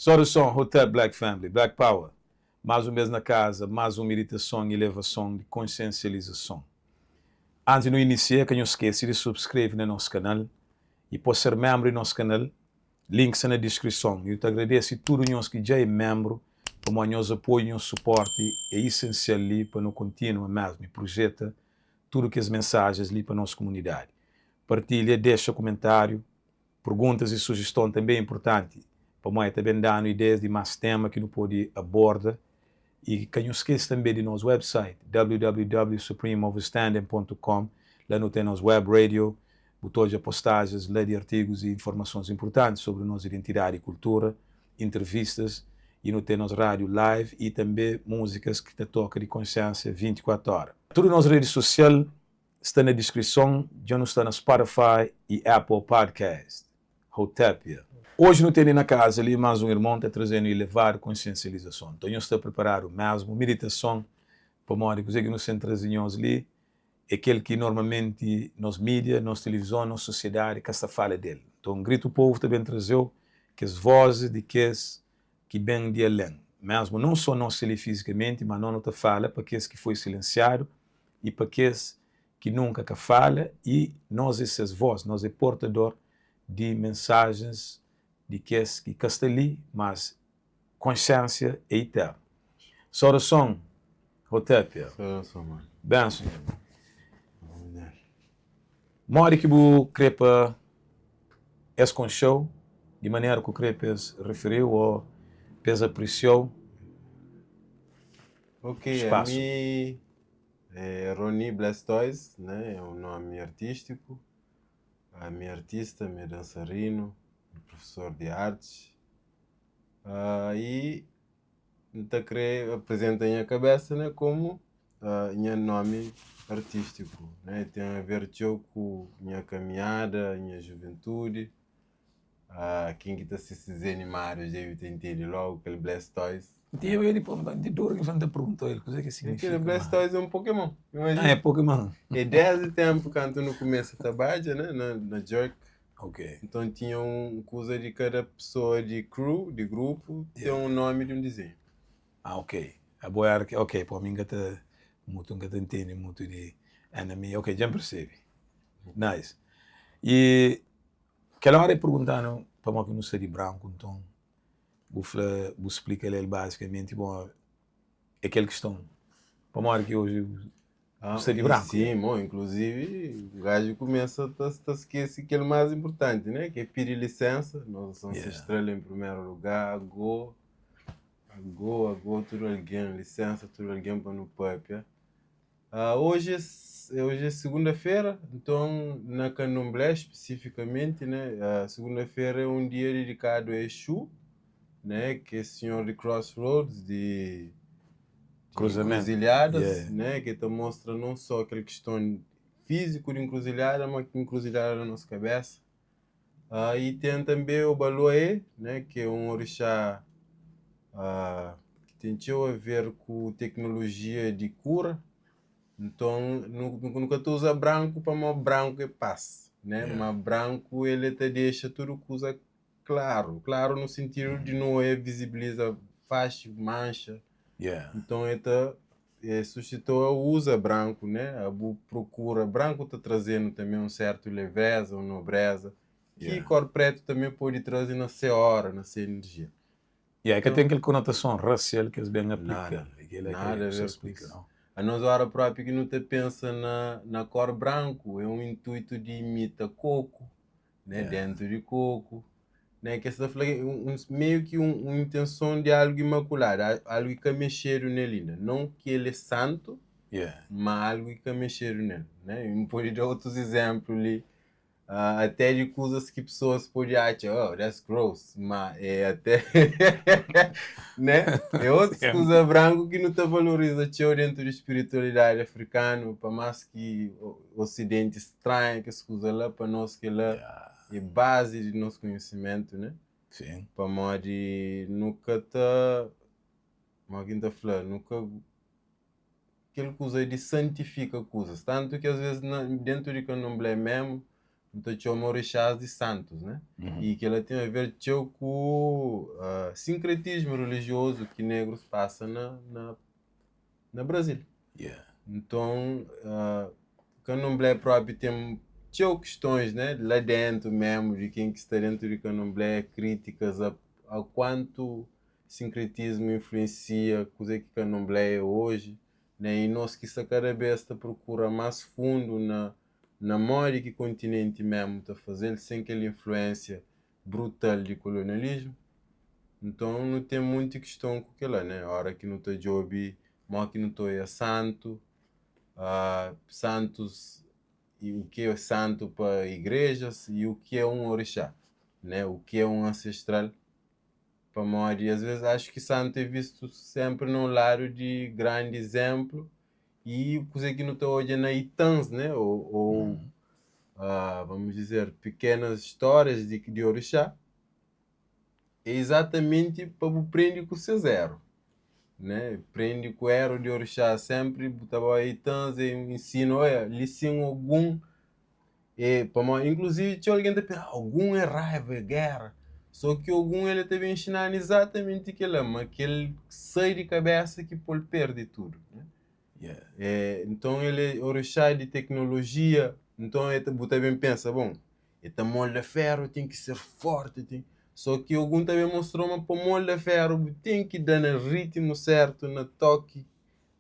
Saudason, Hotep Black Family, Black Power! Más un bês na kaza, más un miditason i elevason di konsiensializason. Antis di nu inisia, ka nhos skese di subskreve na nos kanal i pô ser ménbru di nos kanal. Link sta na diskrison. I nu ta agradese tudu nhos ki dja é ménbru pamodi nhos apoiu i nhos suporti é isensial li pa nu kontinua mésmu i prujeta tudu kes mensajes li pa nos kumunidadi. Partilha, dexa kumentáriu. Perguntas i sujiston tanbê é inpurtanti, pamodi el ta ben da-nu ideias di más téma ki nu pode aborda. I ka nhos skese tanbê di nos website, www.supremeoverstanding pontu com. La nu ten nos web radio, bu ta odja postajens la di artigus i informasons inpurtanti sobri nos identidadi i kultura, intervistas, i nu ten nos rádiu live i tanbê múzikas ki ta toka di konsiénsia 24 óra. Tudu nos redi sosial Sta na diskrison, dja nu sta na Spotify i Apple Podcast. Hotepia. Oji nu tene na kaza li mas un irmon ta trazenu elevadu konsiensializason. Nton nhos sta preparadu mesmu? Miditason, pamodi kuze ki nu sen traze nhos li e kel ki normalmenti nos midia, nos tilivizon, nos sosiedadi ka sta fala del. Nton Gritu Povu ta ben trazeu kes vozis di kes ki ben di alen mesmu, non so nos li fizikamenti, ma no nu ta fala pa kes ki foi silensiadu i pa kes ki nunka ka fala i nos é ses voz, nos é portador di mensajens di kes ki ka sta li, mas konsiensia é iternu. Saudason Hotepia. Saudason mano. Benson nha irmon. Modi ki bu kre pa es konxe-u, di manera ku kre pa es referi-u o pa es aprisia-u? Ok, Spasu. ami é Rony Blastoise, né? É um nome artístico. Ami é artista, ami é dançarino, professor de artes. Ah, e N ta kre apresenta nha kabesa, né, komu ah, nha nomi artístiku, né? Ten a ver txeu ku nha kaminhada, nha juventudi. Ah, ken ki ta sisti dezenhu animadus debe ta intende logu kel Blastoise. N tinha medu di pô-m di dor ki N ta pergunta el kuzê ki signifika. Kel Blastoise é un Pokémon, imajina. Ah, é Pokémon. É desdi ténpu kantu nu kumesa ta badja, né, na, na Jerk. Ok. Nton tinha un kuza di kada pesoa di crew, di grupu, ten un nómi di un dizenhu. Ah, ok. Abo éra ki, ok, pô, mi N ka ta mutu, N ka ta ntende mutu di anime. Ok, dja N persebe. Nice. I Kel óra e pergunta-nu pamodi ki nu sta di branku, nton bu fla, bu splika-l el bazikamenti, bon, é kel kiston, pamodi ki oji bu sta di branku? Sim, bon, inkluzivi gaju kumesa ta ta skese kel más inpurtanti, né, ki é pidi lisensa, nos ansestral en primeru lugar, ago, ago, ago tudu algen, lisensa tudu algen pa nu papia. Oji é oji é segunda-fera, nton na kandomblé spesifikamenti, né, segunda-fera é un dia didikadu a Exu, né, ki é sinhor di crossroads, di nkruzilhadas, né, ki ta mostra non só kel kiston fíziku di nkruzilhada, ma ki nkruzilhada na nos kabesa. I ten tanbe Obaluaê, né, ki é un orixá ki ten txeu a ver ku teknolojia di kura. Nton, nu, nu ka ta uza branku pamodi branku é pas, né? Ma branku el ta dexa tudu kuza klaru, klaru no sentidu di nu oia vizibiliza faxi, manxa. Nton, el ta E suscitou a uza branku, né? A bu prokura branku ta trazenu tanbe un sertu leveza, un nobreza, ki Yeah. kor pretu tanbe pode traze na se ora, na se energia. Yeah, e ka Nton, ten kel konotason rasial ki es ben nada, aplika-l. E kel-la ki nada a bu sta ver ku splika, isu. nau? Anos ora propi ki nu ta pensa na na kor branku é un intuitu di imita koku, né? Yeah. Dentu di koku, né? Ki es ta fla ki un, un, meiu ki un, un intenson di algu imakuladu, algu ki ka mexedu nel inda. Non ki el é santu, Yeah. ma algu ki ka mexedu nel, né? I N pode da otus izénplu li, ah, até di kuzas ki pesoas pode atxa, oh, that's gross, ma é até, né? É otus Sim. kuza branku ki nu ta valoriza txeu dentu di spiritualidadi afrikanu, pa más ki Osidenti stranha kes kuza la, pa nos kel-la Yeah. é bazi di nos konhisimentu, né? Sim. Pamodi nu ka ta, modi ki N ta fla, nu ka, kel kuza di santifika kuzas, tantu ki asvês na, dentu di kandomblé memu. Nu ta txoma orixás di santus, né? I kel-la ten a ver txeu ku sinkretismu relijiozu ki negrus pasa na na na Brazil. Yeah. Nton, kandomblé própi ten txeu kistons, né? La déntu mésmu, di ken ki sta déntu di kandomblé, krítikas a a kuantu sinkretismu influensia kuzê ki kandomblé é oji, né? I nos ki sta kada bês ta prokura más fundu na na modi ki kontinenti mésmu ta faze-l sen kel influénsia brutal di kolonialismu. Nton, nu ten munti kiston ku kel-la, né? Óra ki nu ta djobe modi ki nu ta oia santu, santus i u ki é santu pa igrejas i u ki é un orixá, né? U ki é un ansestral. Pamodi, as vezes, axu ki santu é vistu sénpri na un ladu di grandi izénplu i kuzê ki nu ta odja na itãs, né? Ou, vamos dizer, pequenas histórias di di orixá, é izatamenti pa bu prende ku ses eru, né? Prende ku eru di orixá, sénpri bu ta bai itãs e ensina, oia, li sin Ogun é pamodi, inkluzivi txeu algen ta pensa, Ogun é raiva, é géra, só ki Ogun el ta ben inxina-nu izatamenti kel-la, ma kel sai di kabésa ki pô-l perde tudu, né? Yeah. É, nton el é orixá di teknolojia, nton el ta, bu ta ben pensa, bon, el ta molda feru, ten ki ser forti, ten... Só ki Ogun ta ben mostra-u ma pa molda feru bu ten ki da na ritmu sertu, na toki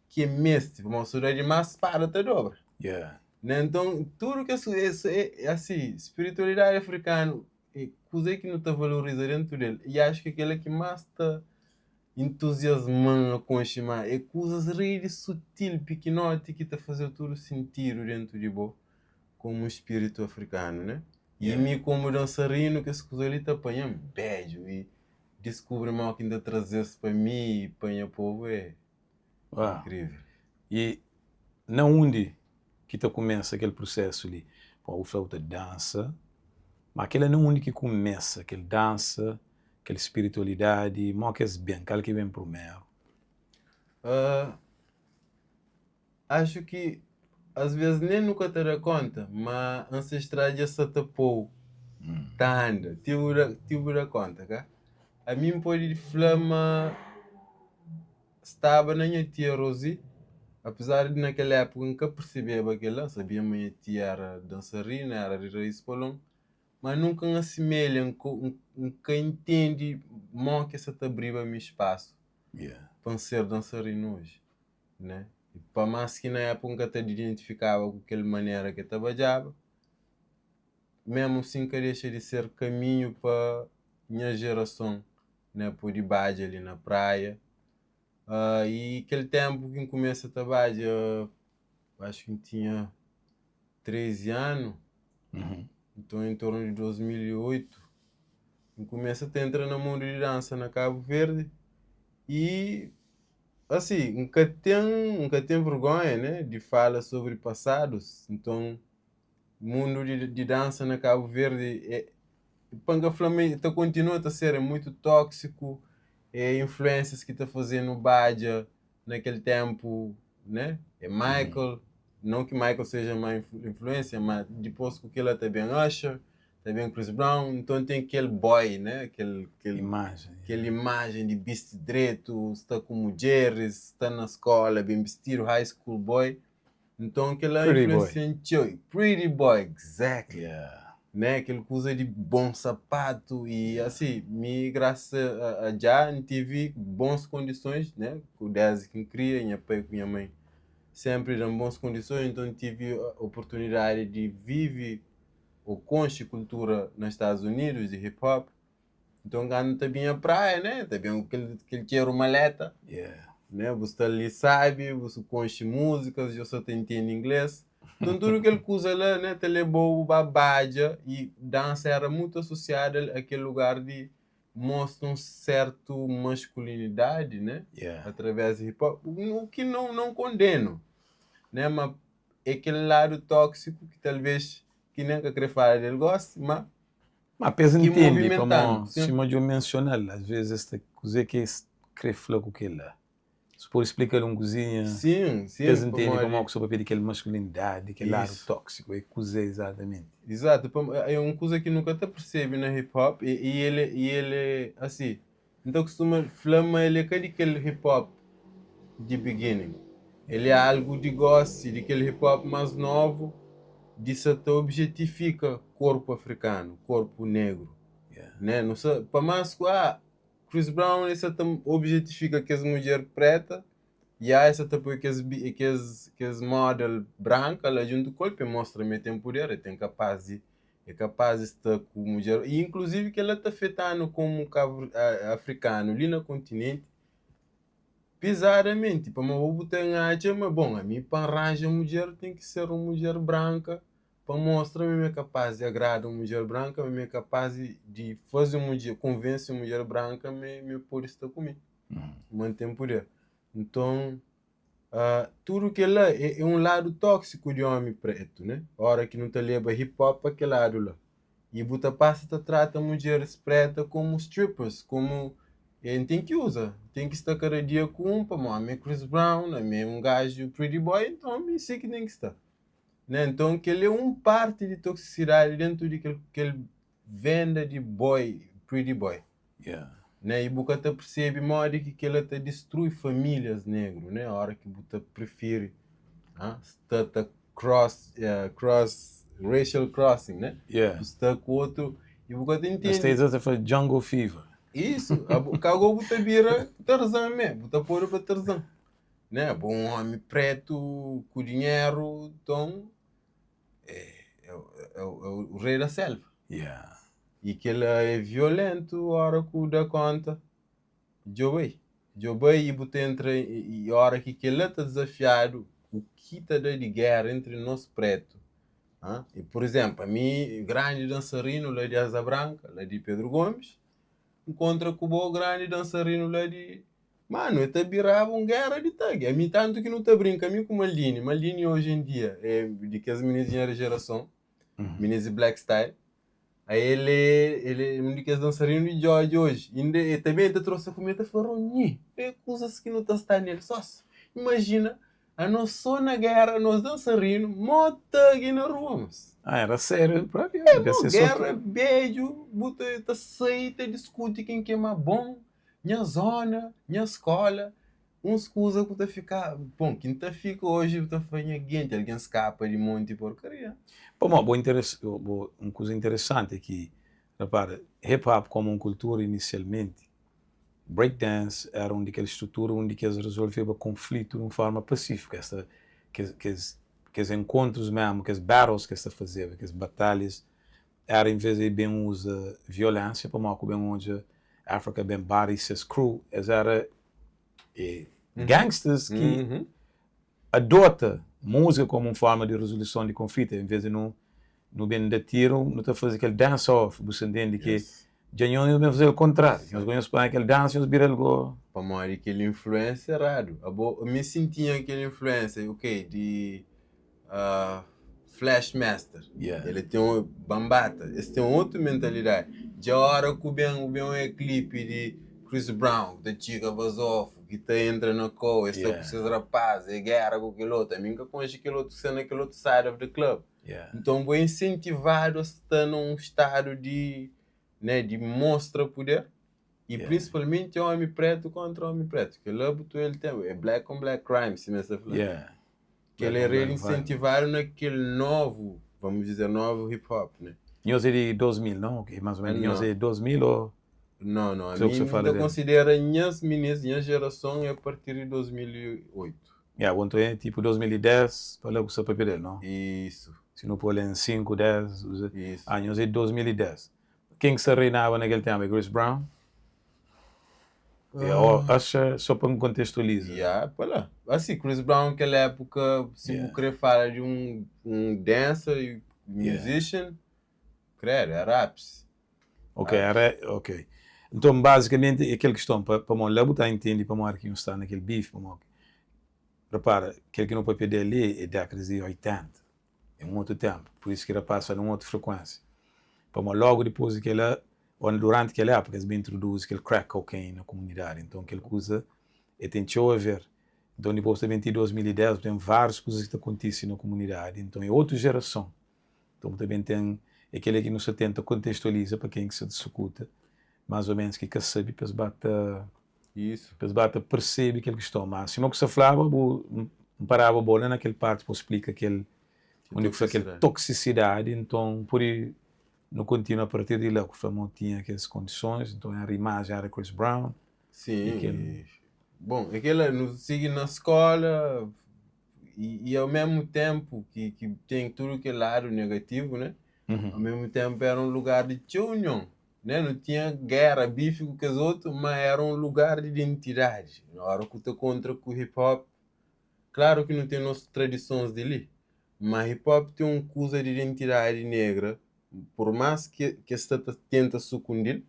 ki e meste, pamodi si bu da dimás, spada ta dobra. Yeah. Né? Nton, tudu kes, es, é, asi, spiritualidadi afrikanu é kuze ki nu ta valoriza dentu del, i axu ki kel-la ki más ta entuziasma-m a konxe ma é kuzas rei di sutil, pikinoti ki ta faze-u tudu sintidu dentu di bo komu un spiritu afrikanu, né? I mi komu dansarinu kes kuza li ta panha-m bedju i diskubri modi ki N ta traze-s pa mi i pa nha povu é inkrivel. I na undi ki ta kumesa kel prusesu li? Pamodi bu fla bu ta dansa, ma kel-la na undi ki kumesa kel dansa? Kel spiritualidadi, mo ki es ben? Kal ki ben prumeru? Axu ki as ves nen nu ka ta da konta, ma ansestral dja sa ta pou ta anda ti bu da ti bu da konta, ka? Ami N pode fla ma staba na nha tia Rosi, apezar di na kel époka N ka persebeba kel-la, N sabia ma nha tia era dansarina, era di Raiz Polon, Ma nunka N asimelha, N ka intendi mo ki es sa ta abriba mi spasu pa N ser dansarinu oji, né? I pa más ki na épuka N ka ta identifikaba ku kel manera ki el ta badjaba, mésmu sin ka dexa di ser kaminhu pa nha jerason, né, pode badja li na praia. I kel ténpu ki N kumesa ta badja, acho ki N tinha 13 anu, nton em torno di 2008, N kumesa ta entra na mundu di dansa na Kabu Verdi i asi, N ka ten, N ka ten vergonha, né, di fala sobri pasadus, nton mundu di di dansa na Kabu Verdi é, pa N ka fla ma ta kontinua ta ser, é mutu tóksiku, é influênsias ki ta faze-nu badja na kel ténpu, né? É Michael, não ki Michael seja má influência, ma dipôs ku kel-la ta ben Usher, ta ben Chris Brown, nton ten kel boy, né? Kel, kel, Imajen, kel imajen di bisti dretu, sta ku mudjeris, sta na skóla ben bistidu, high school boy. Nton kel-la Pretty boy. influensia-m txeu. Pretty boy, exactly. Yeah. Né? Kel kuza di bon sapatu i asi, mi grasa a Jah N tivi bons kondisons, né? Ku desdi ki N kria, nha pai ku nha mãe senpri da-m bons kondisons, nton N tivi oportunidadi di vivi ô konxe kultura na Stadus Unidus di hip hop. Nton kandu ta binha praia, né, ta ben ku kel kel txeru maleta, Yeah. né, bu sta li sabi, bu su konxe múzikas, dja sa ta intende inglês. Nton tudu kel kuza la, né, ta lebau ba badja i dansa era mutu asosiada a kel lugar di mostra un sertu maskulinidadi, né, Yeah. através di hip hop, u ki não não kondenu, né, ma é kel ladu tóksiku ki talvez ki nen ka kre fala del gosi, ma Ma pa es ki ntende, movimentanu, pamó sin. sima djo mensiona-l, asves es ta kuzê ki es krê fla ku kel-la. Si pode splika-l un kuzinha Sim, pa es sim, ntende pamodi pamodi ku sta papia di kel maskulinidadi, kel ladu Isso. tóksiku, é kuzê izatamenti? Exato, é un kuza ki nu ka ta persebe na hip hop e el é asi, N ta kustuma fla ma el é ka di kel hip hop di beginning, el é algu di gósi, di kel hip hop más novu di sa ta objetifika korpu afrikanu, korpu negru, né? Nu sa pa más ku ah Chris Brown el sa ta objetifika kes mudjer preta e ah el sa ta poi kes model branka la djuntu ku el pa el mostra ma el ten puder, el ten kapaz di é kapaz di sta ku mudjer i inkluzivi kel-la ta afeta-nu komu afrikanu li na kontinenti pizadamenti pamodi bo bu ta atxa ma bon ami pa N ranja mudjer ten ki ser un mudjer branka pa mostra ma mi é kapaz di agrada un mudjer branka ma mi é kapaz di faze un mudjer konvense un mudjer branka ma el pode sta ku mi ma N ten puder nton Tudu kel-la é un ladu tóksiku di ómi prétu, né? Óra ki nu ta leba hip hop pa kel ladu la. I bu ta pasa ta trata mudjeris préta komu strippers, komu N ten ki uza, N ten ki sta kada dia ku un pamodi ami é Chris Brown, ami é un gaju pretty boy, nton ami si ki ten ki sta, né? Nton kel-li é un parti di toksisidadi déntu di kel venda di boy, pretty boy. Yeah. Né? I bu ka ta percebe modi ki kela ta distrui famílias negru, né? Ora ki bu ta prefiri sta ta cross, cross, racial crossing, né? Yeah. Bu sta ku otu i bu ka ta Na intende. States es ta fla jungle fever. Isso, kago bu ta bira Tarzan mé, bu ta podu pa Tarzan, né? Bo un omi pretu ku dinheru, nton é, é, é, é o rei da selva. Yeah. I kel-la é violentu ora ku da konta. Djobe, djobe i bu ta entra i ora ki kel-la ta dizafiadu u ki ta da di géra entri nos pretu. Ha? I pur izenplu, ami grandi dansarinu la di Asa Branka, la di Pedro Gomes, nkontra ku bo grandi dansarinu la di Manu, e ta biraba un géra di tagi. Ami tantu ki nu ta brinka, mi ku Maldini. Maldini oji en dia é di kes minis di nha jerason, minis di Black Style. A el é, el é un di kes dansarinu di Djodje oji. Inda e ta ben, e ta trosa ku mi, e ta fla, Rony, é kuzas ki nu ta sta nel sós. Imajina, anos só na géra, nos dansarinu, mó tagi na rua, mas. Ah, era sériu própi? É, mó géra bedju, bu ta sai, ta diskuti ken ki é má bon. Nha zona, nha skola, uns kuza ku ta fika, bon, ki N ta fika oji bu ta fla nha genti, algen skapa di monti porkaria. Pamodi bo interes, bo, un kuza interesanti é ki, repara, hip hop komu un kultura inisialmenti, break dance era un di kel strutura undi ki es rezolveba konflitu di un forma pasifiku, es ta, kes, kes, kes enkontrus mesmu, kes battles ki es ta fazeba, kes batalhas Era en vez di ben uza violensia pamodi ku ben odja Afrika Bambaataa i ses crew es era gangsters ki adota musika komu un forma di rezoluson di konflitu en vez di nu nu ben da tiru nu ta faze kel dance off bu sta ntende ki dja nhos nhos ben faze-l kontrariu nhos go nhos panha kel dansa nhos bira-l go. Pamodi kel influensia eradu abo mi sinti-nha kel influensia ok di Flash Master ele ten un Bambata es ten otu mentalidadi dja ora ku ben bu ben oia klipi di Chris Brown ki ta txiga bazofu ki ta entra na kou es sta ku ses rapaz e gera ku kel otu ami nka konxe kel otu ki sta na kel otu side of the club nton bu é insentivadu a sta na un stadu di né di mostra puder i prinsipalmenti omi pretu kontra omi pretu kel-la bu tu el ten é black on black crime sima es ta fla. Kel era el insentivadu na kel novu, vamos dizer, novu hip hop, né? Nhos é di 2000, não? Ok, mais ou menos. Nhos é 2000 ou? Não, não. Ami N ta konsidera nhas minis, nha jerason é a partir di 2008. Yeah, bo nton é tipo 2010 pa la ku sta papia del, não? Isso. Si nu pô-l em 5, 10, Isso. Ah, nhos é di 2010. Ken ki sta reinaba na kel ténpu? É Chris Brown? Oh, Usher, só pa N kontestualiza. Yeah, pa la. Asi, Chris Brown kel époka, si bu kre fala di un un dancer e musician, credo, era ápice. Ok, era, ok. Nton, bazikamenti, é kel kiston, pa pamodi la bu ta intendi pamodi ki nhu sta na kel beef, pamodi, repara, kel ki nu papia del li é dékadas di 80. É un otu ténpu, pur isu ki rapás sta na un otu frekuénsia. Pamodi lógu dipôs di kel-la, ô duranti kel épuka, es ben introduzi kel crack cocaine na kumunidadi. Nton, kel kuza, el ten txeu a ver. Nton dipôs ta ben ti 2010, bu ten várius kuzas ki ta kontise na komunidadi. Nton é otu jerason. Nton bu ta ben ten, é kel-li ki nu sta tenta kontestualiza pa ken ki sta ta sukuta, más ô ménus ki ka sabe, pa es ba ta Isso. pa es ba ta persebe kel kiston. Má sima ku sta flaba, bu N paraba bo la na kel parti pa bu splika kel Ki undi ku fla kel toksisidadi. toksisidadi. Nton pode nu kontinua a partir di la, ku fla ma tinha kes kondisons, nton era imajen era Chris Brown Sim, e kel bon, é kel-la, nu sigi na skóla i ao mesmu ténpu ki ten tudu kel ladu negativu, né? Ao mesmu ténpu éra un lugar di txeu union, né? Nu tinha géra, bifi ku kes otu, má éra un lugar di identidadi. Óra ku ta kontra ku hip hop, klaru ki nu ten nos tradisons di li, má hip hop ten un kuza di identidadi negra, por más ki es sta ta tenta sukundi-l,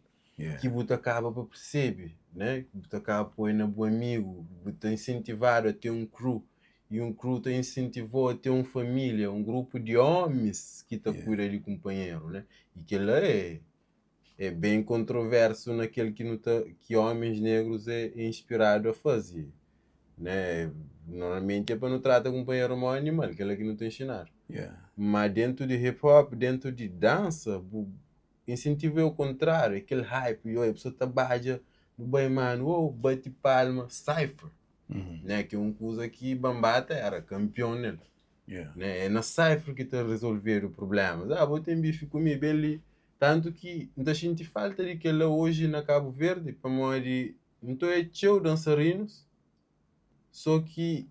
ki bu ta kaba pa persebe, né? Bu ta kaba poi na bu amigu, bu ta insentivadu a ten un crew, i un crew ta insentivau a ten un família, un grupu di omis ki ta kuida di kunpanheru, né? I kel-la é é ben kontroversu na kel ki nu ta ki omis negrus é inspiradu a faze, né? Normalmenti é pa nu trata kunpanheru mo animal, kel-la ki nu ta inxinadu. Má dentu di hip hop, dentu di dansa, bu insentivu é o kontráriu, é kel hype, i oi, pessoa ta badja, nu bai manu, oh, bati palma, cypher, né? Ki é un kuza ki Bambata era kanpion nel, né? É na cypher ki ta resolvedu prublémas. Ah, bo ten bifi ku mi, ben li. Tantu ki N ta xinti falta di kel-la oji na Kabu Verdi, pamodi N ta odja txeu dansarinus, sô ki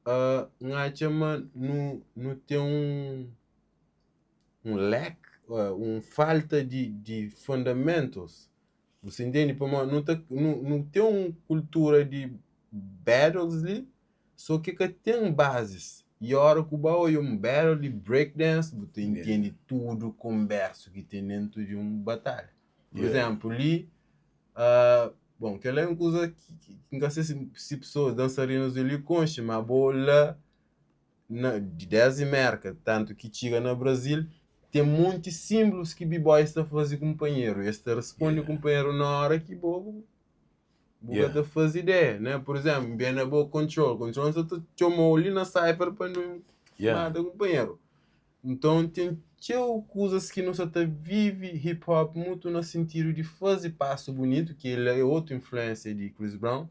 N atxa ma nu ten un lack, un falta di fundamentus, bu sa intende? Pamodi nu ta nu ten un kultura di battles li, sô ki ka ten bazis. I óra ku ba odja un battle di break dance, bu ta intende tudu konbersu ki ten dentu di un batalha. Pur izénplu, li, bon, kel-la é un kuza ki N ka se si pesoas, dansarinus di li konxe, má bo la na, desdi Merka, tantu ki txiga na Brazil, ten monti sinblus ki b-boys ta faze kunpanheru, es ta responde kunpanheru na óra ki bo bu ka ta faze ideia, né? Pur izénplu, N ben na bo control, control sa ta txoma-u li na cypher pa nu mata kunpanheru. Nton, ten txeu kuzas ki nu sa ta vive hip hop mutu na sintidu di faze pasu bunitu, ki el é otu influénsia di Chris Brown,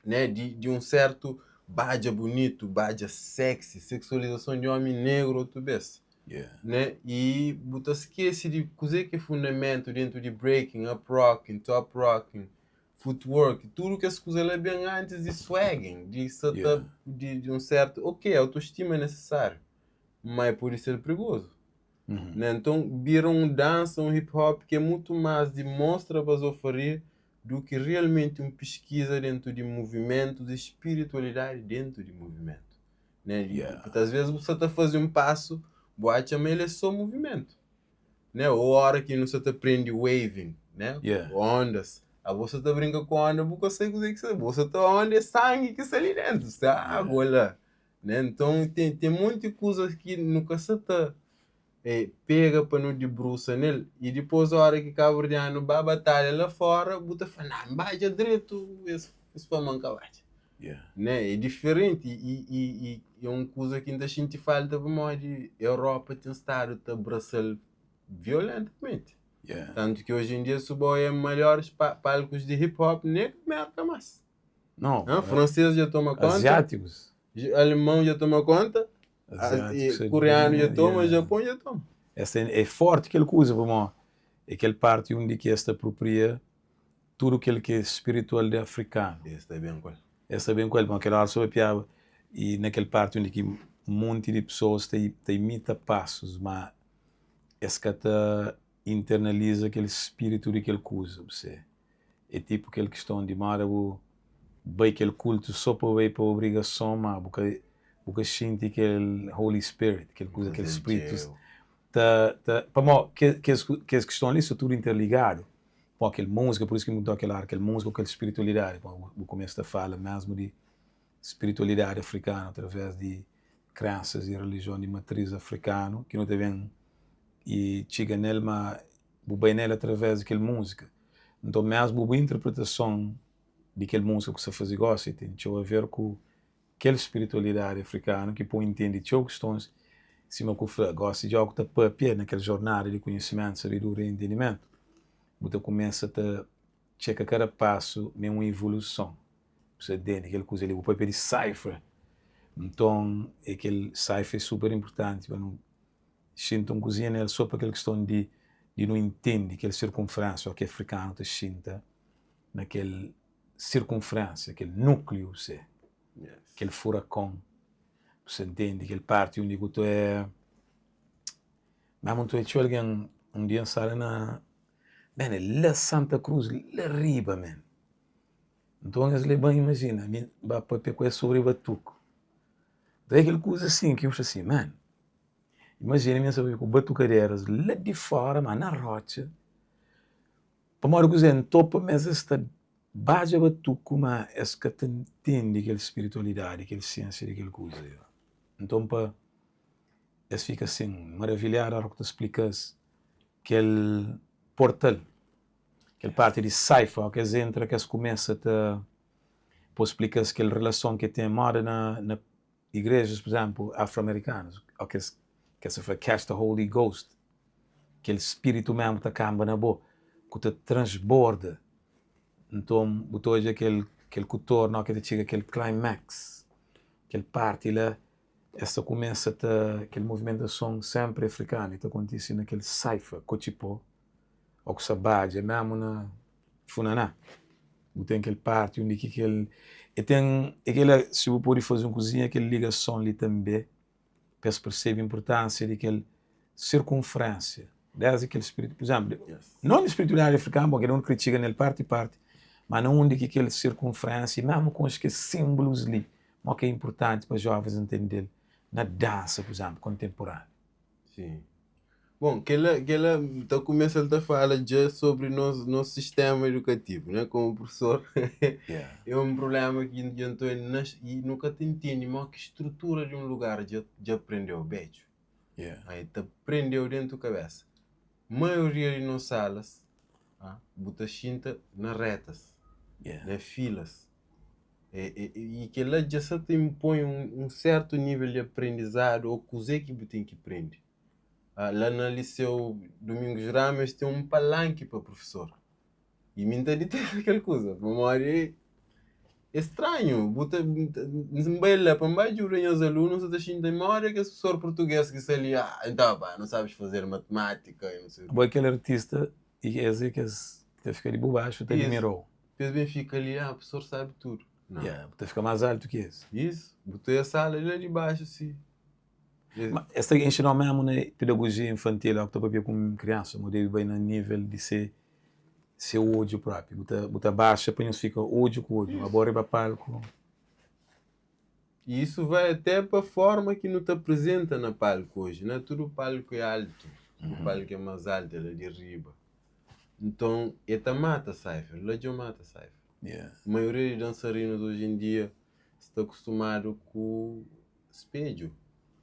né? Di un sertu badja bunitu, badja sexy, seksualizason di omi negru otu bes, né? I bu ta skese di kuzê ki é fundamentu dentu di breaking, up rocking, top rocking, footwork, tudu kes kuza la ben antis di swagging, di sa ta di un sertu, ok, autostima é nesesáriu, má e pode ser prigozu, né? Nton bira un dansa, un hip hop ki é mutu más di mostra bazofaria du ki realmenti un piskiza dentu di muvimentus i spiritualidadi dentu di muvimentu, né? Porque às vezes bu sa ta faze un pasu, bu atxa ma el é só muvimentu, né? Ô ora ki nu sa ta prende waving, né? Ondas. Abo sa ta brinka ku onda, bu ka sabe kuzê ki sa, bo sa ta onda é sangi ki sta li dentu, sta água la, né? Nton ten monti kuzas ki nu ka sa ta pega pa nu dibrusa nel i dipôs ora ki kabuverdianu ba batalha la fora bu ta fla, nah, N badja dretu, es fla ma N ka badja, né? É diferenti i é un kuza ki N ta xinti falta pamodi Europa ten stadu ta abrasa-l violentamenti. Tantu ki oji en dia si bu oia maiores palkus di hip hop ne ka Merka mas. Não. Fransês dja toma konta. Aziátikus. Alemão dja toma konta. Koreanu dja toma, Japon dja toma. Esta é forti kel kuza, pamodi é kel parti undi ki es ta apropria tudu kel ki é spiritual di afrikanu. Es ta ben ku el. Es ta ben ku el, pamodi kel óra so papiaba i na kel parti undi ki monti di pesoas ta imita pasus, má es ka ta internaliza kel spiritu di kel kuza. Bu se É tipu kel kiston di moda bu bai kel kultu so pa bai pa obrigason, ma bu ka xinti kel Holy Spirit, kel kuza, kel spritu ta ta pamo kes kiston li sta tudu interligadu. Pamo kel múzika, pur isu ki N pergunta-u kel óra, kel múzika ku kel spiritualidadi, pamo bu kumesa ta fala mesmu di spiritualidadi afrikanu através di krensas i rilijion di matriz afrikanu ki nu ta ben i txiga nel, ma bu bai nel através di kel múzika. Nton, mésmu bu interpretason di kel múzika ku sta faze gósi ten txeu a ver ku kel spiritualidadi afrikanu ki pô-u intende txeu kistons, sima ku fla, gósi dja ku ta pâpia na kel jornada di konhisimentu, sabedoria i entendimentu, bu ta kumesa ta txeka kada pasu ma é un ivoluson. Bu sta ntende kel kuza li, bu pâpia di cypher, nton é kel cypher é super inpurtanti pa nu xinta un kuzinha nel so pa kel kiston di di nu intende kel sirkunferensia o ki afrikanu ta xinta na kel sirkunferensia, kel núkliu se, kel furakon, bu sta ntende kel parti undi ku ta é mésmu nton é txeu algen un dia N staba na man é la Santa Cruz la riba man nton es leba-m imajina mi ba papia ku es sobri batuku nton é kel kuza asin ki N fla sin man imajina mi N sta papia ku batukaderas la di fora ma na rotxa pamodi kuzê N topa ma es sta badja batuku ma es ka ta ntende kel spiritualidadi kel siensia di kel kuza nton pa es fika asin maravilhadu ora ku ta splika-s kel portal, kel parti di cypher, ki es entra, ki es kumesa ta pô splika-s kel relason ki ten moda na na igrejas, pur izénplu, afro-amerikanus, ô kes ki es ta fla catch the holy ghost, kel spiritu mésmu ta kanba na bo, ku ta transborda. Nton, bu ta odja kel kel kutor na óra ki el ta txiga kel climax, kel parti la, Es ta kumesa ta kel movimentason senpri afrikanu i ta kontise na kel cypher kotxipó o ku sa badja memu na funaná bu ten kel parti undi ki kel e ten e kel la si bu pode faze un kuzinha kel ligason li tanbe pa es persebe inpurtansia di kel sirkunferensia desdi kel spiritu pur izenplu non di spiritualidadi afrikanu bon kel un kre txiga nel parti parti ma na undi ki kel sirkunferensia i memu konxe kes sinbulus li Mo ki é inpurtanti pa jovens ntende-l na dansa, pur izénplu, kontenpurániu? Sim. Bom, kela, kela ta kumesa el ta fala dja sobri nos, nos sistema edukativu, né? Komu profesor, Yeah. é un problema ki dja nton el nas i nu ka ta intende mo ki strutura di un lugar dja, dja prendeu bedju. Yeah. Aí ta prendeu dentu kabesa. Maioria di nos salas, ah, bu ta xinta na retas, Yeah. na filas. I kel-la dja sa ta inpoi un sértu nível di aprendizadu ô kuzê ki bu ten ki prende. La na Liseu Domingos Ramos es ten un palanki pa prufesor. I mi N ta ditesta kel kuza pamodi é stranhu. Bu ta, N bai la pa N bai djuda nhas alunu, N sa ta xinti modi kes prufesor purtugês ki sta li, ah, então pá, não sabes fazer matemática e não sei o quê. Bo é kel artista i es é kes ki ta fika di bu baxu ta Isso. admira-u. Pa es ben fika li, ah, profesor sabe tudu. Não. Yeah, bu ta fika más altu ki es. Isso, bu ta e sala li la di baxu si. Es... Ma es ta inxinau mésmu na pedagojia infantil, óki ta papia ku un kriansa, ma bu debe bai na nível di se se odju própi. Bu ta bu ta baxa pa nhos fika odju ku odju, ma bo riba palku. E isso vai até pa forma ki nu ta apresenta na palku oji, né? Tudu palku é altu, tudu palku é más altu, é la di riba. Nton, e ta mata cypher, la djo mata cypher. Yeah. Maioria di dansarinus oji en dia sta kustumadu ku spedju,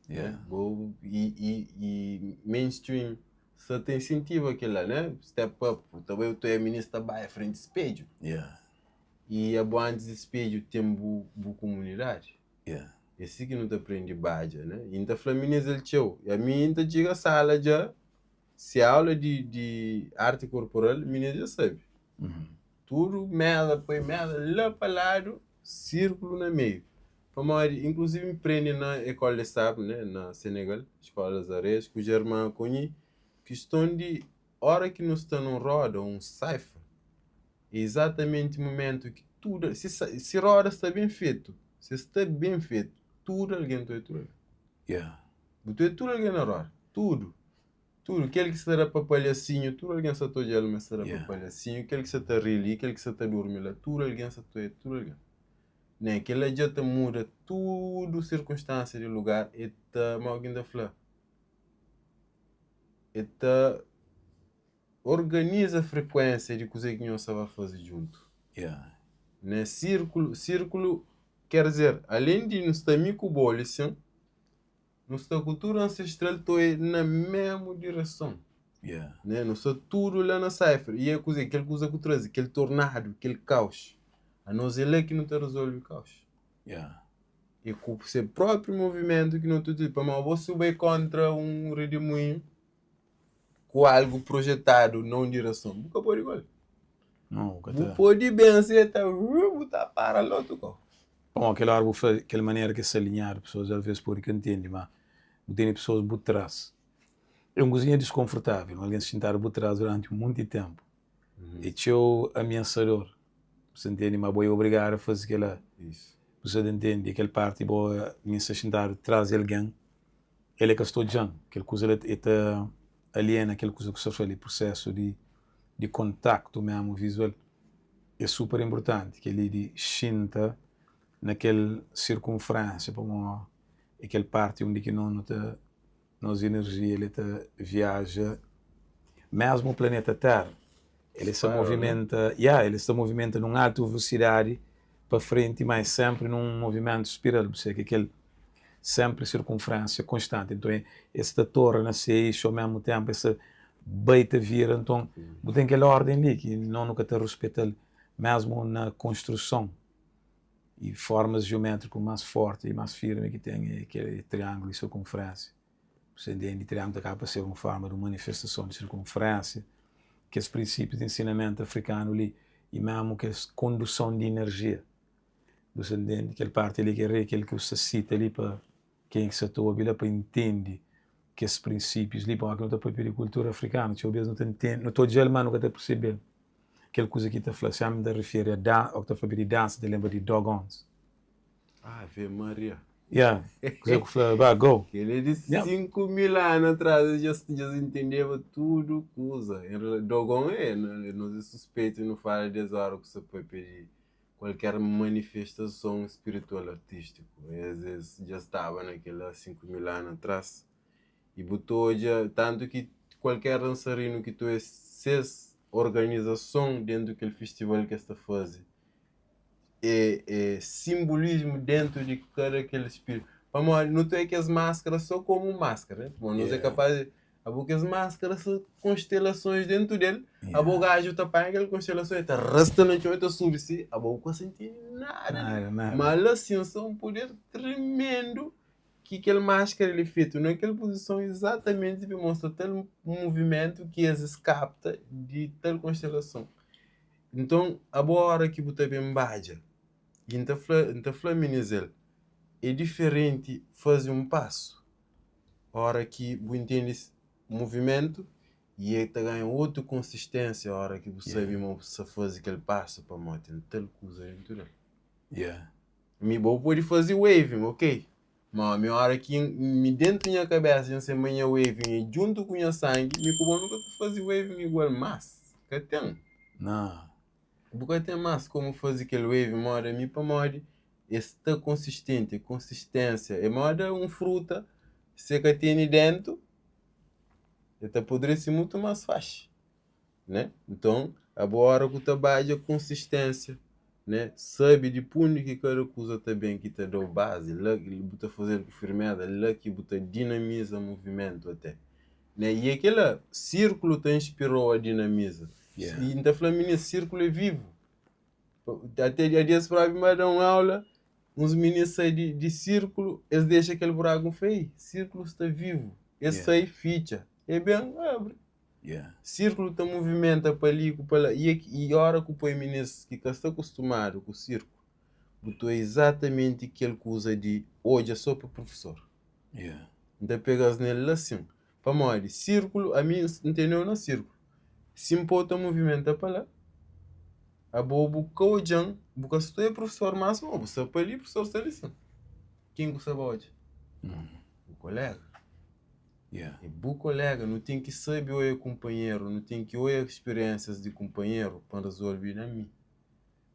Yeah. né? Bo i, i, i mainstream sa ta insentiva kel-la, né? Step up, bu ta bai, tu é minis ta bai frenti spedju. Yeah. I abo antis di spedju ten bu, bu kumunidadi. Yeah. É si ki nu ta prende badja, né? I N ta fla minis el txeu. I ami N ta txiga sala dja Si aula di di arti korporal, minina dja sabe. Tudu meza, poi meza la pa ladu, sirkulu na meiu. Pamodi, inkluzivi N prende na École des Sables, né, na Senegal, Escola das Areias, ku Germain Acogny, kiston di ora ki nu sta nun roda, un cypher, é izatamenti mumentu ki tudu, si si roda sta ben fetu, si sta ben fetu, tudu algen ta oi tudu algen. Yeah. Bu ta oi tudu algen na roda, tudu. Tudu, kel ki sta da pa palhasinhu, tudu algen sa ta odja-l ma sta da pa palhasinhu, kel ki sa ta ri li, kel ki sa ta durmi la, tudu algen sa ta odja tudu algen. Né, kel-la dja ta muda tudu sirkunstansia di lugar, e ta, mau ki N ta fla, e ta organiza frekuensia di kuzê ki nhos sa ba faze djuntu. Né, sirkulu, sirkulu, ker dizer, alen di nu sta mi ku bo li sin, Nu sta ku tudu ancestral toi na memu direson. Yeah. Né? Nu sta tudu la na cypher. E é kuze? Kel kuza ku traze, kel tornadu, kel kaos. Anos é la ki nu ta rezolve kaus. Yeah. E ku se própi movimentu ki nu ta utiliza. Pamodi bo si bu bai kóntra un redemoinhu ku algu projetadu na un direson, bu ka pode ku el. Não, bu ka Bu ta. pode bense, el ta bu ta para la otu kau. Pamodi kel óra bu fla kel manera ki es sta alinhadu, pesoas alvês pode ka ntende, má bu tene pesoas bu tras. É un kuzinha diskonfortável, un algen xintadu bu tras duranti un monti ténpu. É txeu amiasador, bu sta ntende? Má bo é obrigadu a faze kel-la. Isso. Bu sta ta ntende? Kel párti bo, mi sta xintadu tras di algen, el é ka sta odja-m. Kel kuza la e ta aliena kel kuza ku sta fla li, prusésu di di kontaktu mésmu vizual é super inpurtanti. Kel-li di xinta na kel sirkunferénsia pamodi é kel párti undi ki no nu ta nos inerjia el ta viaja mésmu planeta Téra el sta movimenta, yeah, el sta movimenta nun altu velosidadi pa frenti, ma é sénpri nun movimentu spiral, bu sabe, kel sénpri sirkunferénsia konstanti. Nton, es ta torna na se eixu au mésmu ténpu, es ta bai ta vira. Nton, bu ten kel órden li ki no nu ka ta ruspeta-l mésmu na konstruson i formas jiométriku más fórti i más firmi ki ten é kel triángulu di sirkunferénsia. Bu ta ntende? Triángulu ta kaba pa ser un forma di un manifestason di sirkunferénsia. Kes prinsípius di ensinamentu afrikanu li i mésmu kes konduson di inerjia. Bu ta ntende? Kel párti li ki é rei, kel ki bu sta sita li pa kenha ki sta ta obi la pa intende kes prinsípius li. Pamodi ki nu ta pâpia di kultura afrikanu? Txeu bês nu ta ntende, nu ta odja-l má nu ka ta persebe-l. Kel kuza ki ta fla, sénpri N ta referi a dansa, ô ki ta pâpia di dansa, N ta lenbra di Dogons. Ave Maria! Yeah, kuza ku fla, ba, go! Kel é di 5 mil anu atrás, es dja dja intendeba tudu kuza. Dogon é, nos é suspeitu nu fala des óra ku sta pâpia di kualker manifestason spiritual artístiku. Es es dja staba na kel-la 5 mil anu atrás. I bu ta odja tantu ki kualker dansarinu ki ta oja ses organizason dentu kel festival ki es ta faze é é simbolismu dentu di kada kel spiritu. Pamodi nu ta oja kes maskara so komu maskara, né? Pamodi nos é kapas di Abo kes maskara sa konstelasons dentu del, abo gaju ta panha kel konstelason e ta rasta na txon e ta subi si, abo bu ka sa ntende nada. Nada, nada. Ma la sin sa un puder tremendu ki kel maskara li fetu na kel puzison izatamenti pa mostra tal muvimentu ki es es kapta di tal konstelason. Nton abo ora ki bu ta ben badja, i N ta fla N ta fla minis el é diferenti faze un pasu Ora ki bu intendi muvimentu i el ta ganha otu konsistênsia ora ki bu sabe ma bu sta faze kel pasu pamodi ten tal kuza dentu del. Yeah. Mi bo pode faze waving, ok, ma mi ora ki mi dentu nha kabesa dja N sabe ma nha waving é djuntu ku nha sangi, mi ku bo nu ka ta faze waving igual mas, ka ten. Nah. Bu ka ten mas komu faze kel waving moda mi pamodi É sta konsistenti, é konsistênsia. É moda un fruta, si e ka tene dentu, e ta podrese mutu más faxi, né? Nton, abo óra ku ta badja konsistênsia, né? Sabe di pundi ki kada kuza ta ben ki ta da-u bazi, la ki bu ta faze-l ku firmeza, la ki bu ta dinamiza muvimentu até, né? I é kel-la, sírkulu ta inspira-u a dinamiza. I N ta fla minis, sírkulu é vivu. Até dia di es própi N ba da un aula, uns minis sai di, di sírkulu, es dexa kel buraku, N fla, ei, sírkulu sta vivu. Es Yeah. sai, fitxa, e ben, abri. Yeah. Sírkulu ta muvimenta pa li ku pa la. I, é i óra ku poi minis ki ka sta kustumadu ku sírkulu, bu ta oia izatamenti kel kuza di odja so pa prufesor. Yeah. N ta pega-s nel la sin. Pamodi sirkulu, ami N tene-u na sirkulu. Si N pô-u ta muvimenta pa la, abo bu ka odja-m, bu ka sta odja prufesor más, ma bu sta pa li, prufesor sta li sin. Ken ku sta ba odja? Bu kolega. Yeah. É bu kolega. Nu ten ki sabe odja kunpanheru, nu ten ki odja spiriénsias di kunpanheru pa N rezolve na mi.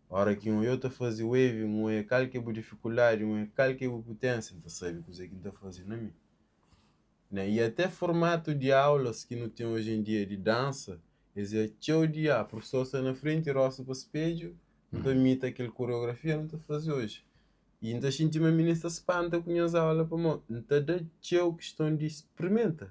Óra ki N odja-u ta faze wave, N odja kal ki é bu difikuldadi, N odja kal ki é bu puténsia, N ta sabe kuzê ki N ta faze na mi. Né? I até formatu di aulas ki nu ten oji en dia di dansa, es é txeu di, ah, profesor sta na frenti, rostu pa spedju, nu ta imita kel koreografia, nu ta faze oji. I N ta xinti ma minis ta spanta ku nhas aula pamodi N ta da txeu kiston di sprimenta.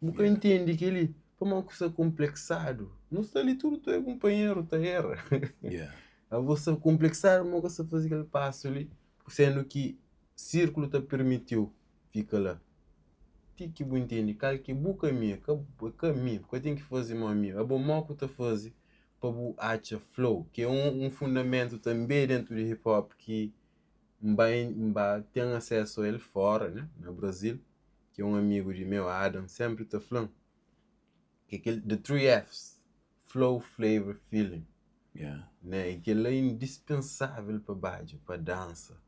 Bu ka intende kel-li pamodi ku sta konpleksadu. Nu sta li tudu ta oja kunpanheru ta era. Yeah. Abo sta konpleksadu mo ka sta faze kel pasu li, sendu ki sirkulu ta pirmitiu fika la ti ki bu intende kal ki é bu kaminhu, é ka é ka mi, bu ka ten ki faze mo mi, abo mo ku ta faze pa bu atxa flow, ki é un fundamentu tanbe dentu di hip hop ki N bai N ba ten asesu a el fora, né, na Brazil, ki é un amigu di meu, Adam, senpri ta fla-m ki é kel the 3 F's, flow, flavor, feeling, né, i kel-la é indispensável pa badja, pa dansa,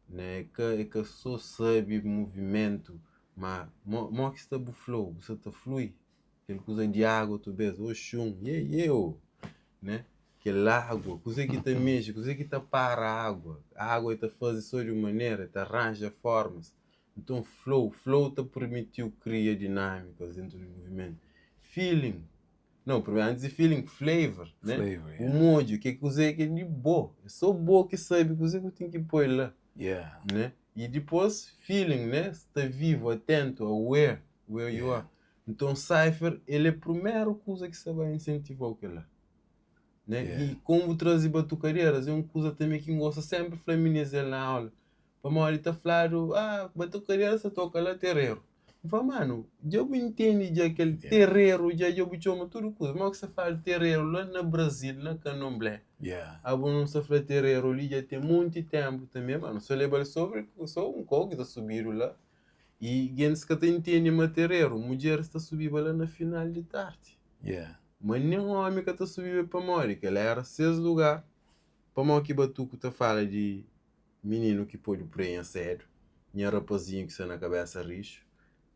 né, é ka é ka sô sabe muvimentu, ma mo mo ki sta bu flow, bu sa ta flui, kel kuza di agu otu bês, Oxum, ye ye ô, né, kel agu, kuzê ki ta mexe, kuzê ki ta para agu, agu el ta faze sô di un manera, el ta ranja formas, Nton flow, flow ta permitiu kria dinâmikas dentu di muvimentu. Feeling, não, primeiro antis di feeling, flavor, né? Flavor, O yeah. modju, ki é kuzê ki é di bo, é sô bo ki sabe kuzê ku ten ki poi la, Yeah. né? I dipôs feeling, né? Sta vivu, atentu, aware, where you Yeah. are. Nton cypher, el é primeru kuza ki sta ba insentiva-u kel-la, né? Yeah. I komu bu traze batukaderas, é un kuza tanbe ki N gosta senpri fla minis el na aula, Pamodi ta fladu, ah, batukadeira sa toka la tereru. N fla, manu, dja bu intende dja kel tereru dja, dja bu txoma tudu kuza. Modi ki sa fladu tereru la na Brazil, na Kandomblé? Abo nu sa fla tereru li dja ten monti tenpu tanbe, manu. So leba-l sobri, so un kau ki ta subidu la. I gentis ka ta intende ma tereru, mudjeris ta subiba la na final di tardi. Ma nen omi ka ta subiba pamodi kel-la era ses lugar. Pamodi ki batuku ta fala di Mininu ki pode prenha sedu, nha rapazinhu ki sta na kabesa rixu,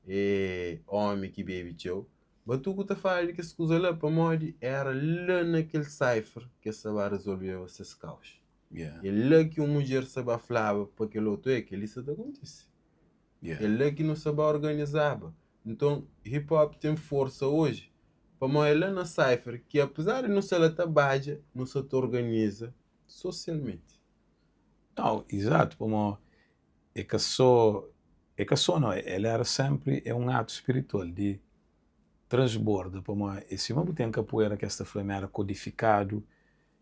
e omi ki bebe txeu. Batuku ta fala di kes kuza la pamodi era la na kel cypher ki es ta ba rezolveba ses kaus. É la ki un mudjer sa ba flaba pa kel otu, Ei, kel-li sa ta kontise. É la ki nu sa ba organizaba. Nton, hip hop ten forsa oji pamodi é la na cypher ki apezar di nu sta la ta badja, nu sa ta organiza sosialmenti. Nau, izatu, pamo é ka só, é ka só nau, el era senpri é un atu spiritual di transborda, pamo é sima bu ten kapuera ki es ta fla ma era kodifikadu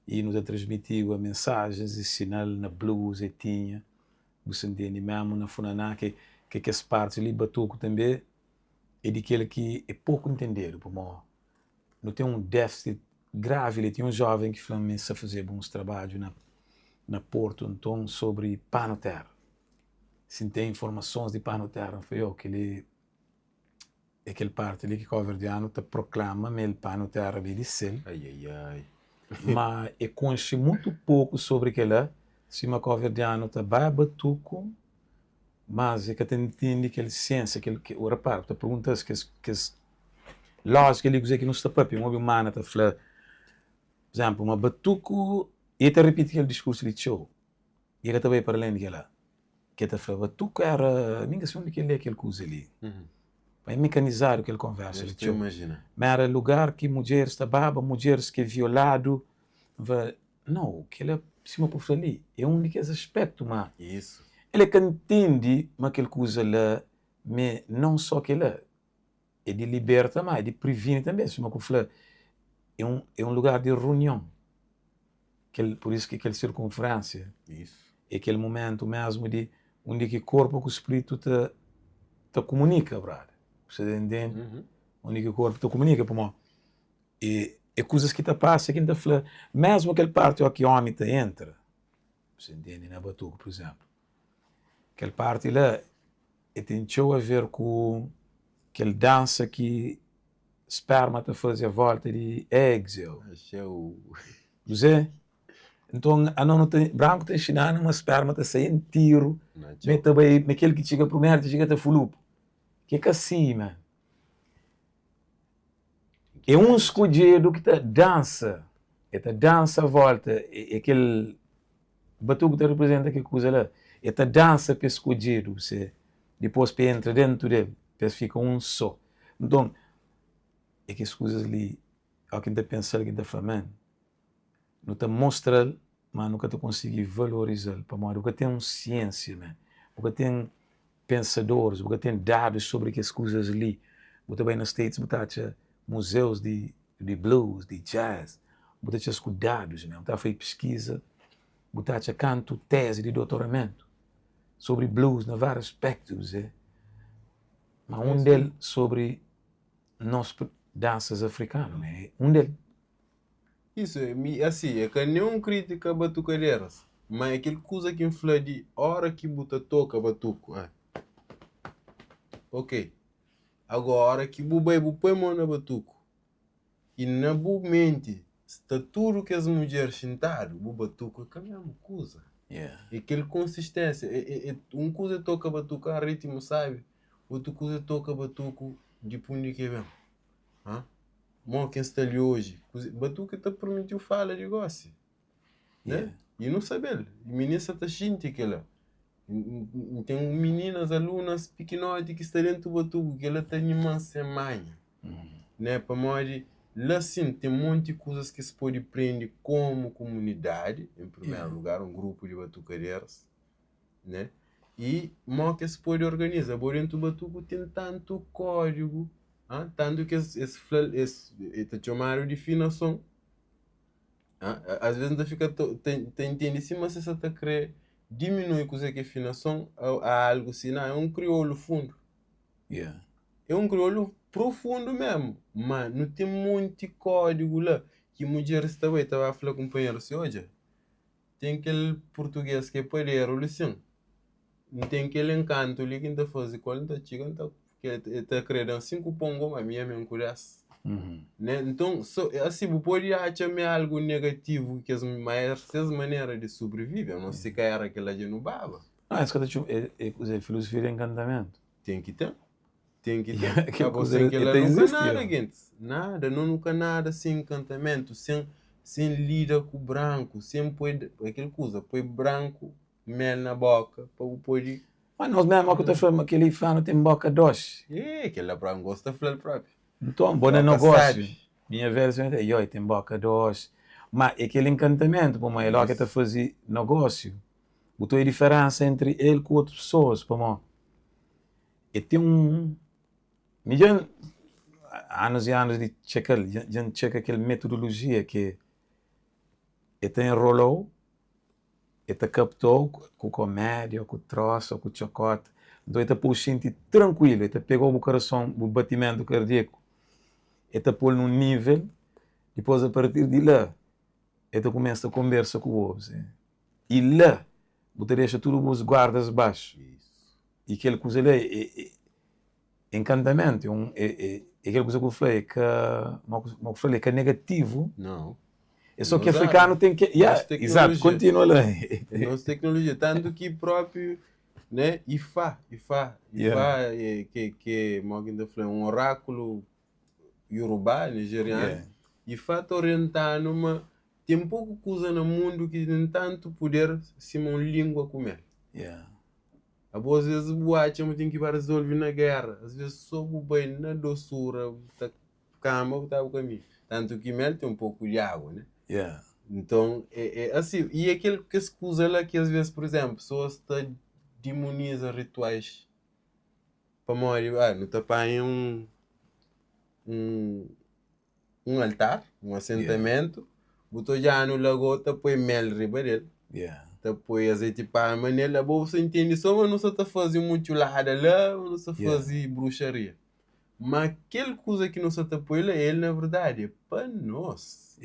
i nu ta transmitiba mensajens i sinal na blues e tinha, bu sa ntende, memu na funaná ke ke kes partis li, batuku tanbe é di kel ki é poku ntendedu, pamo Nu ten un défisit gravi li. Tinha un jóven ki fla-m ma el sta fazeba uns trabadju na na Portu, nton, sobri Panu Téra. Si N ten informasons di Panu Téra, N fla, yo, kel-li é kel parti li ki Kóberdianu ta proklama ma el Panu Téra li di sel. Ai, ai, ai. Ma e konxe mutu poku sobri kel-la, sima Kóberdianu ta ba batuku. Mas e ka ta ntende kel siensia, kel ki, repara, bu ta pergunta-s kes, kes lójika li kuzê ki nu sta papia. N obi un mana ta fla, pur izénplu, ma batuku, i e ta ripiti kel diskursu li txeu, i e ka ta bai para alén di kel-la, ki e ta fla, batuku éra, mi N ka sabe undi ki el lé kel kuza li, ma é mekanizadu kel konversa li txeu, ma éra lugar ki mudjeris ta baba, mudjeris ki é violadu, N fla, Nau, kel-la, sima ku fla li, é un di kes aspétu, má el é ka ntende ma kel kuza la mê non sô kel-la, é di liberta, má é di privini tanbê. Sima ku fla, é un, é un lugar di runion. Kel, pur isu ki kel sirkunferénsia é kel momentu mésmu di undi ki korpu ku spritu ta ta kumunika, brother. Bu sta ta ntende? Undi ki korpu ta kumunika, pamodi E é kuzas ki ta pasa ki N ta fla, mésmu kel parti ó ki ómi ta entra, bu ntende, na batuku, pur izénplu, kel parti la e ten txeu a ver ku kel dansa ki sperma ta faze a volta di eggs eu. Kuzê? Nton, ano nu ta, branku ta inxina-nu ma sperma ta sai en tiru, ma e ta bai, ma kel ki txiga primeru ta txiga ta fulupu. Ki é ka si, man. É un skodjedu ki ta dansa, e ta dansa a volta, é kel batuku ta reprezenta kel kuza la, e ta dansa pa es skodjedu, se dipôs pa entra dentu del, pa es fika un só. Nton, é kes kuzas li, óki N ta pensa-l ki N ta fla, man, nu ta mostra-l, ma nu ka ta konsigi valoriza-l, pamodi bu ka ten un siensia, man, bu ka ten pensadoris, bu ka ten dadus sobri kes kuzas li. Bu ta bai na States bu ta atxa muzeus di di blues, di jazz. Bu ta atxa-s ku dadus mésmu. Bu ta faze piskiza, bu ta atxa kantu tézi di dotoramentu sobri blues na várius aspéktus. É. Ma un del sobri nos dansas afrikanu, é un del. Isso, mi, assim, é ka nenhum crítica a batucadeiras, mas é aquele kuza ki N fla di hora ki bu ta toka batuku, ah. Ok, agora ki bu bai bu poi mão na batuku e na bu menti sta tudu kes mudjer xintadu, bu batuku é ka mesmu kuza. É kel konsistênsia, é un kuza é toka batuku a ritmu sabi, otu kuza é toka batuku di pundi ki ben. Ah? Mo ki N sta li oji, batuku ta permitiu fala di gosi, né? E nu sabe-l, e minina sa ta xinti kela. N ten mininas, alunas pikinoti ki sta dentu batuku, kela ta anima-m sen manha, né? Pamodi la sin ten monti kuzas ki es pode prende komu komunidadi, en primeru lugar, un grupu di batukaderas, né? E mo ki es pode organiza. Bo dentu batuku ten tantu kódigu, ah, tantu ki es fla-l, es e ta txomadu di finason. Ah, às vezes N ta fika ta intende sima si sa ta kre diminui kuzê ki é finason a algu si, na, é un kriolu fundu. É un kriolu profundu mesmu, ma nu ten monti kódigu la ki mudjeris ta bai ta ba fla kunpanheru si, odja, ten kel purtugês ki é paderu li sin, N ten kel enkantu li ki N ta faze ku el, N ta txiga, N ta, el ta kre da-m 5 pongo, ma mi ami N ku 10. Né? Nton, so, asi, bu pode atxa ma é algu negativu ki kes, ma é ses manera di sobrivive, anos si ka era kel-la dja nu baba. Não, es ka ta txoma, é kuze, filosofia di enkantamentu. Ten ki ten, ten ki ten. Kel kuza li, el ta izisti. Nada, gentis, nada, no nu ka nada sen enkantamentu, sen, sen lida ku branku, sen poi, kel kuza, poi branku mel na boka pa bu pode. Ma nos mesmu ku ta fla ma kel-li fla-nu ten boka doxi. Ê, kel-la própi, N gosta fla-l própi. Nton, bo na nogósiu, minha velha senhora ta fla, ten boka doxi. Ma é kel enkantamentu, pamodi el óki el ta faze nogósiu, bu ta odja diferénsa entri el ku otus pesoas, pamodi el ten un. Mi dja N, anus i anus di txeka-l, dja N txeka kel metodolojia ki el ta enrola-u. E ta kapta-u ku komédia, ku trósa, ku txokóta. Nton, e ta pô-u xinti trankuilu, e ta pega-u bu karason, bu batimentu kardíaku, e ta pô-l nun nível. Dipôs, apartir di la, e ta kumesa ta konbersa ku bo. I la, bu ta dexa tudu bus guardas baxu. I kel kuza la é Enkantamentu é un é é kel kuza ku bu fla é ka ma ku fla é ka negativu. Não. É só ki afrikanu ten ke ya exato kontinua la. Nos teknolojia tantu ki propi né Ifá Ifá Ifá é ke ke mo ki N ta fla un orákulu Yorubá nigerianu Ifá ta orienta-nu ma ten poku kuza na mundu ki ten tantu puder sima un língua ku mel. Abo as vezes bu atxa ma ten ki ba resolve na guerra, as vezes so bu bai na dosura, bu ta kamba bu ta bu kaminhu. Tantu ki mel ten un poku di agua, ne? Yeah. Nton, é, é asi, e é kel, kes kuza la ki as vezes, por exemplo, pessoas ta dimoniza rituais pamodi, ah, nu ta panha un, un un altar, un asentamentu, bu ta odja-nu la go ta poi mel riba del, ta poi azeiti palma nel, abo bu sa intende so ma nu sa ta faze un mutxulada la, ma nu sa faze bruxaria. Ma kel kuza ki nu sa ta poi la, el na verdadi é pa nos.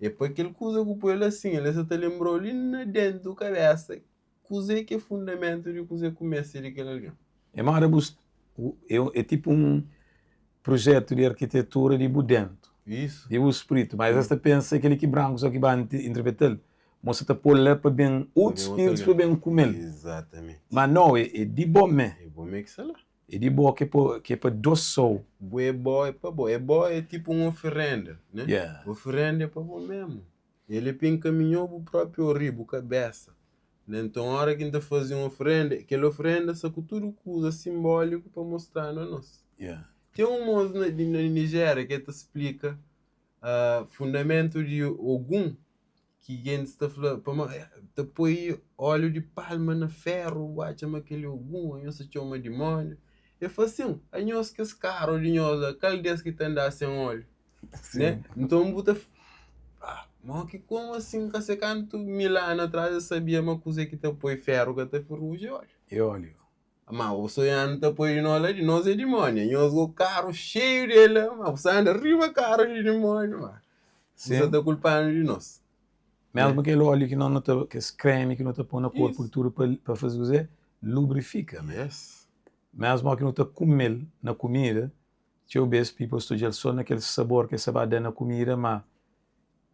É pa kel kuza ku poi la sin, el sa ta lenbra-u li na dentu kabesa kuzê ki é fundamentu di kuzê ku meste di kel algen. É moda bu é tipu un prujetu di arkitetura di bu dentu, Isu. di bu spritu, mas es ta pensa kel-li ki branku so ki ba interpreta-l, ma sa ta pô-l la pa ben otus spiritus pa ben kume-l. Izatamenti. Ma nau, é di bo mé. É bo mé ki sta la. É di bo ki é pa dosa-u. Bo é bo, é pa bo. É bo é tipu un oferenda, né? Yeah. Oferenda é pa bo memu. El é pa enkaminha-u bu própi ori, bu kabésa. Né? Nton, óra ki N ta faze un oferenda, kel oferenda sta ku tudu kuza sinbóliku pa mostra-nu anos. Yeah. Ten un môs na, di, na Nijéria ki el ta splika uh, fundamentu di Ogun, ki gentis ta fla, pamodi eh, ta poi óliu di palma na féru, bu atxa ma kel-li Ogun, anhos ta txoma dimóniu. El fla sin, anhos kes karu di nhos la, kal des ki ta andá sen óliu? Né? Nton bu ta ah, Mo ki komu asin ka se kantu mil anu atras es sabia ma kuze ki ta poi feru ka ta feruja é óleo. É óleo. Ma o soianu ta poi di no la di nos é dimóni. Nhos go karu xeiu di el la, ma bu sa anda riba karu di dimóni, ma bu sa ta kulpanu di nos. Mesmu kel óleo ki no ta, kes kremi ki no ta poi na korpu tudu pa faze kuze? Lubrifika. Yes. Mesmu ki no ta kume-l na kumida, txeu bes people sta odja-l so na kel sabor ki el sa ba da na kumida, ma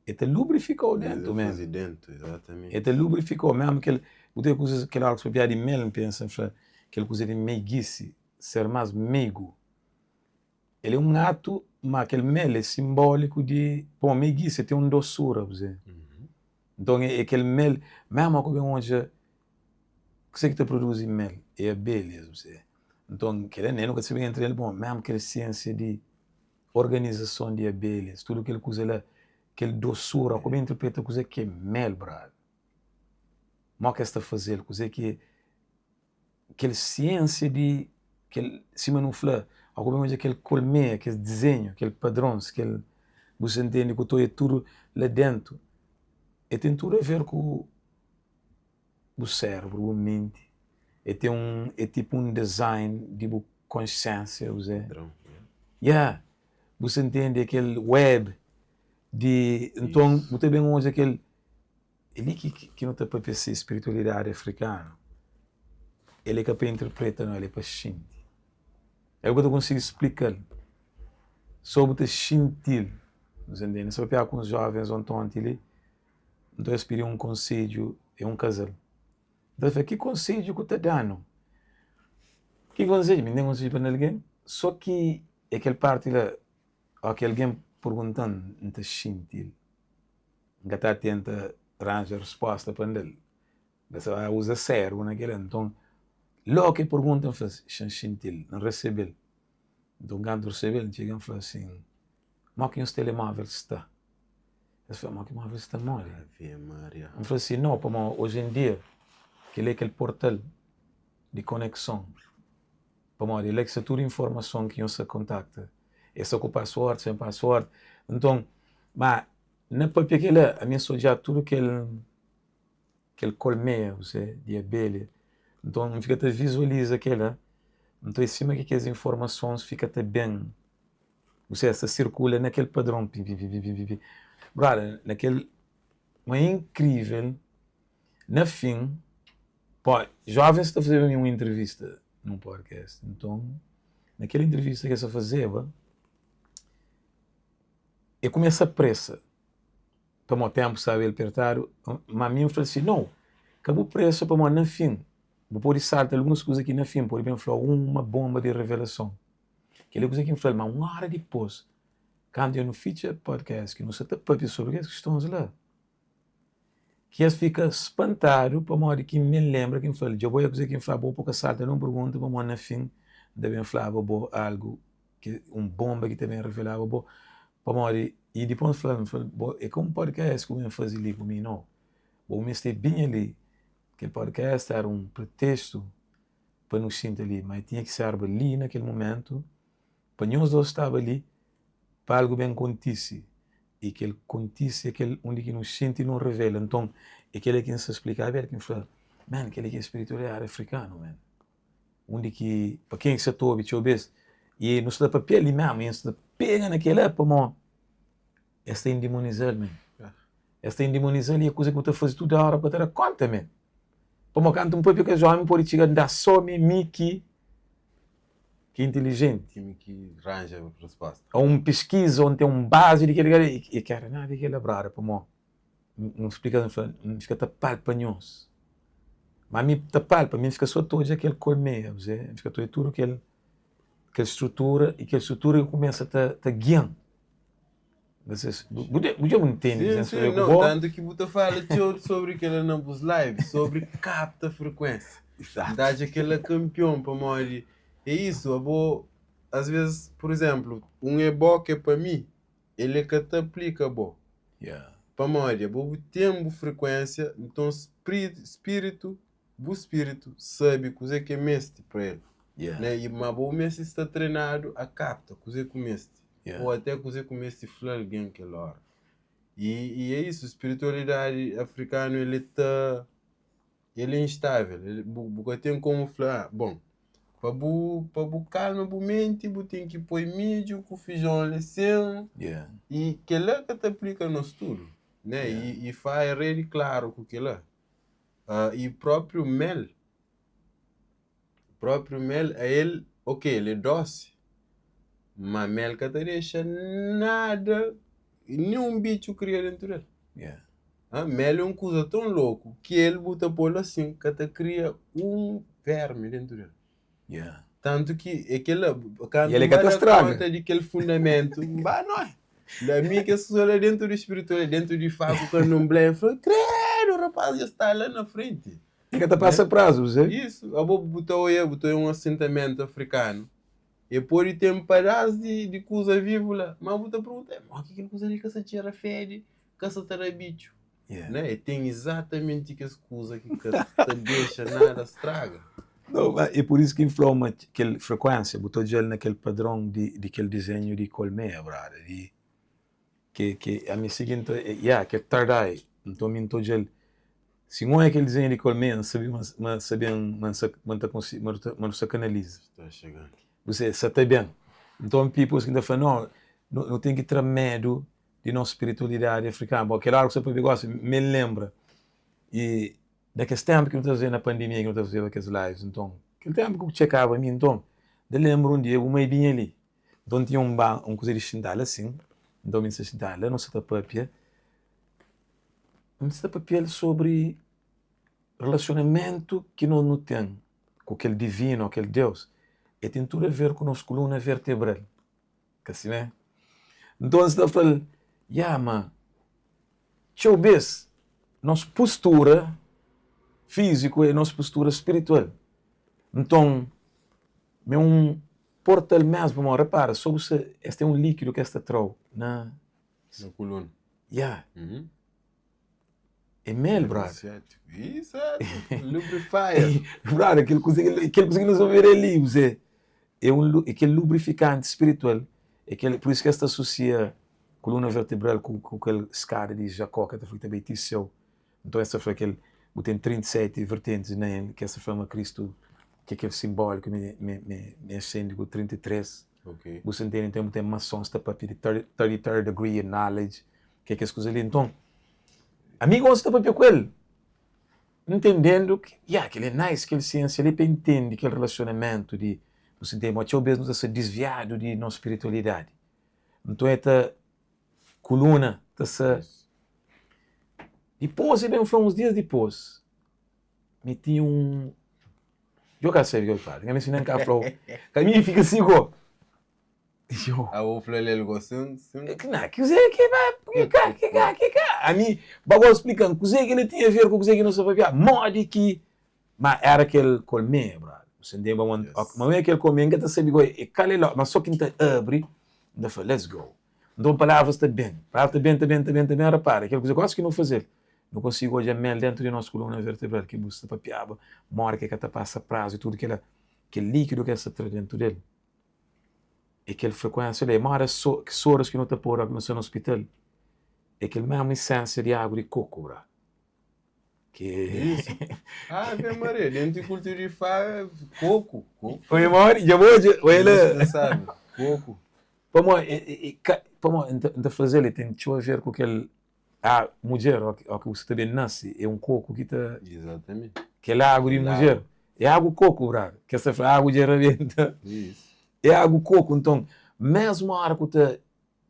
E ta lubrifikau dentu mesmu. Faze dentu, exatamente. E ta lubrifikau mesmu kel, bu ta kuzas, kel ora ki bu papia di mel, N pensa, N fla, kel kuza di meiguice, ser mas meigu. El é un atu, ma kel mel é simbóliku di, pô, meiguice ten un dosura, bu sabe. Nton é kel mel, mesmu ku ben odja kuzê ki ta produzi mel, é abelhas, bu sabe. Nton, kel-la nen nu ka ta sabe entra nel, bon, mesmu kel siênsia di organizason di abelhas, tudu kel kuza la, kel dosura, ku ben interpreta kuze ki é mel, brother. Mo ki es ta fazel, kuze ki é kel siênsia di kel, sima nu fla, ó ku ben odja kel kolmeia, kes dizenhu, kel padrons, kel, bu sa ntende, ku ta odja tudu la dentu, e ten tudu a ver ku bu sérbru, bu menti, e ten un, é tipu un design di bu konsiénsia, bu se. Yeah, bu sa ntende, é kel web di, nton bu ta ben odja kel, é li ki ki nu ta papia si spiritualidadi afrikanu, el é ka pa interpreta no, el é pa xinti. El ka ta konsigi splika-l, so bu ta xinti-l, bu sa ntende. N sta papia ku uns jovens ontonti li, Nton es pidi un konsedju, é un kazal. Nton es fla, Ki konsedju ku ta da-nu? Ki konsedju? Mi N ten konsedju pa da algen? Sô ki é kel párti la, óki ki algen pergunta-m, N ta xinti-l. N ka ta tenta ranja respósta pa N da-l. N ta sta uza sérbru na kel-la. Nton, lógu ki el pergunta, N fla, Xa N xinti-l, N resebe-l. Nton, kantu N resebe-l, N txiga N fla asin, Mó ki nhos telemóvel sta? Es fla, Mó ki móvel sta modi? Ave Maria. N fla si, No, pamodi oji en dia kel-li é kel portal di konekson. Pamodi é la ki sta tudu informason ki nhos sta kontakta. Es sta ku password, sen password. Nton, má na papia kel-la, ami N sta odja tudu kel kel kolmeia, kuzê, di abelha. Nton, N fika ta vizualiza kel-la. Nton, é sima ki kes informasons fika ta ben Bu sa ta sirkula na kel padron pi pi pi pi pi pi Brother, na kel ma é inkrivel na fin po jovens ta fazeba mi un intrivista nun podcast nton na kel intrivista ki es ta fazeba e kumesa presa pamo tempu staba el pertadu ma mi N fla si nou ka bu presa pamo na fin bu pode salta alguns kuza ki na fin pode ben fla uma bomba di revelason. Kel-li é kuza ki N fla-l, má un óra dipôs, kantu dja nu fitxa podcast, ki nu sta ta pâpia sobri kes kistons la, ki es fika spantadu pamodi ki N ben lenbra ki N fla-l, Dja bo é kuza ki N fla bo, pa ka salta nun pergunta, pamodi na fin N ta ben flaba bo algu, ki un bonba ki ta ben revelaba bo, pamodi i dipôs N fla-l, N fla-l, bo é ka un podcast ki bu ben faze li ku mi, nau, bo bu meste binha li, kel podcast éra un pretestu pa nu xinta li, ma tinha ki serba li na kel mumentu pa nhos dos staba li pa algu ben kontise i kel kontise é kel undi ki nu xinti nu revela. Nton é kel-la ki N sta splikaba el, ki N fla, Man, kel-li ki é spiritualidadi afrikanu, man. Undi ki, pa ken ki sa ta obi txeu bes, i nu sta ta papia li mésmu, i N sta ta pega na kel-la pamodi es ta indimoniza-l, man. Es ta indimoniza-l i é kuza ki bu ta faze tudu óra bu ka ta da kónta, man. Pamodi kantu N papia ku es ómi, N pode txiga N da sô mi, mi ki ki intilijenti. Ki mi ki ranja resposta. Ô un piskiza, ô N ten un bazi di kel-li, i ka éra nada di kel-la, brother, pamodi N splika-s, N fla, N fika ta palpa nhos. Má mi ta palpa, mi N fika sô ta odja kel kolmeia, N fika ta odja tudu kel kel strutura, i kel strutura ki kumesa ta ta gia-m. Bu dja bu ntende Sim, sim, não, tanto ki bu ta fala txeu sobri kela na bus live, sobri kapta frekuénsia. N ta atxa kela kanpion pamodi é isu, abo as vezes, pur izénplu, un é bo ki é pa mi, el é ka ta aplika bo. Pamodi abo bu ten bu frekuénsia, nton spiritu bu spiritu sabe kuzê ki el meste pa el, né? I ma bo meste sta trenadu a kapta kuzê ku meste, ô até kuzê ku meste fla algen kel óra. I i é isu, spiritualidadi afrikanu el é ta el é instável, el bu bu ka ten komu fla, ah, bon, pa bu pa bu kalma bu menti bu ten ki poi midju ku fijon li sin, Yeah. i kel-la ka ta aplika nos tudu, né? Yeah. I i Fá é rei di klaru ku kel-la. Ah, i própriu mel, própriu mel a el, ok, el é dósi, ma mel ka ta dexa nada, ninhun bitxu kria dentu del. Yeah. Ah, mel é un kuza ton loku ki el bu ta pô-l asin, ka ta kria un vermi dentu del. Yeah. Tantu ki é kel-la, E kantu el N ka ba ta da straga. konta di kel fundamentu, N ba noi. Da mi kes kuza la dentu di spiritual, dentu di Fá ku Kandomblé, N fla, kredu, rapaz dja sta la na frenti. E ka ta pasa Né? prazu, Zé. Isu, abo bu ta oia, bu ta oia un asentamentu afrikanu, e pode ten padás di, di kuza vivu la, ma bu ta pergunta, mo ki kel kuza li ka sa txera fedi, ka sa ta da bitxu? Yeah. Né? E ten izatamenti kes kuza ki ka ta dexa nada straga. Não, ma é por isso que N fla-u ma kel frekuénsia, bu ta odja-l na kel padron di, di kel dizenhu di kolmeia, brada, di ke, ke ami si ki N ta, yeah, kel third eye, nton mi N ta odja-l, si N odja kel dizenhu di kolmeia, N sabe ma, ma sa ben, ma N sa, ma N ta konsi, ma nu ta, ma nu sa kanaliza. Sta xegando. Bu se, sa ta ben. Nton, peoples ki ta fla, no, nu, nu ten ki tra medu di nos spiritualidadi afrikanu. Bon, kel óra ku sta pabia gosi, mi N lenbra i na kes ténpu ki nu ta fazeba na pandemia ki nu ta fazeba kes lives, nton, kel ténpu ki bu txekaba mi, nton, N ta lenbra un dia bu mai binha li, nton tinha un ba un kuza di xintadu la sin, nton mi N sta xintadu la, nu sta ta papia, N sta papia-l sobri relasionamentu ki nos nu ten ku kel divinu, kel Deus, e ten tudu a ver ku nos kuluna vertebral. Ka simé? Nton es ta fla-l, Ya, ma txeu bês nos postura fíziku é nos postura spiritual. Nton, mi é un portal mésmu, pamodi repara, sô bu sta, es ten un líkidu ki es ta tra-u na. Na kuluna. Ya. É mel, brother. Exato. Lubrifier. Brother, kel kuza kel kuza ki nu sta ver ali, você é um é kel lubrificante spiritual. É kel, por isso que es ta associa coluna vertebral ku, ku kel skada di Jacó que ta fla ki ta bai ti céu. Então es ta fla kel bu ten 37 vertentes na el, que es ta fla ma Cristo que é kel simbólico me me me, me ascende ku 33. Ok. Bu sa ntende? Então bu ten maçons ta papia di 33rd degree of knowledge, que é kes kuza li. Então, ami gosi ta papia ku el, ntendendu ki, ya, kel é nice, kel siênsia li pa intende kel relasionamentu di, bu sa ntende? Ma txeu bês nu ta sta disviadu di nos spiritualidadi. Nton e ta, kuluna ta sta. Dipôs e ben fla uns dias dipôs, mi tinha un, djo ka sabe ke fla, nha meste nen ka fla-u, ka mi fika si go. Yo. Ah, bu fla-l el go sin, sin. Na, kuzê ki ba, ki ka, ki ka, ki ka. Ami, ba go splika-m kuzê ki el tinha a ver ku kuzê ki nu sta papia, modi ki, ma era kel kolmeia, brother. Bu sa ntende? Pamodi, Yes. ma mi kel kolmeia, N ka ta sabe go é kal é lo, ma so ki N ta abri, N ta fla, let's go. Nton palavras ta ben, palavra ta ben, ta ben, ta ben, ta ben, rapara, kel kuzê gosi ki nu faze-l, nu konsigi odja mel dentu di nos kuluna vertebral ki bu sta papiaba, modi ki el ka ta pasa prazu i tudu kila, kel líkidu ki el sta tra dentu del. É kel frekuénsia li, é móda so, sorus ki nu ta pô ki nu sta na ospital, é kel mésmu isénsia di agu di koku, bra. Ki. Isso. Ave Maria, dentu di kultura di Fá, koku, koku. Oi, modi? Dja bu odja? Oi, la. Isso, sabe, koku. Pamodi, é, é, é, ka, pamodi, N ta, N ta faze-l, é ten txeu a ver ku kel, ah, mudjer, ó, ó ki bu sta ta ben nase, é un koku ki ta. Exatamente. Kel agu di Kel mudjer. agu. É agu koku, brother. Kes ta fla agu dja rabenta. Isso. É agu koku. Nton, mesmu ora ku ta,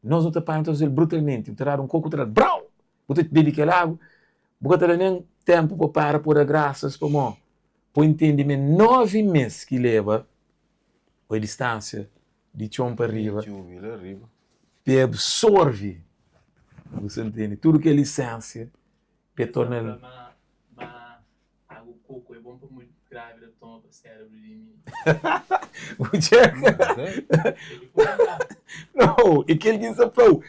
nos nu ta panha, nu ta faze-l brutalmenti. Bu ta dadu un koku, bu ta dadu brau! Bu ta bebe kel agu, bu ka ta da nen tenpu pa para pa da grasas, pamó pa intende ma é 9 mês ki leba oi distansia di txon pa riba. Di txubi la riba. Pa e absorve, bu sa ntende, tudu kel isensia pa e torna-l. Ma ma agu koku é bon pa mudjer grávida toma pa sérebru di mininu. Bu txeka? Nau, é kel ki N sta fla-u,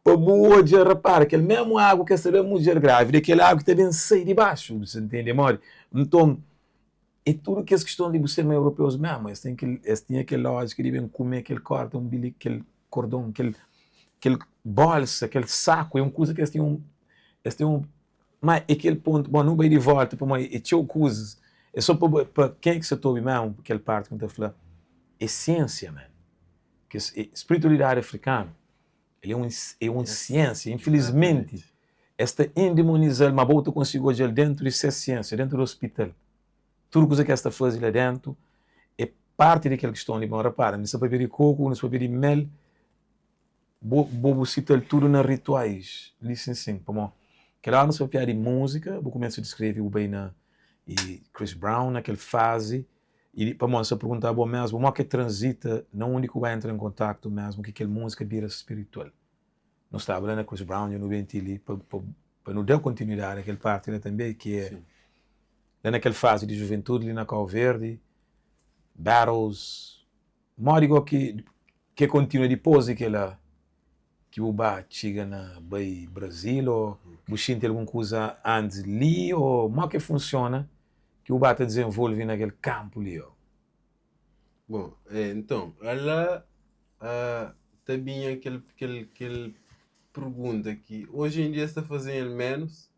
pa bu odja, rapara, kel mésmu agu ki es ta da mudjer grávida é kel agu ki ta ben sai di baxu, bu sa ntende modi? Nton, é tudu kes kiston di bu ser ma europeus mésmu, es ten kel, es tinha kel lójika di ben kume kel korda, kel kordon, kel. Kel bolsa, kel saku é un kuza ki es ten un, es ten un, má é kel pontu, bon, nu bai di volta pamodi é txeu kuzas, é sô pa pa ken ki sa ta obi mésmu kel parti ki N ta fla, é siênsia man, kes spiritualidadi afrikanu el é un é un siênsia, infilismenti es ta indemoniza-l, má bo ta konsigi odja-l déntu di ses siênsia, déntu di ospital, tudu kuza ki es ta faze la déntu é parti di kel kiston li. Bon, rapara, nu sta pâpia di koku, nu sta pâpia di mel. Bo bo bu sita-l tudu na rituais li sin sin pamó kel óra nu sta papiá di múzika bu kumesa diskreve bu bai na i Chris Brown na kel fazi i pamó nu sta pergunta bo mesmu mó ke transita na undi ku bu entra en kontaktu mesmu ki kel múzika bira spiritual nu staba la na Chris Brown dja nu ben ti li pa pa pa nu da kontinuidadi a kel parti la tanbe ki é la na kel fazi di juventudi li na Kau Verdi battles modi go ki Ke kontinua dipos di kela ki bu ba txiga na bai Brasil o bu xinti algun kuza antis li o mo ke funsiona ki bu ba ta dizenvolvi na kel kampu li o? Bon, enton, ala ta binha kel kel kel pergunta ki oji en dia es ta faze el menus,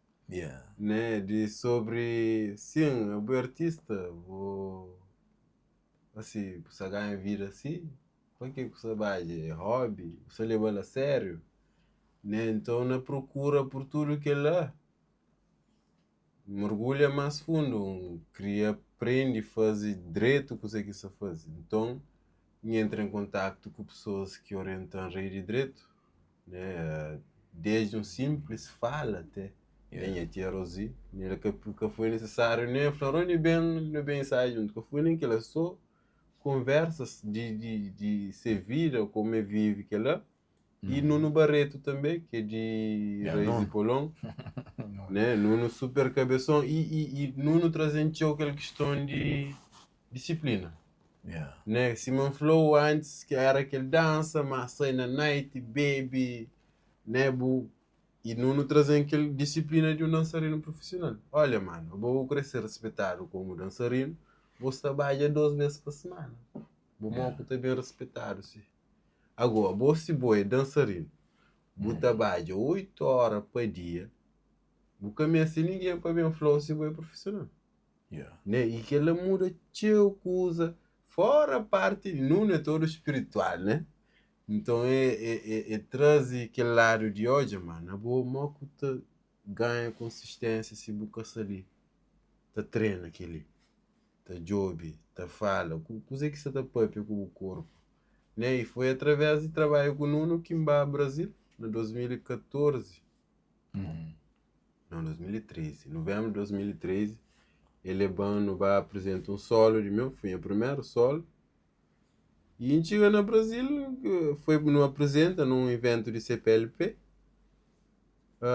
né, di sobri, sin, abo é artista, bo. Asi, bu sa ganha vida asi? Pa ke ku sa badja? É hobby? Bu sa leba-l a sériu? Né? Nton, na prokura pur tudu kel-la, N mergulha más fundu, N kria prende faze dretu kuzê ki N sa faze. Nton, N entra en kontaktu ku pesoas ki orienta-m rei di dretu. Né? Desde um simples fala até yeah. Nha tia Rosi, nela ka, ka foi necessário nem fla Rony ben, no ben ensaio junto, ka foi nem kela, só conversas de, de, de se vida, como é vive kela. E Nuno Barreto também, que é de Yeah, Raiz Nuno. de Polon, né? Nuno super cabeção e, e, e Nuno trazendo aquela questão de disciplina. Yeah. Né? Sima N fla-u antis ki éra kel dansa, má sai na night, bebe, né? Bu i Nunu traze-m kel disiplina di un dansarinu prufisional. Olha, manu, abo bu krê ser rispetadu komu dansarinu, bo sta badja dos bês pa simana. Bu mô ku ta ben rispetadu si. Ago, abo si bo é dansarinu, bu ta badja oitu óra pa dia, bu ka meste ningen pa ben fla-u si bo é prufisional. Né? I kel-la muda txeu kuza, fóra parti di Nuno é todo spiritual, né? Nton é, é, é, é traze kel ladu di odja, ma na bo mó ku ta ganha konsisténsia si bu ka sta li ta trena kel-li, ta djobe, ta fala, ku kuzê ki sta ta pâpia ku bu korpu, né? I foi através di trabadju ku Nuno ki N ba Brazil na 2014. Não, 2013, novembro de 2013, el leba-m nu ba apresenta un solo di meu, foi nha primeru solo. I N txiga na Brazil, foi nu apresenta num iventu di CPLP,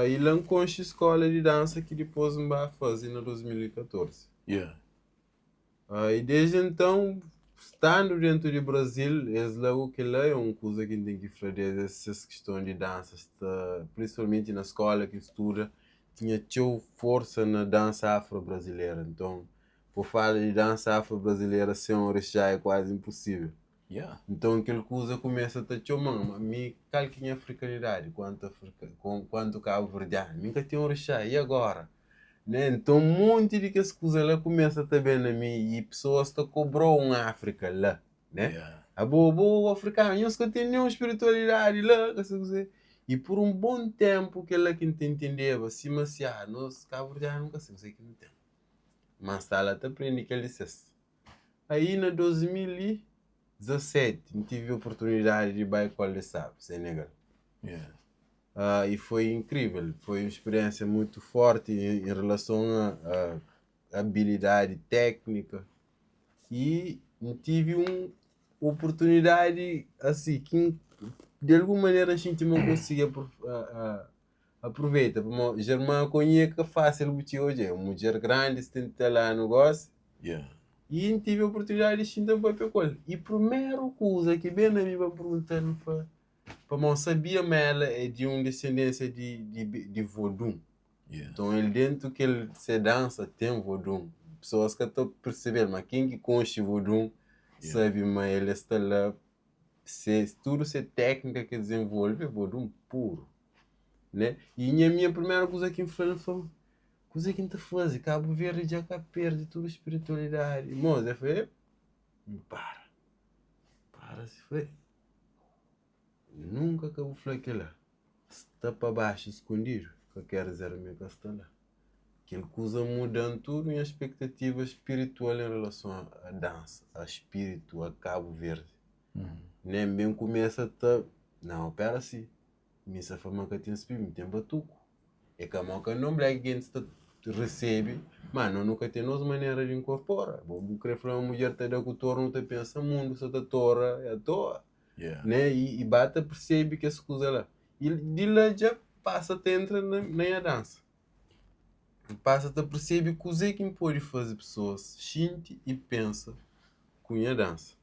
i la N konxe skola di dansa ki dipôs N ba faze na 2014. Yeah. I desdi entãu, standu dentu di Brazil, es la ku kel-la é un kuza ki N ten ki fla des, es ses kiston di dansa sta, prinsipalmenti na skóla ki N studa, tinha txeu forsa na dansa afro-brazilera. Nton, pa fala di dansa afro-brazilera sen orixá é kuazi inpusível. Yeah. Nton, kel kuza kumesa ta txoma-m, ma mi kal ki nha afrikanidadi kuantu afrika, kuantu kabuverdianu? Mi N ka ten orixá, i agóra? Né? Nton, monti di kes kuza la kumesa ta ben na mi i pesoas ta kobrau un Áfrika la, né? Yeah. Abo, abo afrikanu, nhos ka ten nenhun spiritualidadi la, ka sai kuzê. I pur un bon ténpu kel-la ki N ta intendeba, sima si, ah, nos kabuverdianu nu ka sabe kuzê ki nu ten. Má N sta la ta prende kel di ses. Aí na 2017 N tive oportunidadi di bai Col de Sable, Senegal. Yeah. E foi incrível, foi un speriênsia mutu forti em relason a abilidadi téknika i N tive un oportunidadi asi ki N di algun manera N xinti ma N konsigi aproveita pamodi Germán konhe ka fásil bu txiga odja, é un mudjer grandi 70 tal anu gosi i N tive oportunidadi di xinta N papia ku el i primeru kuza ki ben na mi pa N pergunta-l N fla Pamodi N sabia ma ela é di un disendénsia di vodun. Nton, el déntu kel se dansa ten vodun. Pesoas ka ta persebe-l, má ken ki konxe vodun sabe ma el sta la. Se tudu se téknika ki el dizenvolve é vodun puru, né? I nha minha primeru kuza ki N fla, N fla, kuze ki N ta faze? Kabu Verdi dja ka perde tudu spiritualidadi. Mos, el fla, ep, N para. Para si fla, nunka ka bu fla kila. Sta pa baxu skundidu ka ker dizer ma e ka sta la. Kel kuza muda-m tudu nha spektativa spiritual en relason a dansa, a spiritu, a Kabu Verdi. Né, N ben kumesa ta, nau, pera si, mi sa fla ma N ka ten spiritu, mi ten batuku. É ka mau kandomblé ki gentis ta resebe, ma no nu ka ten nos manera di inkorpora. Bo bu kre fla ma mudjer ta da ku toru, nu ta pensa mundu sa ta tora atoa. Né? I ba ta persebe kes kuza la. I di la dja pasa ta entra na nha dansa. N pasa ta persebe kuzê ki N pode faze pesoas xinti i pensa ku nha dansa.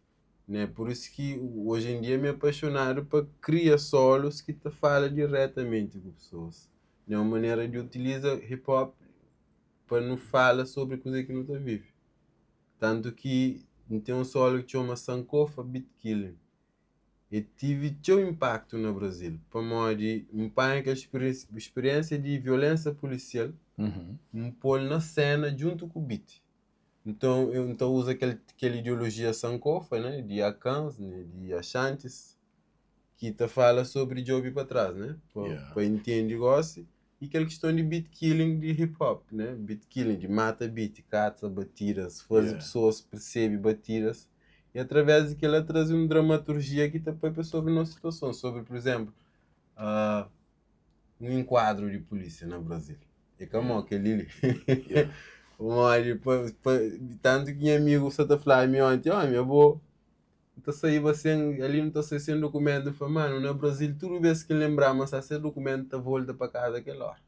Né? Pur isu ki oji en dia mi é apaixonadu pa kria solos ki ta fala diretamenti ku pesoas. É un manera di utiliza hip hop pa nu fala sobri kuzê ki nu ta vive. Tantu ki N ten un solo ki txoma Sankofa Beat Killing. E tive txeu inpaktu na Brazil, pamodi N panha kel spiriénsia di violénsia pulisial, N pô-l na séna djuntu ku beat. Nton, N ta uza kel ideolojia Sankofa, né, di Akans, di Ashantis, ki ta fala sobri djobe pa tras, né, pa intende gósi. I kel kiston di beat killing di hip hop, né? Beat killing, di mata beat, kata batidas, faze pesoas persebe batidas i através di kel-la traze un dramaturjia ki ta papia sobri nos situason, sobri, pur izénplu, un enkuadru di pulísia na Brazil. É ka mau kel-li li. Pamodi, tantu ki nha amigu sa ta fla mi onti, Ómi, abo N ta saiba sen, ali nu ta sai sen dokumentu. N fla, manu, na Brazil tudu bes ki N lenbra ma N sta sen dokumentu, N ta volta pa kaza kel ora.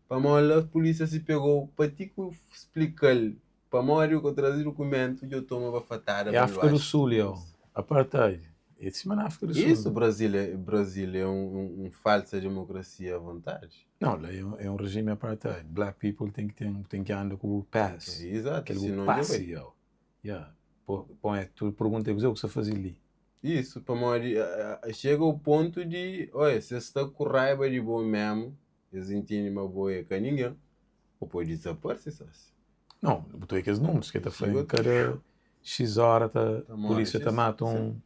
Pamodi la pulisia si pegou pa ti ku splika-l pamodi ku traze dokumentu, djo toma bafatada É pa Áfrika do luaxi. Sul, yo. Apartheid. É sima na Áfrika do Sul. Isu, Brazil é, Brazil é un falsa demokrasia a vontadi. Não, la é un regime apartheid. Black people ten ki ten, ten ki anda ku bu pass. Exato, Kel bu sinon dja bai. passe, yo. Ya, po, pon é, tu pergunta é kuzê ku sta faze li? Isso, pamodi chega o pontu di, oi, se es sta ku raiba di bo memu, es intende ma bo é ka ningen, bo pode dizaparse sósi. Não, bu ta obi kes númerus ki el ta fla, Chega em kada X óra ta, ta móre polísia ta X, mata sim. un.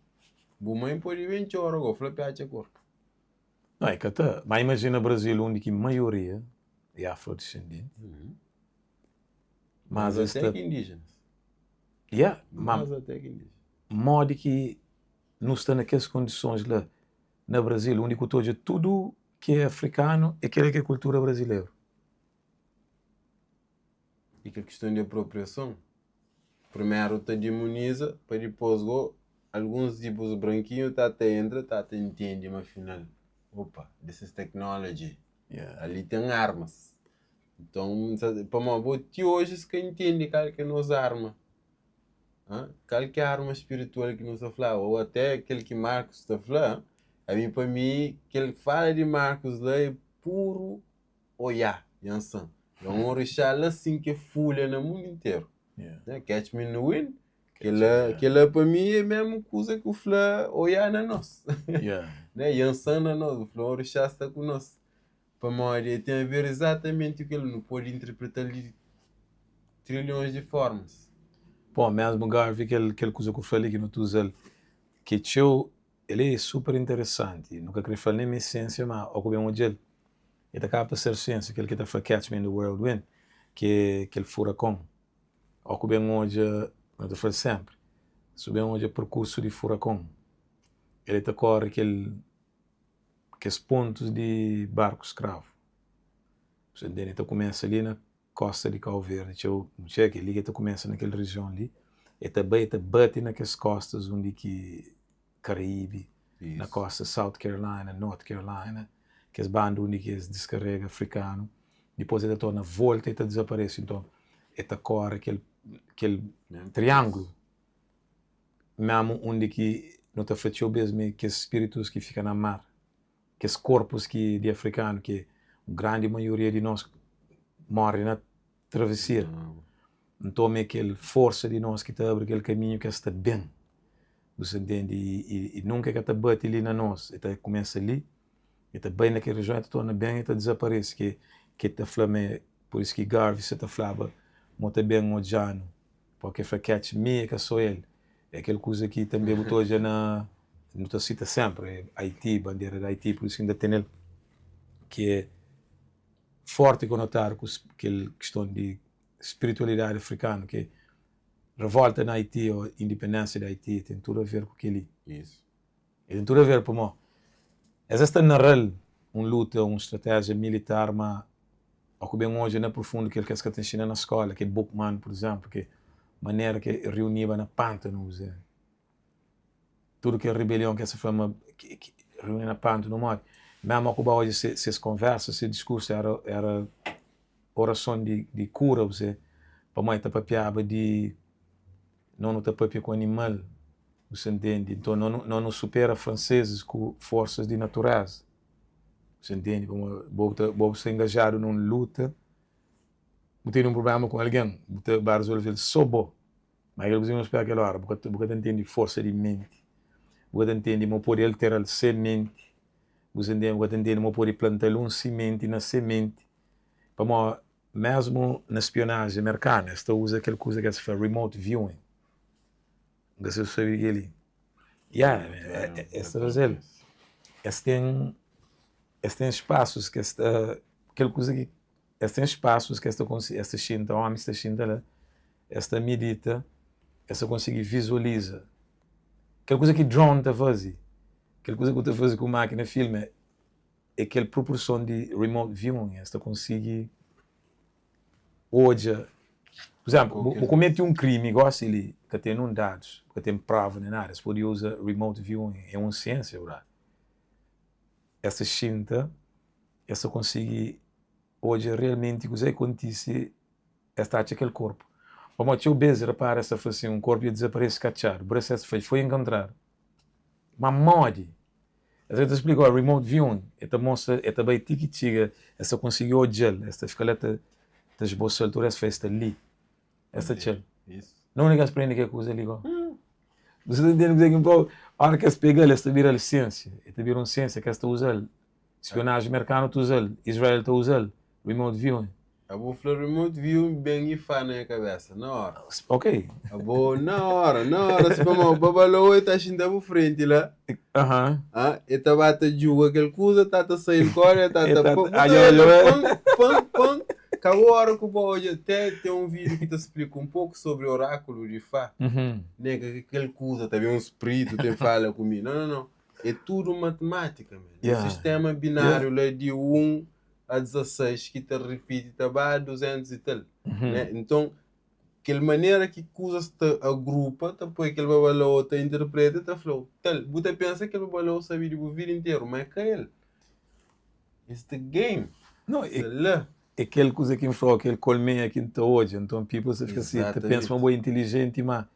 Bu mãe pode ben txora go, fla pe atxa korpu. Não, é ka ta. Má imajina Brazil undi ki maioria é afrodescendenti. Mas Mas es até ta. ki indígenas. Yeah, má Mas até ki indígenas. modi ki nu sta na kes kondisons la na Brazil undi ku ta odja tudu ki é afrikanu é kel-la ki é kultura brazileru. E kel kiston di apropriason, primeru ta dimoniza pa dipôs go alguns di bus brankinhu ta ta entra ta ta intende ma afinal, opa, this is technology, Yeah. ali ten armas. Nton, pamodi bo ti oji es ka intende kal ki é nos arma. Kal ki é arma spiritual ki nu sta fla, ô até kel ki Markus ta fla, ami pa mi kel fala di Markus la é puru Oiá, Yansan. É un orixá la sin ki é fulha na mundu interu. Yeah. Catch me in the wind. Catch Kela, me, yeah. kela pa mi é mesmu kuza ki u fla Oiá na nos. Yeah. Né? Yansan na nos, u fla orixá sta ku nos. Pamodi el ten a ver izatamenti ku kel, nu pode interpreta-l di trilhons di formas. Bom, mesmu Garvey, kel, kel kuza ku fla li ki nu ta uza-l, ki é txeu, el é super interesanti. Nu ka kre fla nen ma é siênsia, ma ó ku ben odja-l, el ta kaba pa ser siênsia, kel ki ta fla Catch Me in the Whirlwind, ki é kel furakon. Ó ku ben odja, nu ta fla-l sénpri, si bu ben odja perkursu di furakon, el ta kóre kel kes pontus di barku skravu. Bu ta ntende? Ta kumesa li na kosta di Kau Verdi, txeu txeu kel li ki ta kumesa na kel rijion li, e ta bai e ta bati na kes kostas undi ki Karaibi, na kosta South Carolina, North Carolina, kes banda undi ki es diskarega afrikanu, dipôs e ta torna volta e ta dizaparese. Nton, e ta kóre kel kel trianglu memu undi ki nu ta fla txeu bes ma kes spiritus ki fika na mar, kes korpus ki di afrikanu ki un grandi maioria di nos móre na travesia. Nton ma é kel forsa di nos ki ta abri kel kaminhu ki es ta ben. Bu sa ntende? I nunka e ka ta bati li na nos, e ta kumesa li, e ta bai na kel rejion, e ta torna ben, e ta dizaparese. Ke ke ta fla ma e pur isu ki Garvey sa ta flaba ma ta ben odja-nu, purki e fla catch me e ka so el. É kel kuza ki tanbe bu ta odja na, nu ta sita senpri Haiti, bandera di Haiti, pur isu ki N ta tene-l, ki é forti konotadu ku kel kiston di spiritualidadi afrikanu, ki Revolta na Haiti o indipendênsia di Haiti ten tudu a ver ku kel-li. Isu. E ten tudu a ver pamó es es ta narra-l un luta, un stratéjia militar, ma o ku ben odja na prufundu kel ki es ka ta nxina na skóla, ke Boukman, pur izénplu, ke manera ke riuniba na pântanu, kuzê, tudu kel ribelion ke es ta fla ma ki riuni na pântanu modi. Mésmu o ku ba odja ses konversa, ses diskursu éra éra orason di di kura bu pamodi el ta papiaba di no nu ta papia ku animal bu sa ntende nton no no nu supera fransesis ku forsas di natureza bu sa ntende pamodi bo bu ta bo bu sta engajadu na un luta bu tene un prublema ku algen bu ta ba rezolve-l so bo ma kel kuza ki nu spera kel ora bu ka bu ka ta ntende forsa di menti bu ka ta ntende ma bu pode altera-l se menti bu sa ntende bu ka ta ntende ma bu pode planta-l un simenti na se menti Pamó mesmu na spionajen merkanu es ta uza kel kuza ki es fla remote viewing. N ka sabe si bu sabe di kel-li. Ya, es ta faze-l. Es ten es ten spasus ki es ta kel kuza ki es ten spasus ki es ta konsigi es ta xinta ómis ta xinta la es ta midita es ta konsigi vizualiza kel kuza ki drone ta faze kel kuza ki bu ta faze ku mákina filma. É kel proporson di remote viewing, es ta konsigi odja, pur izénplu, bu komete un krimi gósi li, ka ten nun dadus, ka ten prova nen nada, es pode uza remote viewing, é un siénsia brother. Es ta xinta, es ta konsigi odja realmenti kuzê ki kontise, es ta atxa kel korpu. Pamodi txeu bês, repara, es ta fla sin, un korpu dja dizaparese, ka atxadu, bu rese es fla, foi enkontradu. Ma modi? Es ta splika, ó, remote viewing, el ta mostra, el ta bai ti ki txiga, es ta konsigi odja-l, es ta fika la ta ta esbosa-l tudu, es fla, es sta li, es ta atxa-l. Na undi ki es prende kel kuza li gó? Bu sa ta ntende kuzê ki N fla-u? Óra ki es pega-l, es ta bira-l siénsia, el ta bira un siénsia ki es ta uza-l. Spionaji merkanu ta uza-l, Israel ta uza-l, remote viewing. Abo fla remote viewing ben i fa na nha kabesa na ora. Ok. Abo na ora, na ora si pamodi babalaô e ta xinta bu frenti la. Aham. Ah, e ta ba ta djuga kel kuza, ta ta sai-l kore, e ta E ta ta pon, bu ta ta odja ah, pon, pon, pon. Ka ora ku bo odja, te ten un vídeo ki ta splika un poku sobri orákulu di Fá. Uhum. Ne ka kel kuza ta ben un spritu ten fala ku mi. Não, não, não. É tudu matmátika, man. É Yeah. sistema Yeah. bináriu la di 1 a 16 ki ta ripiti ta ba a 200 i tal, né? Nton, kel manera ki kuzas ta agrupa ta poi kel babalau ta interpreta ta fla-u tal. Bu ta pensa kel babalau sabe di bu vida interu, ma é ka el. It's the game. Não, é, Sta la. é kel kuza ki N fla-u, kel kolmeia ki N ta odja. Nton, people ta fika si, ta pensa ma bo é intelijenti, ma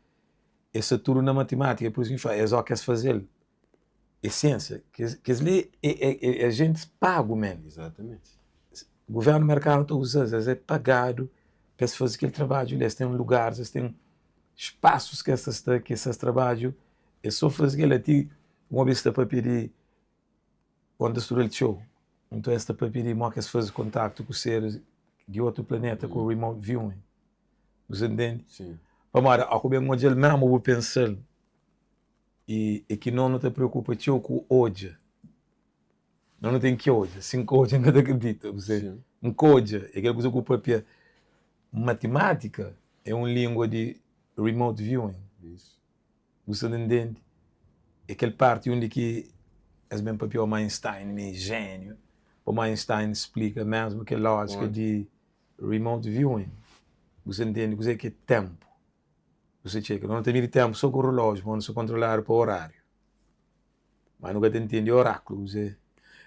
é sta tudu na matimátika. É pur isu ki N fla, es óki es faze-l. É siênsia. Kes li é ajentis pagu mésmu. Exatamente. Guvernu merkanu ta uza-s, es é pagadu pa es faze kel trabadju li. Es ten lugaris, es ten spasus ki es ta sta, ki ses trabadju é sô faze kel-la. Ti un obi es ta pâpia di, N ta studa-l txeu, nton es ta pâpia di modi ki es faze kontaktu ku seris di otu planeta ku remote viewing. Bu sa ntende? Sim. Pamodi, óki bu ben odja-l mésmu bu pensa-l. I é ki no nu ta preokupa txeu ku odja. No nu ten ki odja. Si N ka odja, N ka ta kridita. Bu sabe? N ka odja. É kel kuza ku papia. Matimátika é un língua di remote viewing. Bu sta ta ntende? É kel parti undi ki es ben papia ma Einstein mi é jéniu. Pamodi Einstein splika mésmu kel lójika di remote viewing. Bu sta ntende kuzê ki é ténpu. Bu sta txeka. Nu ta midi ténpu sô ku relójiu, pamodi nu sta kontroladu pa oráriu. Má nu ka ta ntende orákulu, kuzê.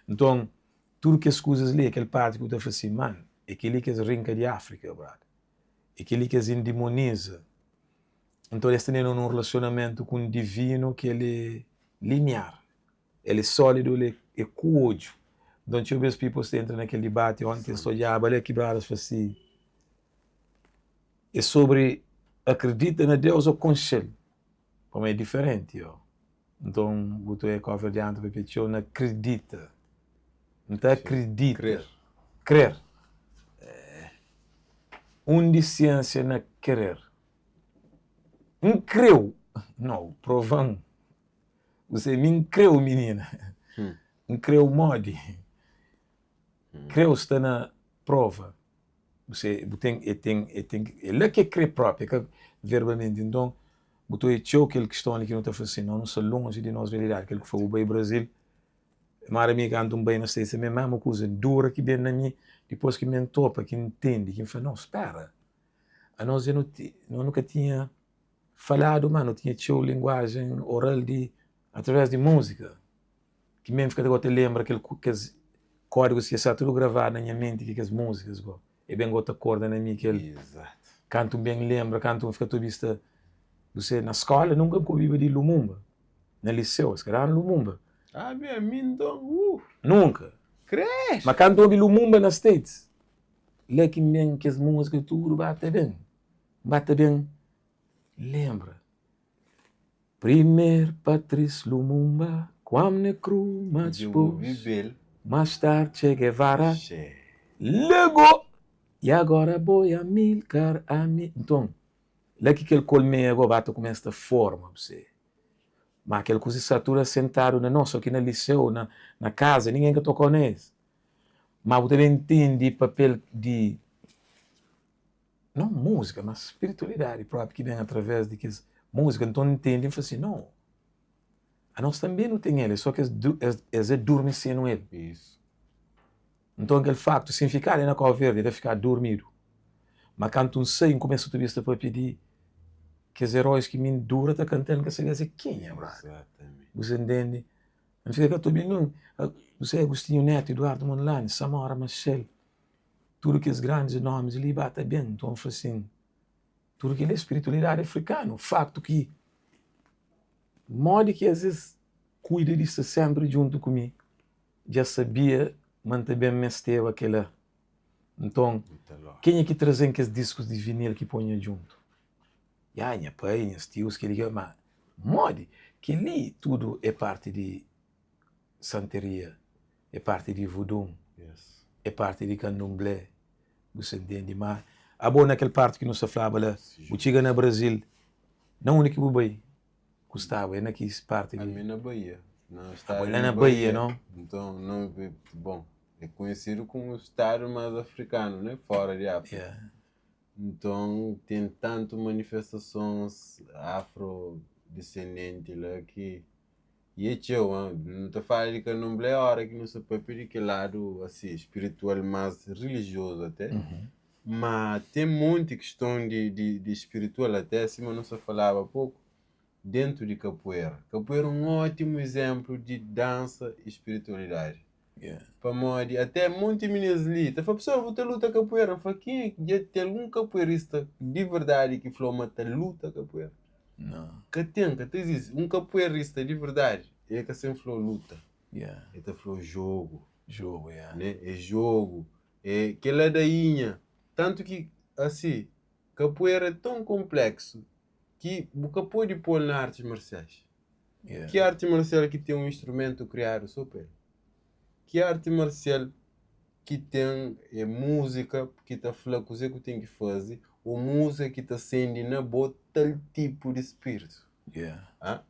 Nton, tudu kes kuzas li é kel párti ki bu ta fla si, Man, é kel-li ki es rinka di Áfrika, brother. É kel-li ki es indimoniza. Nton, es ta tene un relasionamentu ku un divinu ki el é liniar, el é sólidu, el é ku odju. Nton, txeu bês peoples ta entra na kel dibati, onti es ta odjaba la ki brothers fla si, É sobri akredita na Deus ô konxe-l? Pamodi é diferenti. Nton, bu ta oia Kabuverdianu ta papia txeu na kridita. N ta akridita. Krer. Krer. Undi siensia na kerer? N kreu. Nau, prova-m. Bu sabe, mi N kreu, minina. N kreu modi? Kreu sta na prova. Bu se, bu ten, e ten, e ten, e la ki e kre propi, e ka verbalmenti. Nton, bu ta oia txeu kel kiston li ki nu ta fla sin, no, nu sta lonji di nos realidadi. Kel ki fla bu bai Brazil, mara mi kantu N bai na States tanbe, mesmu kuza, dura ki ben na mi, dipôs ki mi N topa, ki N ntende, ki N fla, no, spera, anos dja nu ti, no nu ka tinha faladu, ma nu tinha txeu linguajen oral di através di múzika. Ki mi N fika ta gosta lenbra kel kes kódigus ki sta tudu gravadu na nha menti ki kes múzikas go e ben go ta korda na mi kel kantu N ben lenbra kantu N fika ta obi sta bu se na skóla nunka N ka obiba di Lumumba na liseu es ka daba Lumumba Ah mi ami nton uh nunka Credo ma kantu N obi Lumumba na States la ki N ben kes múzika tudu ba ta ben ba ta ben lenbra. Primer Patrice Lumumba, Kwame Nkrumah dipôs, más tardi Che Guevara, lego E agora boi Amilcar Ami. Nton, la ki kel kolmeia go ba ta kumesa ta forma bu se. Ma kel kuza sta tudu asentadu na nos, so ki na liseu, na na kaza, ningen ka tokau na es. Ma bu ta ben ntende papel di. Non múzika, mas spiritualidadi própi ki ben através di kes múzika. Nton, N ntende, N fla si, no, anos tanbê nu ten el, é sô ki es es é durmesenu el. Isu. Nton, kel faktu, si N fika li na Kau Verdi, el ta fika durmidu. Má kantu N sai, N kumesa otu bês ta pâpia di kes eróis ki mi N dura ta kanta-l, N ka sabia es é kenha, brother. Exatamente. Bu sa ntende? N fika ka ta obi nun. Bu sabe, Agostinho Neto, Eduardo Mondlane, Samora Machel. Tudu kes grandis nomis li ba ta ben. Nton, N fla sin, tudu kel-li é spiritualidadi afrikanu. Faktu ki modi ki es es kuida di sta sénpri djuntu ku mi, dja sabia ma N ta ben mesteba kel-la. Nton, kenha ki traze-m kes diskus di vinil ki poi nha djuntu? Ya, nha pai, nhas tius, kel-li, kel-la. Má modi? Kel-li tudu é parti di santeria. É parti di vudun, é parti di kandunblé, bu sa ntende? Ma abo na kel parti ki nu sta flaba la, bu txiga na Brazil, na undi ki bu bai ku staba? É na ki parti di. Ami na Bahia, na Abo estadu é la di na Bahia, Bahia. no? Nton, no, bon, é konhesidu komu stadu más afrikanu, né, fora di Áfrika. Yeah. Nton, ten tantu manifestasons afro-disendenti la ki I é txeu, ah. Nu ta fala di kandomblé óra ki nu sta papia di kel ladu asi spiritual más rilijiozu até, má ten monti kiston di di di spiritual até sima nu sta falaba poku dentu di kapuera. Kapuera é un ótimu izénplu di dansa i spiritualidadi. Pamodi até monti minis li ta fla, Profesor, bu ta luta kapuera? N fla, Kenha ki dja ten algun kapuerista di verdadi ki fla-u ma ta luta kapuera? Ka ten, ka ta izisti. Un kapuerista di verdadi, el ka sen fla-u luta, el ta fla-u jogu. Jogu, Né? É jogu, é kel ladainha. Tantu ki, asi, kapuera é ton konpleksu ki bu ka pode pô-l na artis marsiais. Ki arti marsial ki ten un instrumentu kriadu sô pa el? Ki arti marsial ki ten é múzika ki ta fla kuzê ku ten ki faze ô múzika ki ta sende na bo tal tipu di spiritu?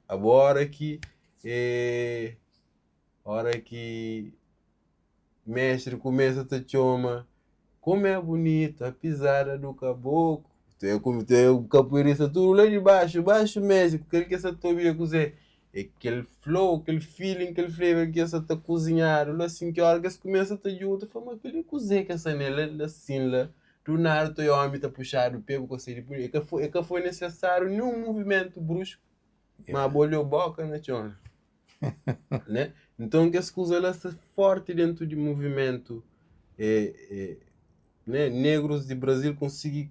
Abo óra ki é óra ki Mestri kumesa ta txoma, Como é bonita a pisada do caboclo. Tem tem capoeirista tudo lá de baixo, baixo mesmo, kel ki sa ta obi é kuzê? É kel flow, kel feeling, kel flavor ki sa ta kuzinhadu la assim ki ora ki es kumesa ta djuta, fla ma kel-li kuzê ki sa nel la assim la, do nada ta obi omi ta puxadu pé bu ka sai di pui, é ka foi é ka foi nesesáriu nenhum movimentu brusku, ma bo olhou boka na txon. Né? Nton kes kuza la sta forti dentu di muvimentu e, e, né? Negrus di Brasil konsigi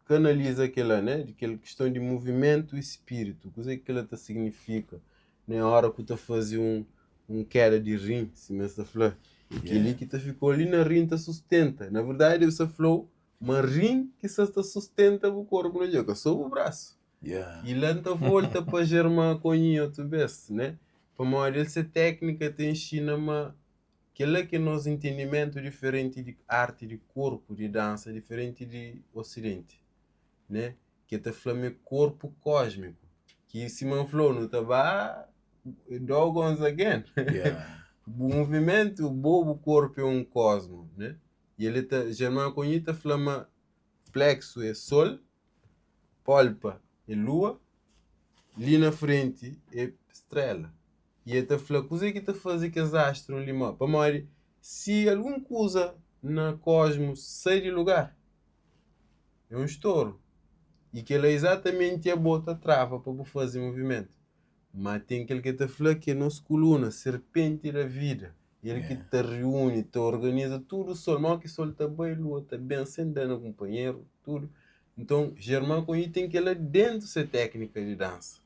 kanaliza kela, né? Di kel kiston di muvimentu e spiritu, kuze ki kela ta signifika, né? Ora ku ta faze un un keda di rin, sima es ta fla, e keli ki ta fika li na rin ta sustenta. Na verdadi, bu sta fla-u ma rin ki sa ta sustenta bu korpu na dja, ka so bu brasu. Yeah. I la N ta volta pa Germain Acogny otu bês, né? Pamodi el se téknika ta inxina ma kel-la ki é nos entendimentu diferenti di arti di korpu, di dansa, diferenti di osidenti, né? Ki el ta fla ma é korpu kósmiku, ki sima N fla-u, nu ta ba dogons again. Yeah. Bu muvimentu, bo, bu korpu é un kosmu, né? I el ta, Germain Acogny ta fla ma plexu é sol, polpa é lua, li na frenti é strela. I el ta fla kuzê ki ta faze kes astru li mau. Pamodi si algun kuza na kosmu sai di lugar, é un storu. I kel-la izatamenti abo ta trava pa bu faze muvimentu. Má ten kel ki el ta fla ki é nos kuluna, serpenti da vida. El ki ta riuni, ta organiza tudu sol. Mau ki sol ta bai, lua ta ben, sen da na kunpanheru, tudu. Nton, Germain Acogny ten kel-la déntu se téknika di dansa.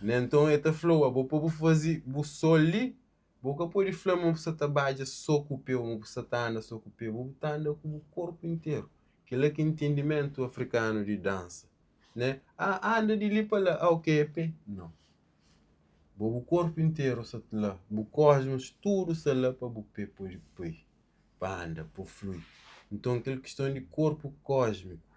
Né? Nton, el ta fla-u, abo pa bu faze bu sol li, bo ka pode fla ma bu sa ta badja sô ku pé ô ma bu sa ta anda sô ku pé. Bo bu ta anda ku bu korpu interu. Kel-la ki é ntendimentu afrikanu di dansa. Né? Ah, anda di li pa la. Ah, ok, é pé? Nau. Bo bu korpu interu sa la, bu kosmos tudu sta la pa bu pé pode poi, pa anda, pa flui. Nton kel kiston di korpu kosmiku,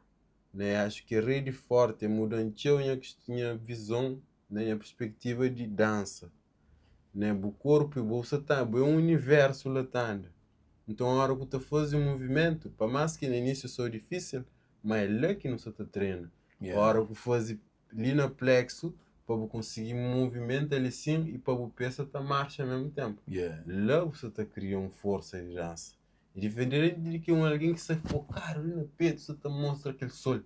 né, axu ki é rei di forti, é muda-m txeu nha nha vizon, né, nha perspektiva di dansa, né. Bu korpu bo sa ta, bo é un universu la ta anda. Nton ora ku ta faze un muvimentu, pa más ki na inísiu sô difísil, ma é la ki nu sa ta trena. Ora ku faze li na plexu pa bu konsigi movimenta li sin i pa bu pé sa ta marxa ao mesmu tempu. La bu sa ta kria un forsa di dansa. É diferenti di ki un algen ki sta fokadu li na petu sa ta mostra kel sol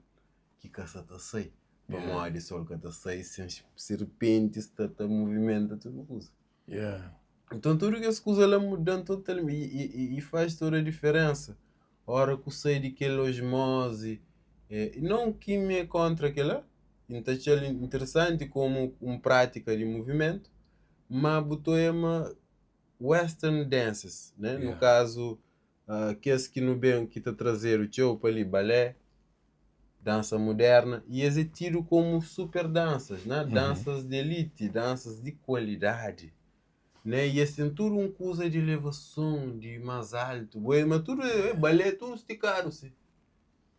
ki ka sa ta sai. Pamodi sol ka ta sai sen serpenti sta ta movimenta tudu kuza. Nton tudu kes kuza la muda-m totalmenti i faz toda diferensa. Ora ku sai di kel osmozi, non ki mi é kontra kela, N ta atxa-l interesanti komu un prátika di muvimentu, má bu ta oia ma western dances, né, nu kazu kes ki nu ben ki ta trazedu txeu pa li, balé, dansa muderna, i es é tidu komu super dansas, né, dansas di elite, dansas di kualidadi. Né? I es ten tudu un kuza di elevason, di más altu. Bo é, ma tudu é, balé é tudu stikadu si.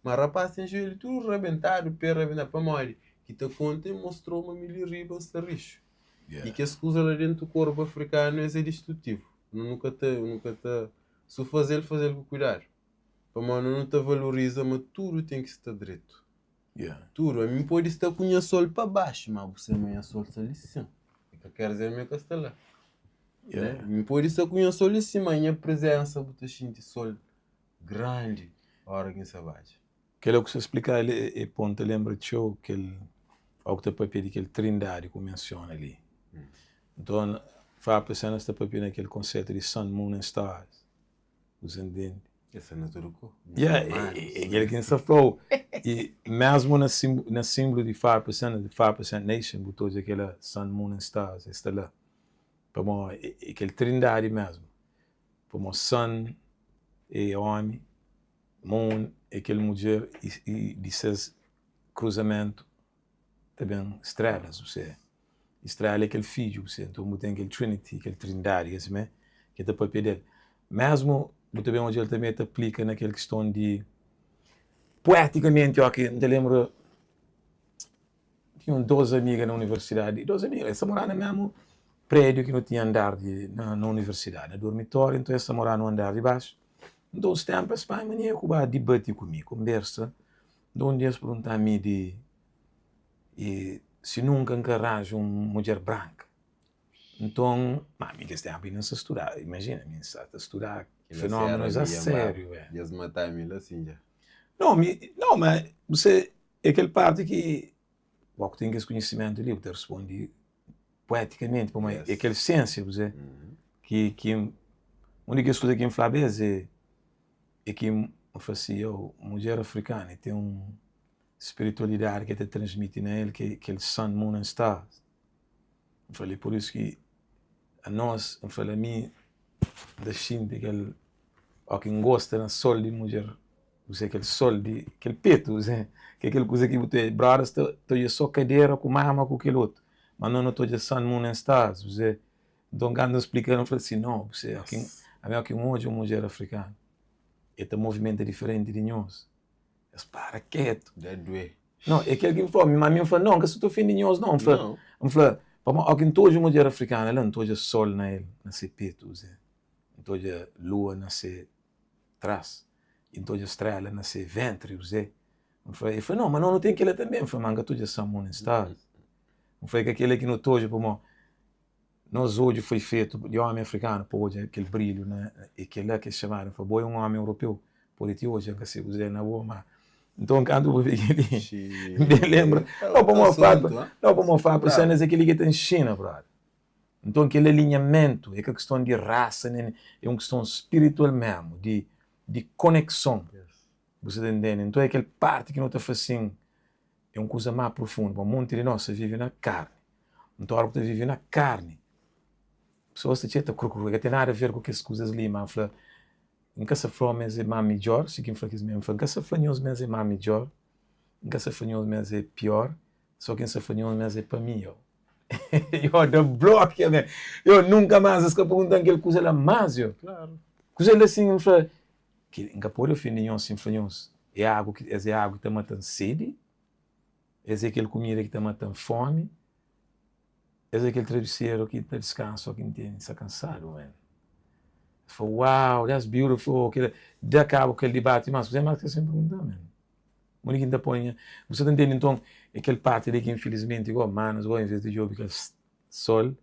Ma rapás ten juelhu tudu rabentadu, pé rabentadu. Pamodi? Ki ta konta e mostrou ma mi li riba N sta rixu. I kes kuza la dentu korpu afrikanu es é distrutivu. Nu nu ka ta, nu ka ta, su faze-l, faze-l ku kuidadu. Pamodi nu nu ta valoriza ma tudu ten ki sta dretu. Yeah. Tudu. Ami N pode sta ku nha sol pa baxu, ma bu sabe ma nha sol sta li sin. E ka ker dizer ma e ka sta la. Yeah. Né? N pode sta ku nha sol li sin, ma nha prezensa bu ta xinti sol grandi ora ki N sta badja. Kel-la ku sta splika el e pô-m ta lenbra txeu kel óki ta papia di kel trindadi ku mensiona li. Nton, Fábio Sena sta papia na kel konsetu di Sun, Moon and Stars. Bu sa ntende? Es sta na tudu ku. Yeah, é kel ki N sta fla-u. I mésmu na na sínbulu di 5%, di 5% Nation, bu ta odja kel-la, Sun, Moon and Stars, es sta la. Pamodi é kel trindadi mésmu. Pamodi Sun é ómi, Moon é kel mudjer i di ses kruzamentu ta ben strélas, bu se. Israel é kel fidju, bu se, nton bu ten kel Trinity, kel Trindadi, ke simé, ke ta papia del. Mesmu bu ta ben odja-l tanbe ta aplika na kel kiston di puetikamenti, ó ki N ta lenbra tinha un dos amiga na universidadi, dos amiga, es ta moraba na mesmu prédiu ki nu tinha andar di na na universidadi, na dormitóriu, nton es ta moraba na un andar di baxu. Nton uns ténpu es panha mania ku ba dibati ku mi, konbersa, nton un dia es pergunta mi di I si nunka N ka ranja un mudjer branka? Nton, ma mi kes ténpu inda N sta studa, imajina, mi N sta ta studa fenómenus a sériu. Dja es mata mi la sin dja. No, mi, no, ma bu se, é kel parti ki bo ku ten kes konhisimentu li, bu ta responde puetikamenti, pamodi é kel siénsia, bu se, ki, ki un di kes kuza ki N flaba es é, é ki N fla si, yo, mudjer afrikana e ten un spiritualidadi ki el ta transmiti na el ki é kel sun, moon and stars. N fla-l, é pur isu ki anos, N fla-l, ami N ta xinti kel, óki N gosta na sol di mudjer. Bu se kel sol di kel petu, bu se ke kel kuza ki bu ta brothers ta ta odja so kadera ku mama ku kel otu, ma no no ta odja sun, moon and stars, bu se. Nton kantu N splika-l N fla si, no, bu se, ami óki N odja un mudjer afrikanu e ta movimenta diferenti di nhos. Es para ketu. Da duê. No, é kel ki N fla, ma mi N fla, no, N ka sta ta ofende nhos no, N fla, N fla, pamodi óki N ta odja un mudjer afrikana la, N ta odja sol na el, na se petu, bu se, N ta odja lua na se tras i N ta odja strela na se ventri, kuzê? N fla, el fla, no, ma no nu ten kela tanbê. N fla, ma N ka ta odja sun, moon and stars. N fla, é ka kela ki nu ta odja pamodi nos odju foi fetu di omi afrikanu pa odja kel brilhu na é kela ki es txamadu. N fla, bo é un omi europeu, pode ti odja N ka se kuzê na bo, ma nton kantu bu vê kel-li, N ben lenbra, no, pamodi fla, no, pamodi fla pa senas é kel-li ki ta inxina, brother. Nton kel alinhamentu é ka kiston di rasa nen é un kiston spiritual memu, di di konekson. Bu sa ta ntende? Nton é kel parti ki nu ta fla sin, é un kuza má prufundu, pamodi monti di nos ta vive na karni. Nton ora ku ta vive na karni, pesoas ta txeu ta kru kru, ka ten nada a ver ku kes kuzas li, má N fla, N ka sa fla ma es é má midjór, si ki N fla kes mésmu, N fla, N ka sa fla nhos ma es é má midjór, N ka sa fla nhos ma es é piór, sô ki N sa fla nhos ma es é pa mi, yo. Yo da blokia me. Yo nunka más es ka pergunta-m kel kuza la más, yo. Klaru. Kuza la sin, N fla, ki N ka pode ofende nhos si N fla nhos é agu ki, es é agu ki ta mata-m sedi, es é kel kumida ki ta mata-m fomi, es é kel trabiseru ki ta diskansa o ki N tene, N sta kansadu, man. Es fla, wow, that's beautiful, kila, da kabu kel dibati mas, kuze más ki es ben pergunta-m, man? Modi ki N ta poi nha. Bu sa ta ntende? Nton, é kel parti li ki infilismenti go, manus go, envês di djobe kel sol,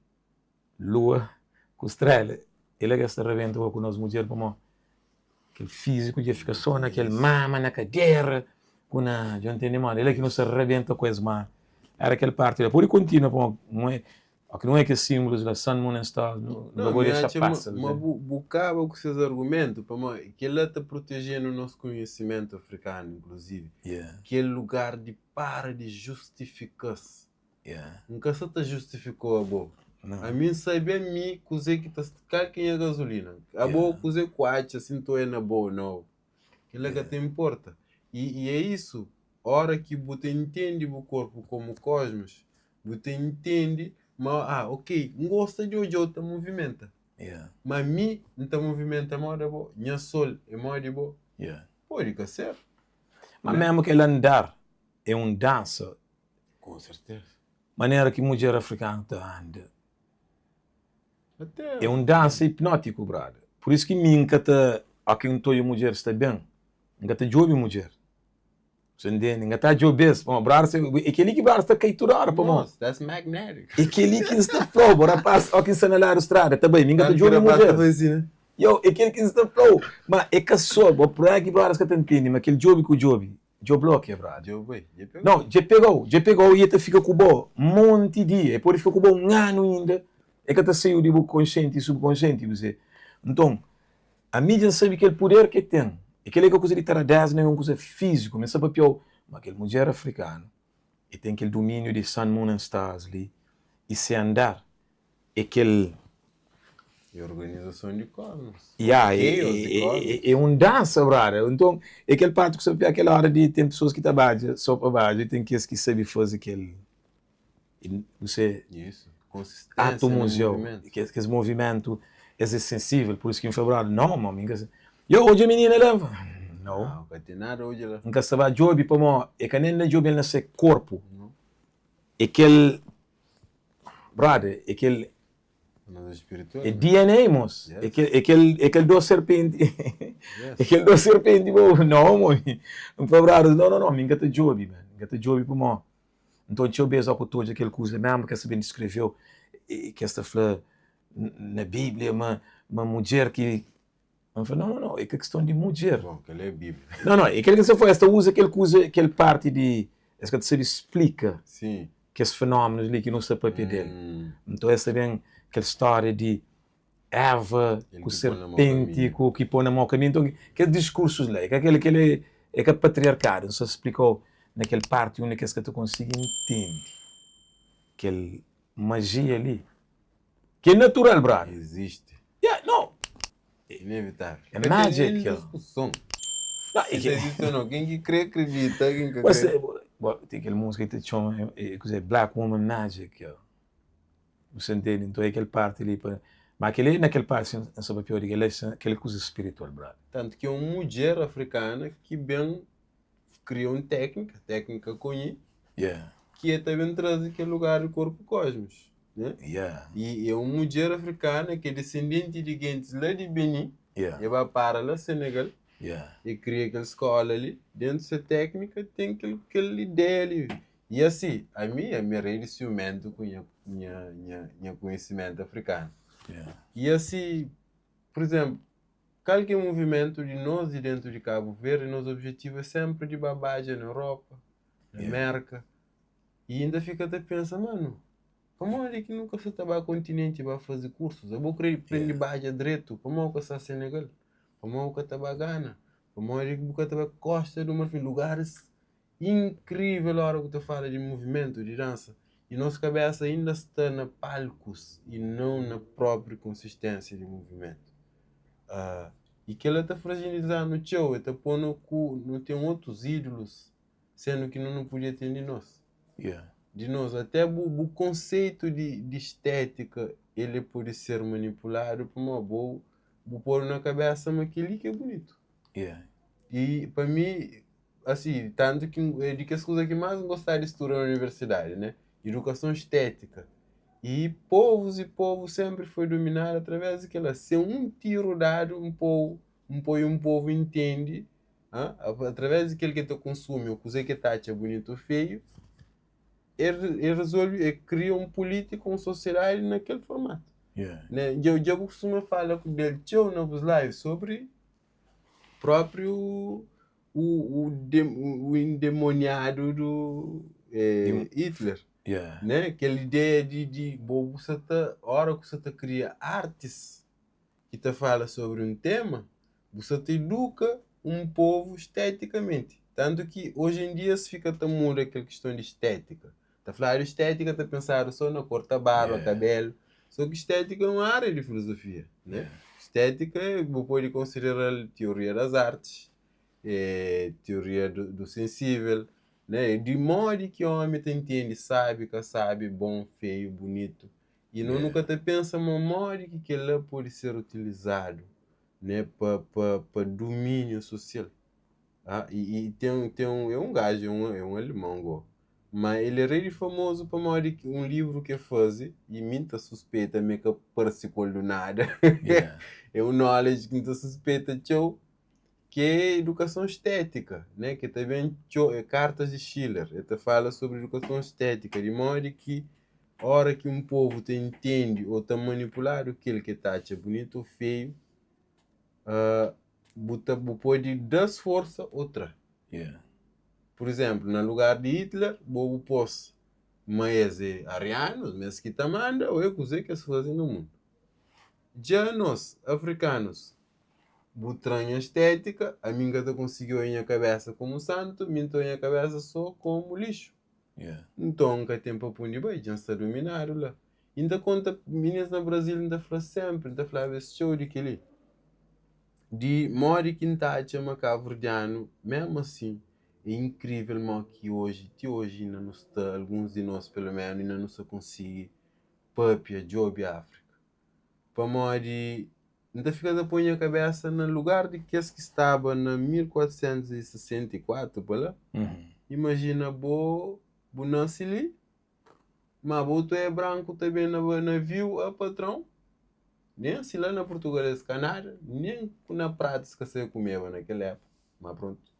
lua ku strela, é la ki es ta rabenta go ku nos mudjer pamodi kel fíziku dja fika so na kel mama na kadera ku na. Dja ntende modi? É la ki nu sta rabenta ku es ma era kel parti la. Pode kontinua pamodi nu é. Ok, não é kes símbolos la, Sun, Moon and Stars, nu Não, ka pode mi dexa atxa ma, pasa. ma bu, bu kaba ku ses argumentu, pamodi kel-la ta proteje-nu nos konhisimentu afrikanu, inkluzivi. Yeah. Kel lugar di para di justifika-s. Yeah. N ka sa ta justifika-u abo. Não. Ami N sabe ami kuzê ki ta, kal ki é nha gazulina. Abo Yeah. kuzê ku atxa si N ta oia na bo ô nau. Kel-la ka ta inporta. I, i é isu, óra ki bu ta intende bu korpu komu kosmos, Bu ta intende ma, ah, ok, N gosta di odja-u ta movimenta. Yeah. Ma mi, N ta movimenta moda bo. Nha sol é modi bo. Yeah. Pode ka ser. Ma memu kel andar é un dansa. Kon serteza. Manera ki mudjer afrikanu ta anda. Até. É un dansa hipnótiku, brother. Pur isu ki mi N ka ta, óki N ta odja mudjer sta ben, N ka ta djobe mudjer. Você entende? N ka ta djobe-s. Pamodi brother, se, é kel-li ki brother sta kai tudu óra, pamodi. Moss, that's magnetic. É kel-li ki N sta fla-u, bo rapaz, óki N sta na ladu strada, ta bai, mi N ka ta Tantu ki djobe rapaz ta mudjer. faze si, né? Yo, é kel ki N sta fla-u. Ma é ka sô, bo problema ki brothers ka ta ntende, ma kel djobe ku djobe, djo blokia, brother. Djo bai, dje pega-u. Nau, dje pega-u, dje pega-u i e ta fika ku bo monti dia. E pode fika ku bo un anu inda, e ka ta saiu di bu konsienti i subkonsienti, bu se. Nton, Ami dja N sabe kel puder ki el ten. I kel-li é ka kuza di taradéza nen é un kuza fíziku. Mi sta papia-u ma kel mudjer afrikanu el ten kel dumíniu di Sun, Moon and Stars li i se andar é kel. É organizason di kosmos. Ya, Chaos di kosmos. é un dansa, brother. Nton, é kel parti ku sta papia kel óra di ten pesoas ki ta badja sô pa badja i ten kes ki sabe faze kel. Você Isso, consistência ato no museu, movimento. kes, kes movimentu, es é sensível, por isso ki N fla brother, não, mô, mi N ka sa, yo, odja minina la, N fla, não, Não, ka ten nada odja la. N ka sta ba djobi, pamó e ka nen na djobi el na se korpu, Não. é kel, brother, é kel, Mas é spiritual, é né? DNA, mos, Yes. é kel, é kel, é kel dos serpenti, Yes. é kel dos serpenti, bo, não, mô, N fla brother, não, não, não, mi N ka ta djobi, man, N ka ta djobi pamó Nton, txeu bês óki ta odja kel kuza mésmu ki es ta ben diskreve-u, ki es ta fla na Bíblia ma ma mudjer ki. N fla, Nau, nau, nau, é ka kiston di mudjer. Bon, kel-la é Bíblia. Nau, nau, é kel ki es ta fla, es ta uza kel kuza, kel párti di. Es ka ta sabe splika Sin. kes fenómenus li ki nu sta pâpia di el. Nton, es ta ben kel stória di Eva El ku ki pô na mau serpenti kaminhu. ku ki pô na mau kaminhu. Nton, kes diskursus la, é ka kel, kel é, é ka patriarkadu. N sta splika-u na kel parti undi ki es ka ta konsigi ntende kel majia li, ki é natural, brother. Izisti. Yeah, no. Inevitável. É Ka ten magic, nen yo. diskuson. Si ta izisti o nau. Ken ki kre akredita, ken ka kre. Bo, ten kel múzika ki ta txoma, kuzê, Black Woman Magic, yo. Bu sa ntende? Nton é kel parti li pa. Ma kel-li na kel parti si N sta papiau di kel-la, kel-li é kuza spiritual, brother. Tantu ki é un mudjer afrikana ki ben kria un téknika, téknika Konyi, Yeah. ki el ta ben traze kel lugar di korpu kósmiku, né? Yeah. I é un mudjer afrikana ki é desendenti di gentis la di Benin, Yeah. el ba para la Senegal, Yeah. el kria kel skóla li, dentu se téknika ten kel kel ideia li. I asi, ami, ami é rei di siumentu ku nha nha nha nha konhisimentu afrikanu. Yeah. I asi, pur izénplu, Kal ki é muvimentu di nos di dentu di Kabu Verdi, nos objetivu é senpri di ba badja na Europa, na Merka, i N ta fika ta pensa, manu, pamodi ki nu ka sa ta ba kontinenti ba faze kursus? Abo kre prende badja dretu, pamodi bu ka sta Senegal? Pamodi bu ka ta ba Gana? Pamodi bu ka ta ba Kosta du Marfin? Lugaris Inkrivel ora ku ta fala di muvimentu di dansa i nos kabesa inda sta na palkus i nau na propriu konsistensia di muvimentu. I kila ta fragilizanu txeu, e ta ponu ku nu ten otus idulus sendu ki nu nu pudia ten di nos. Di nos ate bu bu konseitu di di stetika el pudi ser manipuladu pamodi bo bu podu na kabesa ma kili ki é bunitu. I pa mi Asi, tantu ki é di kes kuza ki más N gostaba di studa na universidadi, né? Idukason stétika. I povus i povus sénpri foi duminadu através di kel-la. Sen un tiru dadu, un povu, un poi un povu intende, através di kel ki el ta konsumi ô kuzê ki el ta atxa bunitu ô feiu, el el rezolve, el kria un pulítika, un sosiedadi na kel formatu. Né? Dja dja bu kustuma fala ku del txeu na bus live sobri própriu o, o, de, o endemoniado do eh, Hitler. Yeah. Né? Kel ideia di, di bo bu sa ta, ora ku sa ta kria artis ki ta fala sobri un tema, bu sa ta eduka un povu esteticamente. Tantu ki oji en dia es fika ta muda kel kiston di estetika. Ta fladu estetika ta pensadu so na korta barba, Yeah. kabelu. So ki estetika é un área di filozofia, né? Yeah. Estetika bu pode konsideral teoria das artes, é teoria do, do sensível, né? Di modi ki omi ta intende sabi, ka sabi, bon, feio, bunitu. I no Yeah. nu ka ta pensa ma modi ki kel-la pode ser utilizadu, né? Pa, pa, pa dumíniu sosial. Ah, i, i ten, ten un, é un gaju, é un, é un alemão go. Ma el é rei di famozu pamodi un livru ki el faze, i mi N ta suspeita ma e ka parse ku el du nada. Yeah. É un knowledge ki N ta suspeita txeu, ki é edukason estétika, né? Ki ta ben txeu, é kartas di Schiller, el ta fala sobri edukason estétika, di modi ki ora ki un povu ta intende ô ta manipuladu kel ki el ta atxa bunitu ô feiu, ah, bu ta bu pode da-s forsa ô tra. Yeah. Pur izénplu, na lugar di Hitler, bo bu pô-s ma es é arianus, ma es ki ta manda, ô é kuzê ki es faze na mundu. Dja anos, afrikanus, bu tra-m nha stétika, ami N ka ta konsigi odja nha kabésa komu santu, mi N ta odja nha kabésa sô komu lixu. Yeah. Nton, N ka ten pa pundi bai, dja N sta duminadu la. I N ta konta minis na Brazil, N ta fla sénpri, N ta flaba es txeu di kel-li, di modi ki N ta atxa ma kabuverdianu, mésmu asin, é inkrível mo ki oji, ti oji inda nu sta, alguns di nos pelu menu, inda nu sta konsigi pâpia, djobe Áfrika. Pamodi N ta fika ta poi nha kabésa na lugar di kes ki staba na 1464 pa la. Imajina bo, bu nase li, Ma bo tu é branku ta ben na naviu a patrão nen si la na Portugal es ka nada nen na pratu es ka sabe kumeba na kel époka ma prontu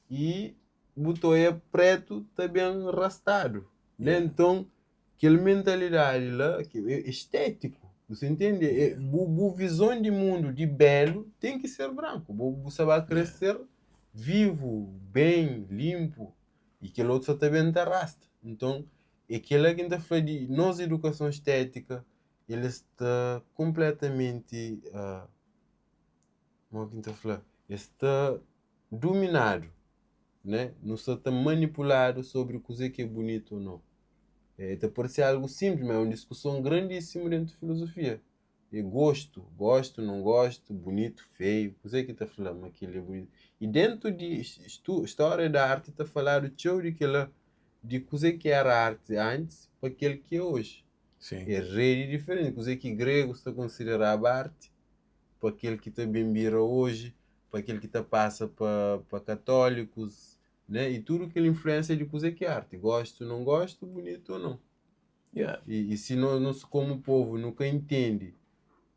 i bu ta oia pretu ta ben rastadu né nton kel mentalidadi la ki é estétiku bu sa intende é bu bu vizon di mundu di belu ten ki ser branku bo bu sa ba kre ser vivu ben linpu I kel otu sa ta ben ta rasta. Nton, é kel-la ki N ta fla di nos idukason stétika, el sta konpletamenti, modi ki N ta fla, el sta duminadu, né? Nu sta ta manipuladu sobri kuzê ki é bunitu ô nau. É, ta parse algu sinplis, ma é un diskuson grandísimu déntu filozofia. É gostu, gostu, não gostu, bunitu, feiu, kuzê ki ta fla ma kel-li é bunitu? I déntu di stória di arti ta faladu txeu di kel-la, di kuzê ki éra arti antis pa kel ki é oji. É rei di diferenti. Kuzê ki gregus ta konsideraba arti pa kel ki ta ben bira oji, pa kel ki ta pasa pa pa katólikus, né? I tudu kel influénsia di kuzê ki é arti, gostu, não gostu, bunitu ô não. Yeah. I, i si no, nos komu povu nu ka intende,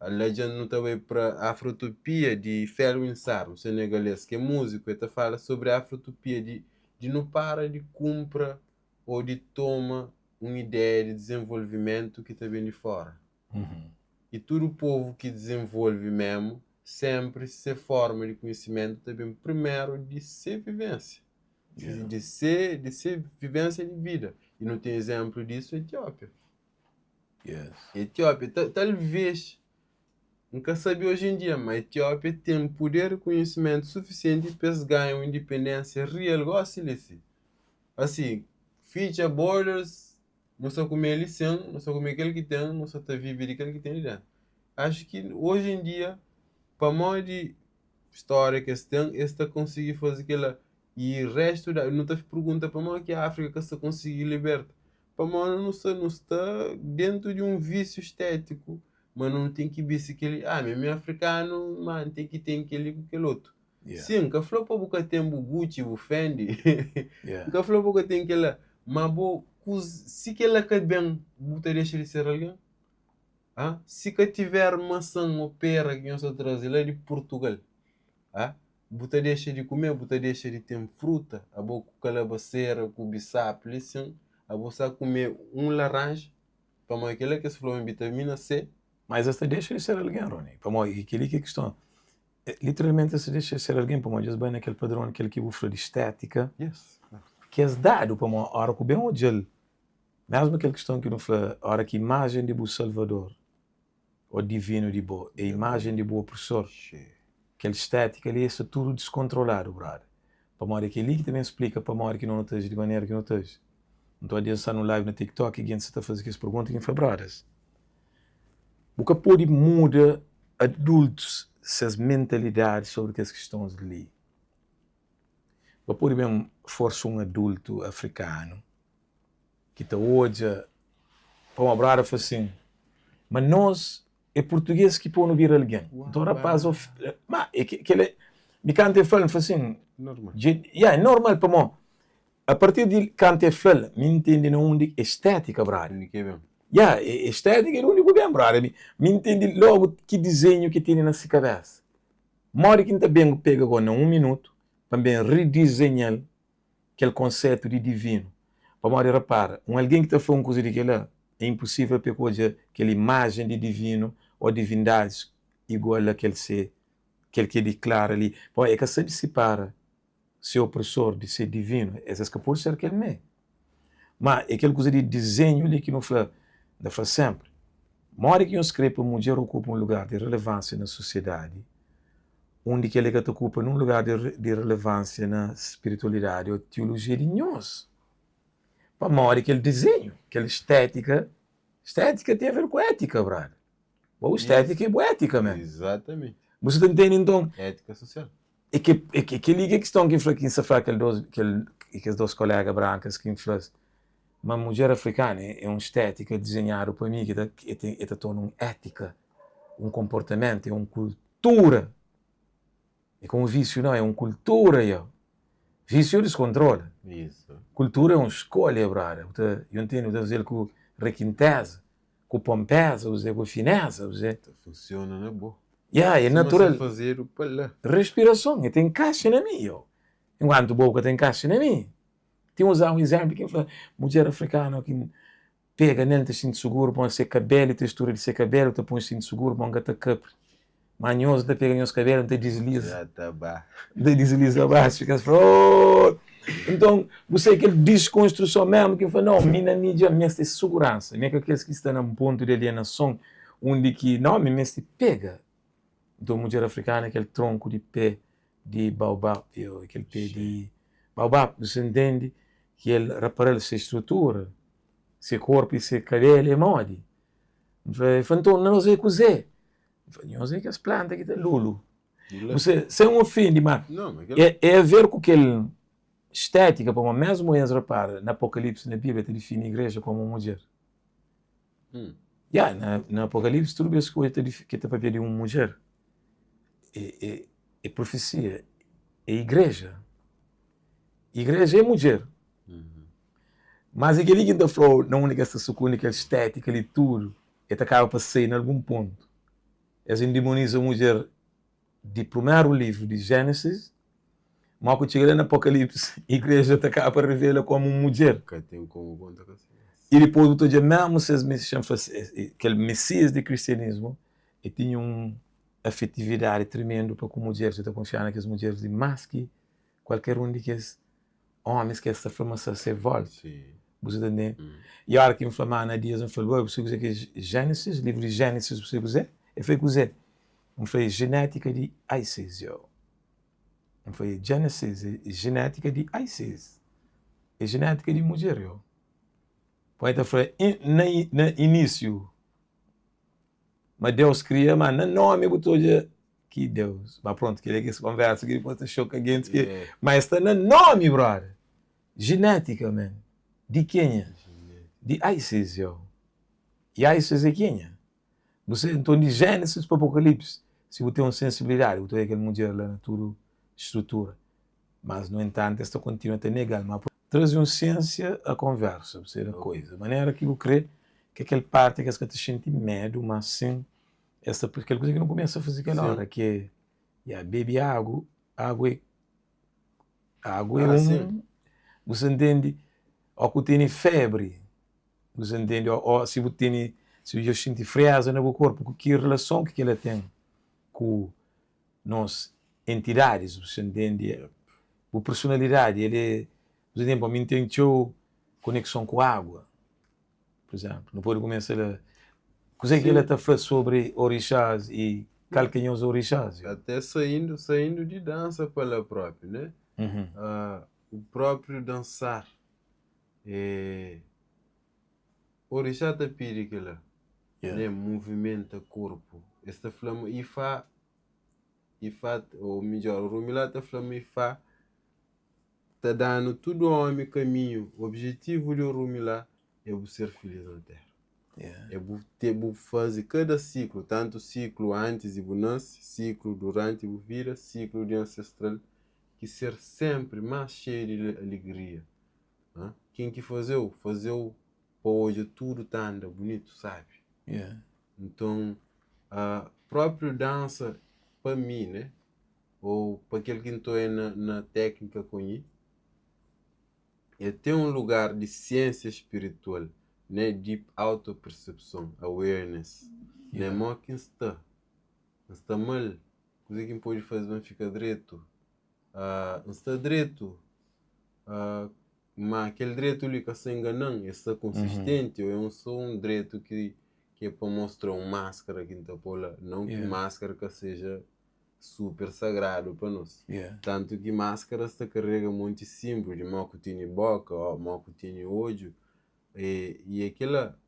la dja nu ta bai pra Afrotopia di Felwine Sarr, un senegalês ki é múziku, el ta fala sobri Afrotopia di, di nu para di kunpra ô di toma un ideia di dizenvolvimentu ki ta ben di fora. I tudu povu ki dizenvolve memu, senpri se forma di konhisimentu ta ben primeru di se vivensia. Di se, di se vivensia di vida. I nu ten izenplu disu Etiópia. Yes. Etiópia, ta, talvês, N ka sabe oji en dia, ma Etiópia ten puder i konhisimentu sufisienti pa es ganha un indipendénsia rial gósi li si. Asi, fitxa borders, nu sta kume li sen, nu sta kume kel ki ten, nu sta ta vive di kel ki ten li dentu. Axu ki oji en dia, pamodi stória ki es ten, es ta konsigi faze kela. I restu da, nu ta pergunta pamodi ki Áfrika ka sta konsigi liberta. Pamodi nu sta, nu sta dentu di un vísiu stétiku, ma nu ten ki bisti kel-li. Ah, mi é afrikanu, ma N ten ki ten kel-li ku kel otu. Yeah. Sin, N ka fla pa bu ka ten bu Gucci, bu Fendi. Yeah. N ka fla pa bu ka ten kel-la. Ma bo, kuz, si kel-la ka ben, bu ta dexa di ser algen? Ah, si ka tiver masan ô pera ki nhos ta traze la di Purtugal, ah, bu ta dexa di kume, bu ta dexa di ten fruta, abo ku kalabasera, ku bisap li sin, abo sa kume un laranja, pamodi kel-la ki es fla ma vitamina C. Mas es ta dexa di ser algen, Rony, pamodi kel-li ki é kiston. Literalmenti es ta dexa di ser algen pamodi es bai na kel padron, kel ki bu fla di stétika, Yes. ki es dadu, pamodi ora ku ben odja-l, Mesmu kel kiston ki nu fla, ora ki imajen di bu Salvador ô divinu di bo é imajen di bu opresor, kel stétika li sta tudu diskontroladu, brother. Pamodi é kel-li ki ta ben splika pamodi ki no nu ta aji di manera ki no ta aji. Nton, adi N sta nun live na TikTok i gentis sa ta faze kes pergunta ki N fla, Brothers, bu ka pode muda adultus ses mentalidadi sobri kes kistons li. Bu ka pode ben forsa un adultu afrikanu ki ta odja pamodi brother fla sin ma nos é português ki ponu bira algen nton rapaz ma é kel mi kantu el fla-l n fla sin Normal. ya é normal pamodi a partir di kantu el fla-l mi ntende na undi estétika brother Undi ki é ben. ya estétika é di undi ku ben brother mi ntende logu ki dizenhu ki tene na si kabesa modi ki n ta ben pega go na un minutu pa n ben ridizenha-l kel konsetu di divinu. Pamodi rapara, un algen ki ta fla un kuza di kel-la, é inpusível pa el ka odja kel imajen di divinu ô divindadis igual a kel se kel ki el diklara li. Pamodi el ka sabe sipara se opresor di se divinu. Es es ka pode ser kel mê. Má é kel kuza di dizenhu li ki nu fla, N ta fla sénpri, modi ki nhos krê pa mudjer okupa un lugar di relevansia na sosiedadi undi ki el ka ta okupa nun lugar di relevansia na spiritualidadi ô tiolojia di nhos? Pamodi kel dizenhu, kel stétika, stétika ten aver ku étika, brada. Bo stétika é bu étika mé. Exatamente. Bu sa ta ntende nton? Étika sosial. É ke é ke kel-li ki é kiston ki N fla ki N sta fla kel dos kel kes dos koléga brankas ki N fla-s ma mudjer afrikana é un stétika dizenhadu pa mi ki ta e ten e ta torna un étika, un konportamentu, é un kultura. É ka un vísiu nau, é un kultura yo. Vísiu é diskontrola. Isu. Kultura é un skolha, brother. Bu ta, yo ntende, bu ta faze-l ku rekinteza. Ku ponpeza, bu ze, ku fineza, bu ze. Ta funciona na bo. Ya, é Sima natural. si fazedu pa la. Respirason, e ta enkaixa na mi, yo. Enkuantu bo ka ta enkaixa na mi. Ti N uza un izénplu ki N fla, mudjer afrikanu ki N pega nel, N ta xinti suguru, pamodi se kabelu, testura di se kabelu ta pô-m xinti suguru, pamodi N ka ta kapri. Má nhos, N ta pega nhos kabelu, N ta disliza. Já ta ba. N ta disliza baxu, kes fla, oh! Nton, bu sabe kel diskonstruson mésmu ki N fla, nau, mi na mi dja N meste suguransa. Mi é ka kes ki sta na un pontu di alienason undi ki, nau, mi meste pega. Nton, mudjer afrikana é kel tronku di pé di baobab, é kel pé di baobab, bu sa ntende? Ki el rapara-l se strutura, se korpu i se kabelu é modi. N fla, el fla, nton, na nos é kuzê? N fla, nhos é kes planta ki ta lulu. Di la. Você, sen ofende, ma Não, ma kel. é, é a ver ku kel estética, pamodi mesmu es repara, na Apocalipse, na Bíblia, ta difini igreja komu un mudjer. Hum. Ya, na, na Apocalipse, tudu bes ki odja ta ki ta papia di un mudjer, é, é, é profesia, é igreja. Igreja é mudjer. Uhum. Mas é kel-li ki N ta fla-u, na undi ki es ta sukundi kel estética li tudu, e ta kaba pa sai na algun pontu. Es indemoniza mudjer di primeru livru di Génesis, má ku txiga la na Apocalipse, igreja ta kaba pa revela komu un mudjer. Ka ten komu konta ka si. I dipôs bu ta odja mésmu ses kel mesias di kristianismu, e tinha un afetividadi tremendu pa ku mudjeris, e ta kunfia na kes mudjeris li más ki kualker un di kes ómis ki es ta fla ma sta se vólta. Si. Bu sa ta ntende? Hum. I óra ki N fla ma Ana Dias, N fla-l, Oi, bu sabe kuzê ki é Génesis? Livru di Génesis, bu sabe kuzê? El fla, Kuzê? N fla, é jenétika di Isis, yo. N fla, é Genesis, é jenétika di Isis. É jenétika di mudjer, yo. Poi ta fla, na, na inísiu, ma Deus kria, ma na nómi bu ta odja ki Deus. Ma prontu, kel-li é kes konversa ki dipôs ta xoka gentis ki... Yeah. Ma es sta na nómi, brother. Jenétika, man. Di kenha? Di Isis, yo. I Isis é kenha? Bu se, nton di Génesis pa Apocalipse, si bu ten un sensibilidadi, bu ta odja kel mudjer la na tudu strutura. Mas, nu entantu, es ta kontinua ta nega-l. Ma traze un siênsia a konversa, bu se da koisa. Manera ki bu kre, ke kel parti ki es ka ta xinti medu, mas sin, es ta, kel kuza ki nu kumesa faze kel ora, ki é, ya, bebe agu, agu é, agu é Ah, un, sim. bu sa ntende? Ó ku tene febri, bu sa ntende? Ó, ó si bu tene, si bu dja xinti frieza na bu korpu, ku ki relason ki kila ten ku nos entidadis, bu sa ntende? Bu personalidadi, el é, bu sa ntende? Pa mi N ten txeu konekson ku agua, pur izénplu, nu pode kumesa la. Kuzê ki ela Sim. ta fla sobri orixás i kal ki é nhos orixás? Até saindo, saindo di dansa pa la própi, né? Uhum. Ah, o próprio dançar é orixá ta pidi kela, Yeah. né? Movimenta korpu. Es ta fla ma Ifá, Ifá, ou midjor, Orunmilá ta fla ma Ifá ta danu tudu omi kaminhu. Objetivu di Orunmilá é bu ser feliz na terra. Yeah. É bu ter, bu faze kada siklu, tantu siklu antis di bu nase, siklu duranti bu vida, siklu di ancestral, ki ser sempri más xeiu di alegria. Ah? Ken ki fazeu, fazeu pa odja tudu ta anda bunitu, sabi? Yeah. Nton, uh, própriu dansa pa mi, né? Ou pa kel ki N to é na, na téknika konhi, é ten un lugar di siênsia spiritual, né? Di autopercepção, awareness, né? Yeah. Mó ki N sta, N sta mal, kuze ki N pode faze pa N fika dretu? Uh, N sta dretu, uh, ma kel dretu li ka sta enganan, é sta konsistenti, ou é um só um dretu ki ki é pa mostra un máscara ki N ta pô la, não ki Yeah. máscara ka seja super sagradu pa nos. Yeah. Tantu ki máscaras ta karrega monti símbolo di mó ku tene boka, ó, mó ku tene odju, e, e aquela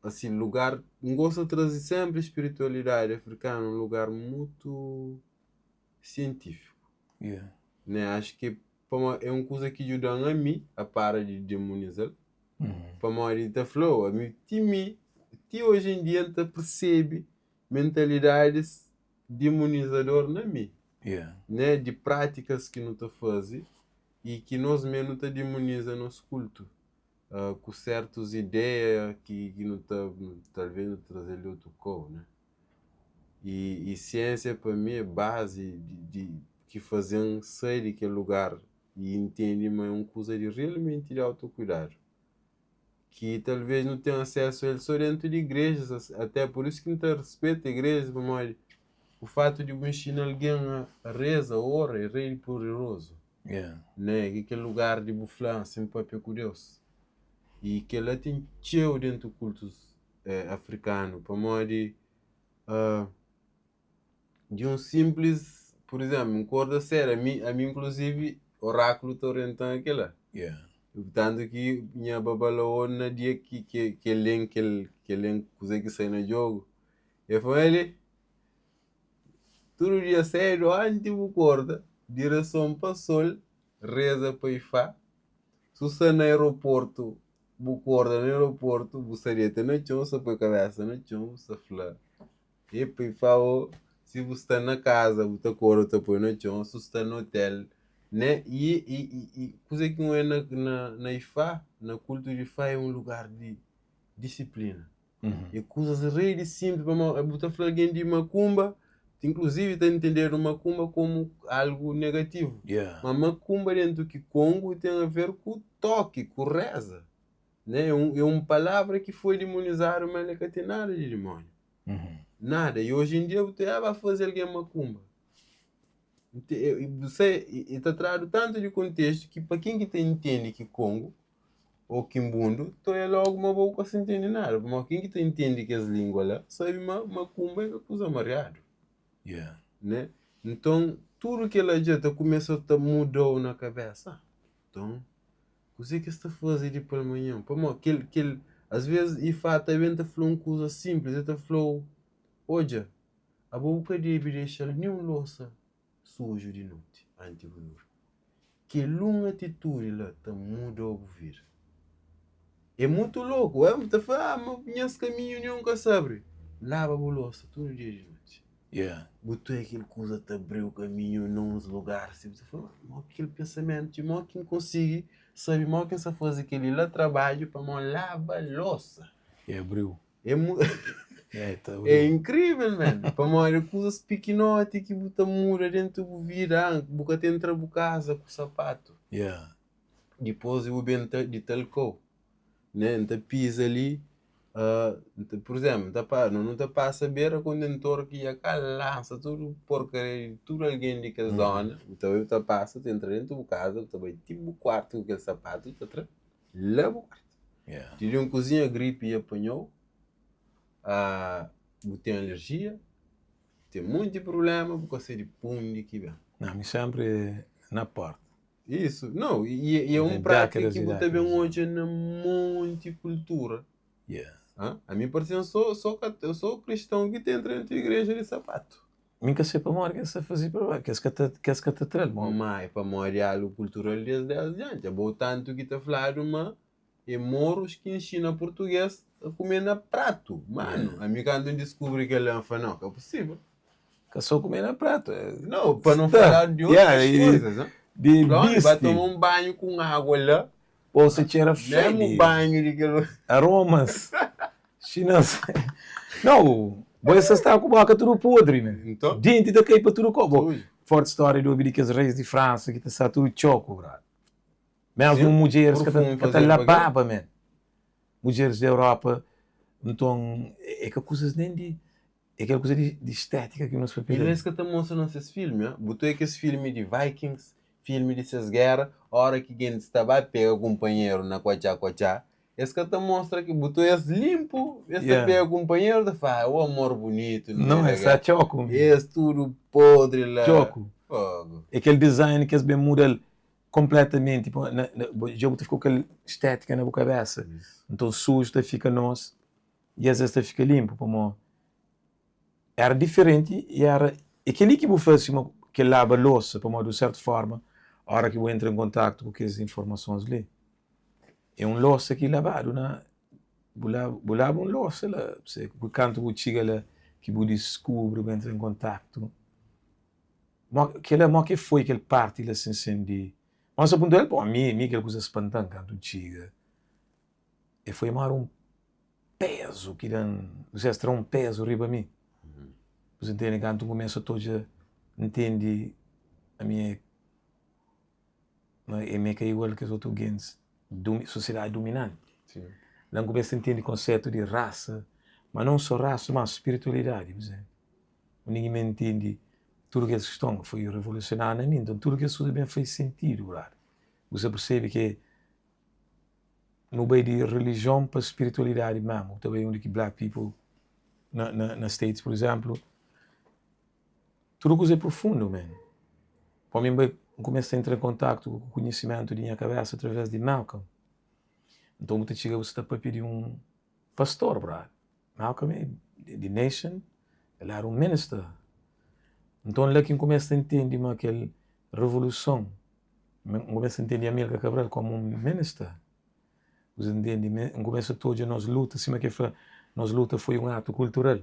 assim lugar, N gosta de trazer sempre espiritualidade africana, um lugar muito científico. Yeah. Né? Acho que pamo- é um coisa ki djuda a mi a para de demonizar. Uhum. Pamodi ta fla, a mi ti mi, ti hoje em dia N ta percebe mentalidades demonizador na mi, Yeah. né? Di práticas ki nu ta faze e ki nós mesmos ta demoniza nos culto. Uh, ku certas ideias ki, ki nu ta, talvez nu trazer de outro cor, né? E, e ciência para mim é base de, de que fazem sair daquele lugar e entende mas é uma coisa de realmente de autocuidado que talvez não tenha acesso a ele só dentro de igrejas, até por isso que não tem respeito à igreja, mas o fato de ensinar alguém a, a reza, a ora, é rei poderoso, Yeah. né? Que aquele lugar de buflã, sem papel com Deus. E que lá tem cheio dentro do cultos eh, africano, para de uh, de um simples, por exemplo, um corda séria, a mim, a mim inclusive, oráculo está orientando aquela. Yeah. Tanto que minha babalaô na dia que que que ele que ele que ele coisa que sai no jogo, eu falei ele. Tudu dia sédu, anti bu korda, direson pa sol, reza pa Ifá. Su sta na aeroportu, bu korda na aeroportu, bu sta deta na txon, sta poi kabesa na txon, bu sta fla, Epa Ifá ô si bu sta na kaza, bu ta korda bu ta poi na txon, su sta na hotel, né? I, i, i, i kuze ki un é na, na, na Ifá, na kultu di Ifá é un lugar di disiplina. É kuzas rei di sinplis pamodi bu ta fla algen di makumba, inkluzivi ta ntendedu makumba komu algu negativu. Ma makumba dentu ki Kongu ten a ver ku toki, ku reza, né? É un, é un palavra ki foi dimonizadu, ma el ka ten nada di dimóniu. Nada. I oji en dia bu ta ba faze algen makumba. E ta tradu tantu di kontestu ki pa ken ki ta intende ki Kongu ô Kimbundu, ta oia logu ma bo ka sa intende nada. Pamodi ken ki ta intende kes lingua la sabe ma makumba é ka kuza mariadu. Né? Nton, tudu kel-la dja ta kumesa ta muda-u na kabesa. Nton, kuzê ki es ta faze di palmanhan? Pamodi kel, kel, asvês Ifá ta ben ta fla un kuza sinplis, el ta fla-u, Odja, abo bu ka debe dexa-l ninhun losa suju di noti anti bu durmi. Kel un atitudi la ta muda-u bu vida. É mutu loku, é? Bu ta fla, ah, ma nhas kaminhu ninhun ka sabri. Laba bu losa tudu dia di noti. Yeah. Bu ta kel kuza ta abriu kaminhu na uns lugar si bu ta fla, mo kel pensamentu, mo ki N konsigi sabe mo ki N sa faze kel-li la trabadju pamo laba losa. É abriu. É mu... É, ta é inkrível, man. Pamodi kuzas pikinoti ki bu ta muda dentu bu vida, ah, bu ka ta entra bu kaza ku sapatu. Yeah. Dipôs bu ben ta, di tal kau, né? N ta piza li, uh, pur izénplu, N ta pa, nu, nu ta pasa bera kontentor ki dja ka lansa tudu porkaria di tudu algen di kel zona. Bu ta bai, bu ta pasa, bu ta entra dentu bu kaza, bu ta bai ti bu kuartu ku kel sapatu, bu ta tra la bu kuartu. Yeah. Ti di un kuzinha gripi dja panha-u, uh, bu ten alerjia, ten monti prubléma, bu ka sabe di pundi ki ben. Não, mi sempre na porta. Isso, não, e, e é um Tem prática décadas ki e bu ta ben décadas. odja na monti kultura. Yeah. Hã? A mi parse-m só, só, kat- só kristão ki ta entra dentu igreja di sapatu. Mi ka sei pamodi ki es ta faze pa ba, ki es ka ta, ki es ka ta tra-l. Mo. Ma é pamodi algu kultural di es des dianti. Abo tantu ki ta fladu ma é moros ki inxina purtugês a kume na pratu. Manu, ami kantu N diskubri kel-la, N fla, nau, ka pusível. Ka só kume na pratu. É... Nau, pa não Sta. falar di outras Yeah, e- coisas, né? Di Fla, "Olha, vai bisti. toma um banho com água lá, Ou se txera mesmo fedi. banho di kel... Aromas. Chinas. Não, bo essa está com boca tudo podre, man. Então, Dente ta cai pa tudo copo. sujo. Forte história do obi di kes reis di França ki ta sa tudo txoku, brother. Mesmo Sim, mudjeres ka ta, perfume ka ta fazedu pa quê? lababa, man. Mudjeres di Europa, nton, é ka kuzas nem di, é kel kuza di, di estética ki nos papia E la del. es ka ta mostra na ses filmi, ah? Bu ta oia kes filmi di Vikings, filmi di ses géra, óra ki gentis ta ba pega kunpanheru na kuatxá-kuatxá, es ka ta mostra ki bu ta oia-s linpu, es ta Yeah. pega kunpanheru ta fla, ah, o amor bunitu no Não, meio da é sa géra. txoku, man. Es tudu podri la. Txoku. Fogo. É kel design ki es ben muda-l completamente. Pô, na, na, bo- dja bu ta fika ku kel estética na bu cabeça. Isso. Nton suju ta fika nos e às vezes ta fika limpu, pamó era diferenti e era e kel-li ki bu fla sima kel laba losa, pamodi di un sertu forma ora ki bu entra en kontaktu ku kes informasons li é un losa ki labadu na bu laba, bu laba un losa la, se kantu bu txiga la ki bu diskubri bu entra en kontaktu mo kel-la mo ki foi kel parti la sin sen di Mas sa punta el, pô, mi, mi kel kuza spantan kantu txiga. E foi mora un pezu ki da-m, bu es tra un pezu riba mi. Bu sa ntende? Kantu N kumesa ta odja, ntende ami é, ma mi é ka igual kes otu gentis, dumi, sosiedadi duminanti. La N kumesa ntende konsetu di rasa, ma non so rasa, ma spiritualidadi, bu sabe? Undi ki mi ntende tudu kes kiston, foi revolusionadu na mi. Nton tudu kes kuza ben fai sentidu, brother. Bu sa persebe ke nu bai di religion pa spiritualidadi mesmu. Ta bai undi ki black people na, na, na States, por exemplo, tudu kuza é profundu, man. Pa mi, N bai, N kumesa ta entra em kontaktu ku konhisimentu di nha kabesa através di Malcolm. Nton bu ta txiga bu sa ta papia di un pastor, brother. Malcolm é di Nation, el era un minister. Nton la ki N kumesa ta intende ma kel revoluson, N kumesa ta intende Amílcar Cabral komu un minister. Bu ta ntende? N kumesa ta odja nos luta, sima ki el fla, nos luta foi un atu kultural.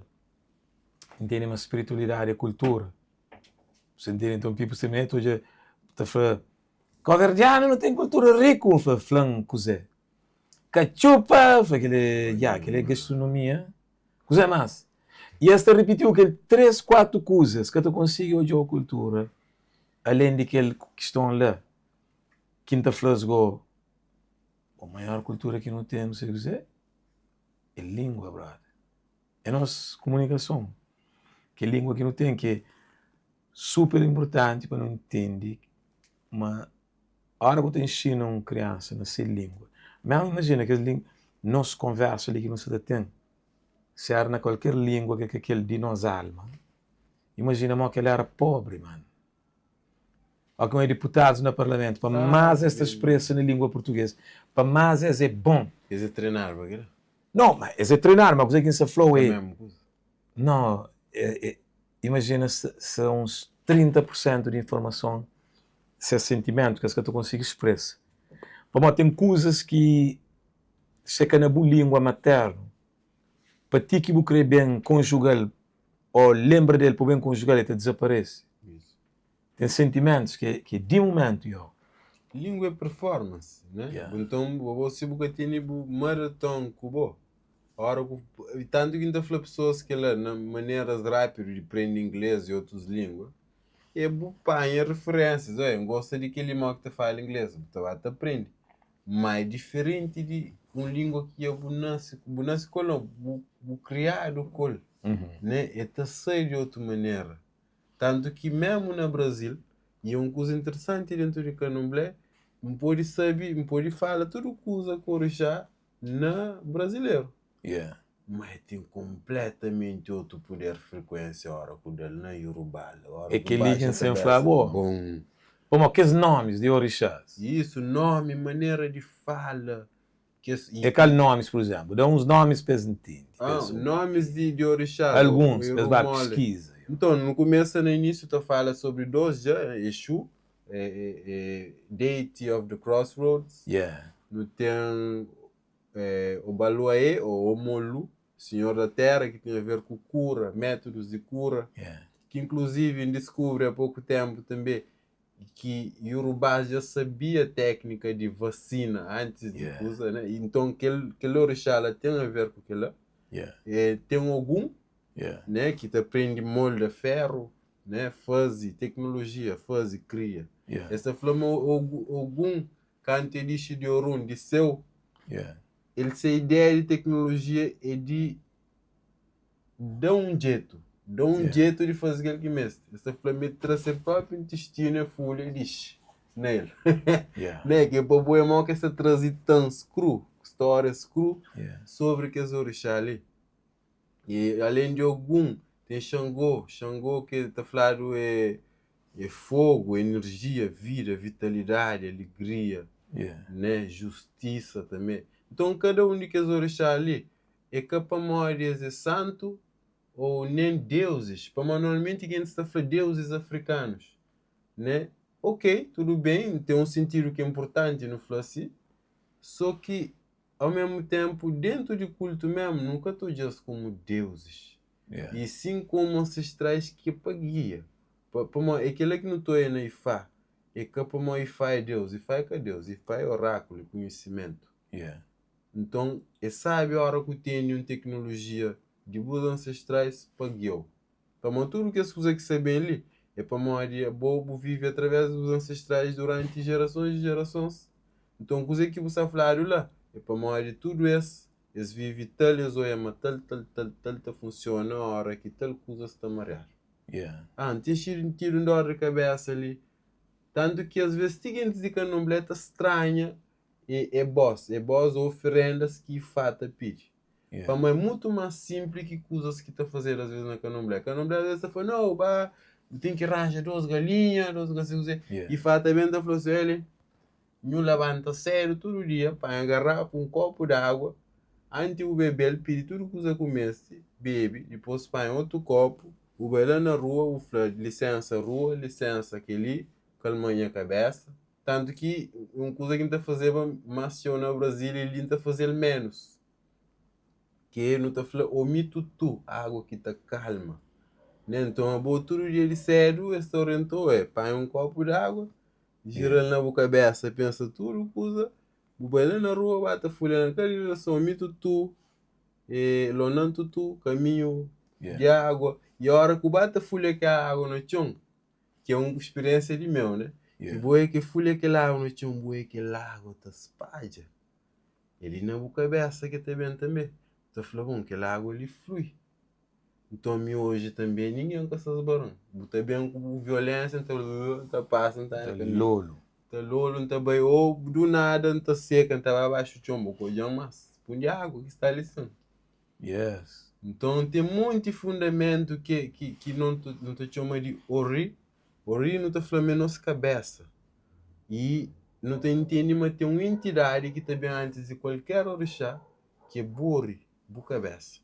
Ntende ma spiritualidadi é kultura. Bu ta ntende? Nton pipu sta ta odja, ta fla, Kabuverdianu nu ten kultura riku. N fla, fla-m kuzê? Katxupa! N fla, kel-li é, ya, kel-li é gastronomia. Kuzê más? I es ta ripitiu kel três, kuatu kuza, es ka ta konsigi odja-u kultura alén di kel kiston la ki N ta fla-s go. O maior kultura ki nu ten, sabe kuzê? É língua, brother. É nos komunikason. Kel língua ki nu ten ki é super inportanti pa nu ntende ma óra ku ta inxina un kriansa na se língua, mésmu imajina kes língua, nos konversa li ki nu sta ta ten, si éra na kualker língua ki ka kel di nos alma, imajina mó ki el éra pobri, mano. Ó ki un é diputadus na parlamentu, pa más es ta spresa na língua purtugês, pa más es é bon. Es é trenadu pa kel-la? Nau, ma es é trenadu, ma kuzê ki N sta fla-u É é. mésmu kuza? Nau, é, é, imajina se, se uns 30 pur sentu di informason, ses sentimentu ki es ka ta konsigi spresa. Pamodi ten kuzas ki se ka na bu língua matérnu, pa ti ki bu krê ben konjuga-l ô lenbra del pa bu ben konjuga-l, el ta dizaparese. Ten sentimentus ki é, ki é di mumentu, yo. Língua é performance, né? Yeah. Nton, bo si bu ka tene bu maraton ku bo, ora ku tantu ki N ta fla pesoas kel-la na maneras rápidu di prende inglês i otus língua, é bu panha referénsias. Oi, N gosta di kel-li mó ki ta fala inglês, bu ta ba ta prende. Má é diferenti di un língua ki dja bu nase, bu nase ku el nau, bu, bu kriadu ku el, né? El ta sai di otu manera. Tantu ki mésmu na Brazil, i é un kuza interesanti déntu di Candomblé, N pode sabe, N pode fala tudu kuza ku orixá na brazileru. Yeah. Má el ten konpletamenti otu puder frikuénsia óra ku da-l na Yorubá la, óra É ku kel-li ki baxa N sen kabésa. fla bo. Bon. Pamodi kes nómis di orixás. Isu, nómi, manera di fala, kes É kal nómis, pur izénplu? Da uns nómis pa es ntende. Pa Ah, es obi. nómis di, di orixás, o Alguns, pa es ba Irumole. piskiza. Nton, nu kumesa na inísiu ta fala sobri dôs dja, Exu, é, é, é Deity of the Crossroads. Yeah. Nu ten é, Obaluaê, ou Omolu, Senhor da Terra, ki ten a ver ku kura, métodus di kura, Yeah. ki inkluzivi N diskubri há poku ténpu tanbê ki Yorubás dja sabia téknika di vasina antis di Yeah. kuza, né? Inton kel, kel orixá la ten a ver ku kel-la. Yeah. É, ten Ogun, Yeah. né, ki ta prende molda ferru, né, faze teknolojia, faze, kria. Yeah. Es ta fla ma Ogun, kantu el dixi di Orun, di séu, Yeah. el se ideia di teknolojia é di da un djetu, da un Yeah. djetu di faze kel ki meste. Es ta fla ma el tra se própi intestinu e fulha e dixi na el. Yeah. Né, ki é pa bo é mau ki es ta traze tans kru, stórias kru Yeah. sobri kes orixá li. E alén di Ogun, ten Xangô. Xangô ki ta fladu é é fogu, enerjia, vida, vitalidadi, aligria, Yeah. né, justisa tanbê. Nton, kada un di kes orixá li é ka pamodi es é santu ô nen deuzis, pamodi normalmenti gentis ta fla deuzis afrikanus, né? Ok, tudu ben, ten un sentidu ki é inportanti nu fla si, sô ki au mesmu ténpu déntu di kultu mésmu nu ka ta odja-s komu deuzis, Yeah. i sin komu ansestrais ki é pa gia. Pa, pamodi é kel-la ki nu ta odja na Ifá, é ka pamodi Ifá é Deus, Ifá é ka Deus, Ifá é orákulu, é konhisimentu. Yeah. Nton, é sábi óra ku tene un teknolojia di bus ansestrais pa gia-u. Pamodi tudu kes kuza ki sta ben li é pamodi abo bu vive através di bus ansestrais duranti jerasons i jerasons. Nton, kuzê ki bu sta fladu la é pamodi tudu es, es vive tal, es oia ma tal, tal, tal, tal ta funsiona óra ki tal kuza sta mariadu. Yeah. Ah, N ten xintidu un dór di kabésa li. Tantu ki asvês ti gentis di kandomblé ta stranha É é bós, é bós oferendas ki Ifá ta pidi. Yeah. Pamodi é mutu más sinpli ki kuzas ki ta fazedu asvês na kandomblé. Kandomblé asvês ta fla, nau, ba, bu ten ki ranja dôs galinha, dôs ka sei kuzê. Yeah. Ifá ta ben ta fla si, eli, nhu labanta sédu tudu dia, panha garafa, un kopu di água, anti bu bebe-l, pidi tudu kuza ku meste, bebe, dipôs panha otu kopu. Bu bai la na rua bu fla lisensa rua, lisensa kel-li, kalma nha kabésa. Tantu ki un kuza ki N ta fazeba más txeu na Brazil y li N ta faze-l ménus, ki é nu ta fla omitutu, agu ki ta kalma. Né? Nton abo tudu dia di sédu es ta orienta-u, é panha un kópu di agu, jira-l na bu kabésa, pensa tudu kuza, bu bai la na rua ba ta fulha na kada direson, omitutu, e lonan tutu, kaminhu di agua. Y óra ku ba ta fulha kel agu na txon, ki é un spiriénsia di meu, né? Ki bo é ke fulha kel agu na txon, bo é kel agu ta spadja. É li na bu kabésa ke ta ben tanbe. Bu ta fla, bon, kel agu li flui. Nton mi oji tanbe ningen ka sta sbaran. Bu ta ben ku bu violénsia, N ta N ta pasa, N ta Ta lolu. Ta lolu, N ta bai ô du nada N ta seka, N ta bai baxu txon, bu ka odja-m más. Pundi agu ki sta li sin. Yes. Nton ten monti fundamentu ki ki ki no nu ta txoma di ori. Ori nu ta fla ma é nos kabésa. I nu ta intende ma ten un entidadi ki ta ben antis di kualker orixá, ki é bu ori, bu kabésa.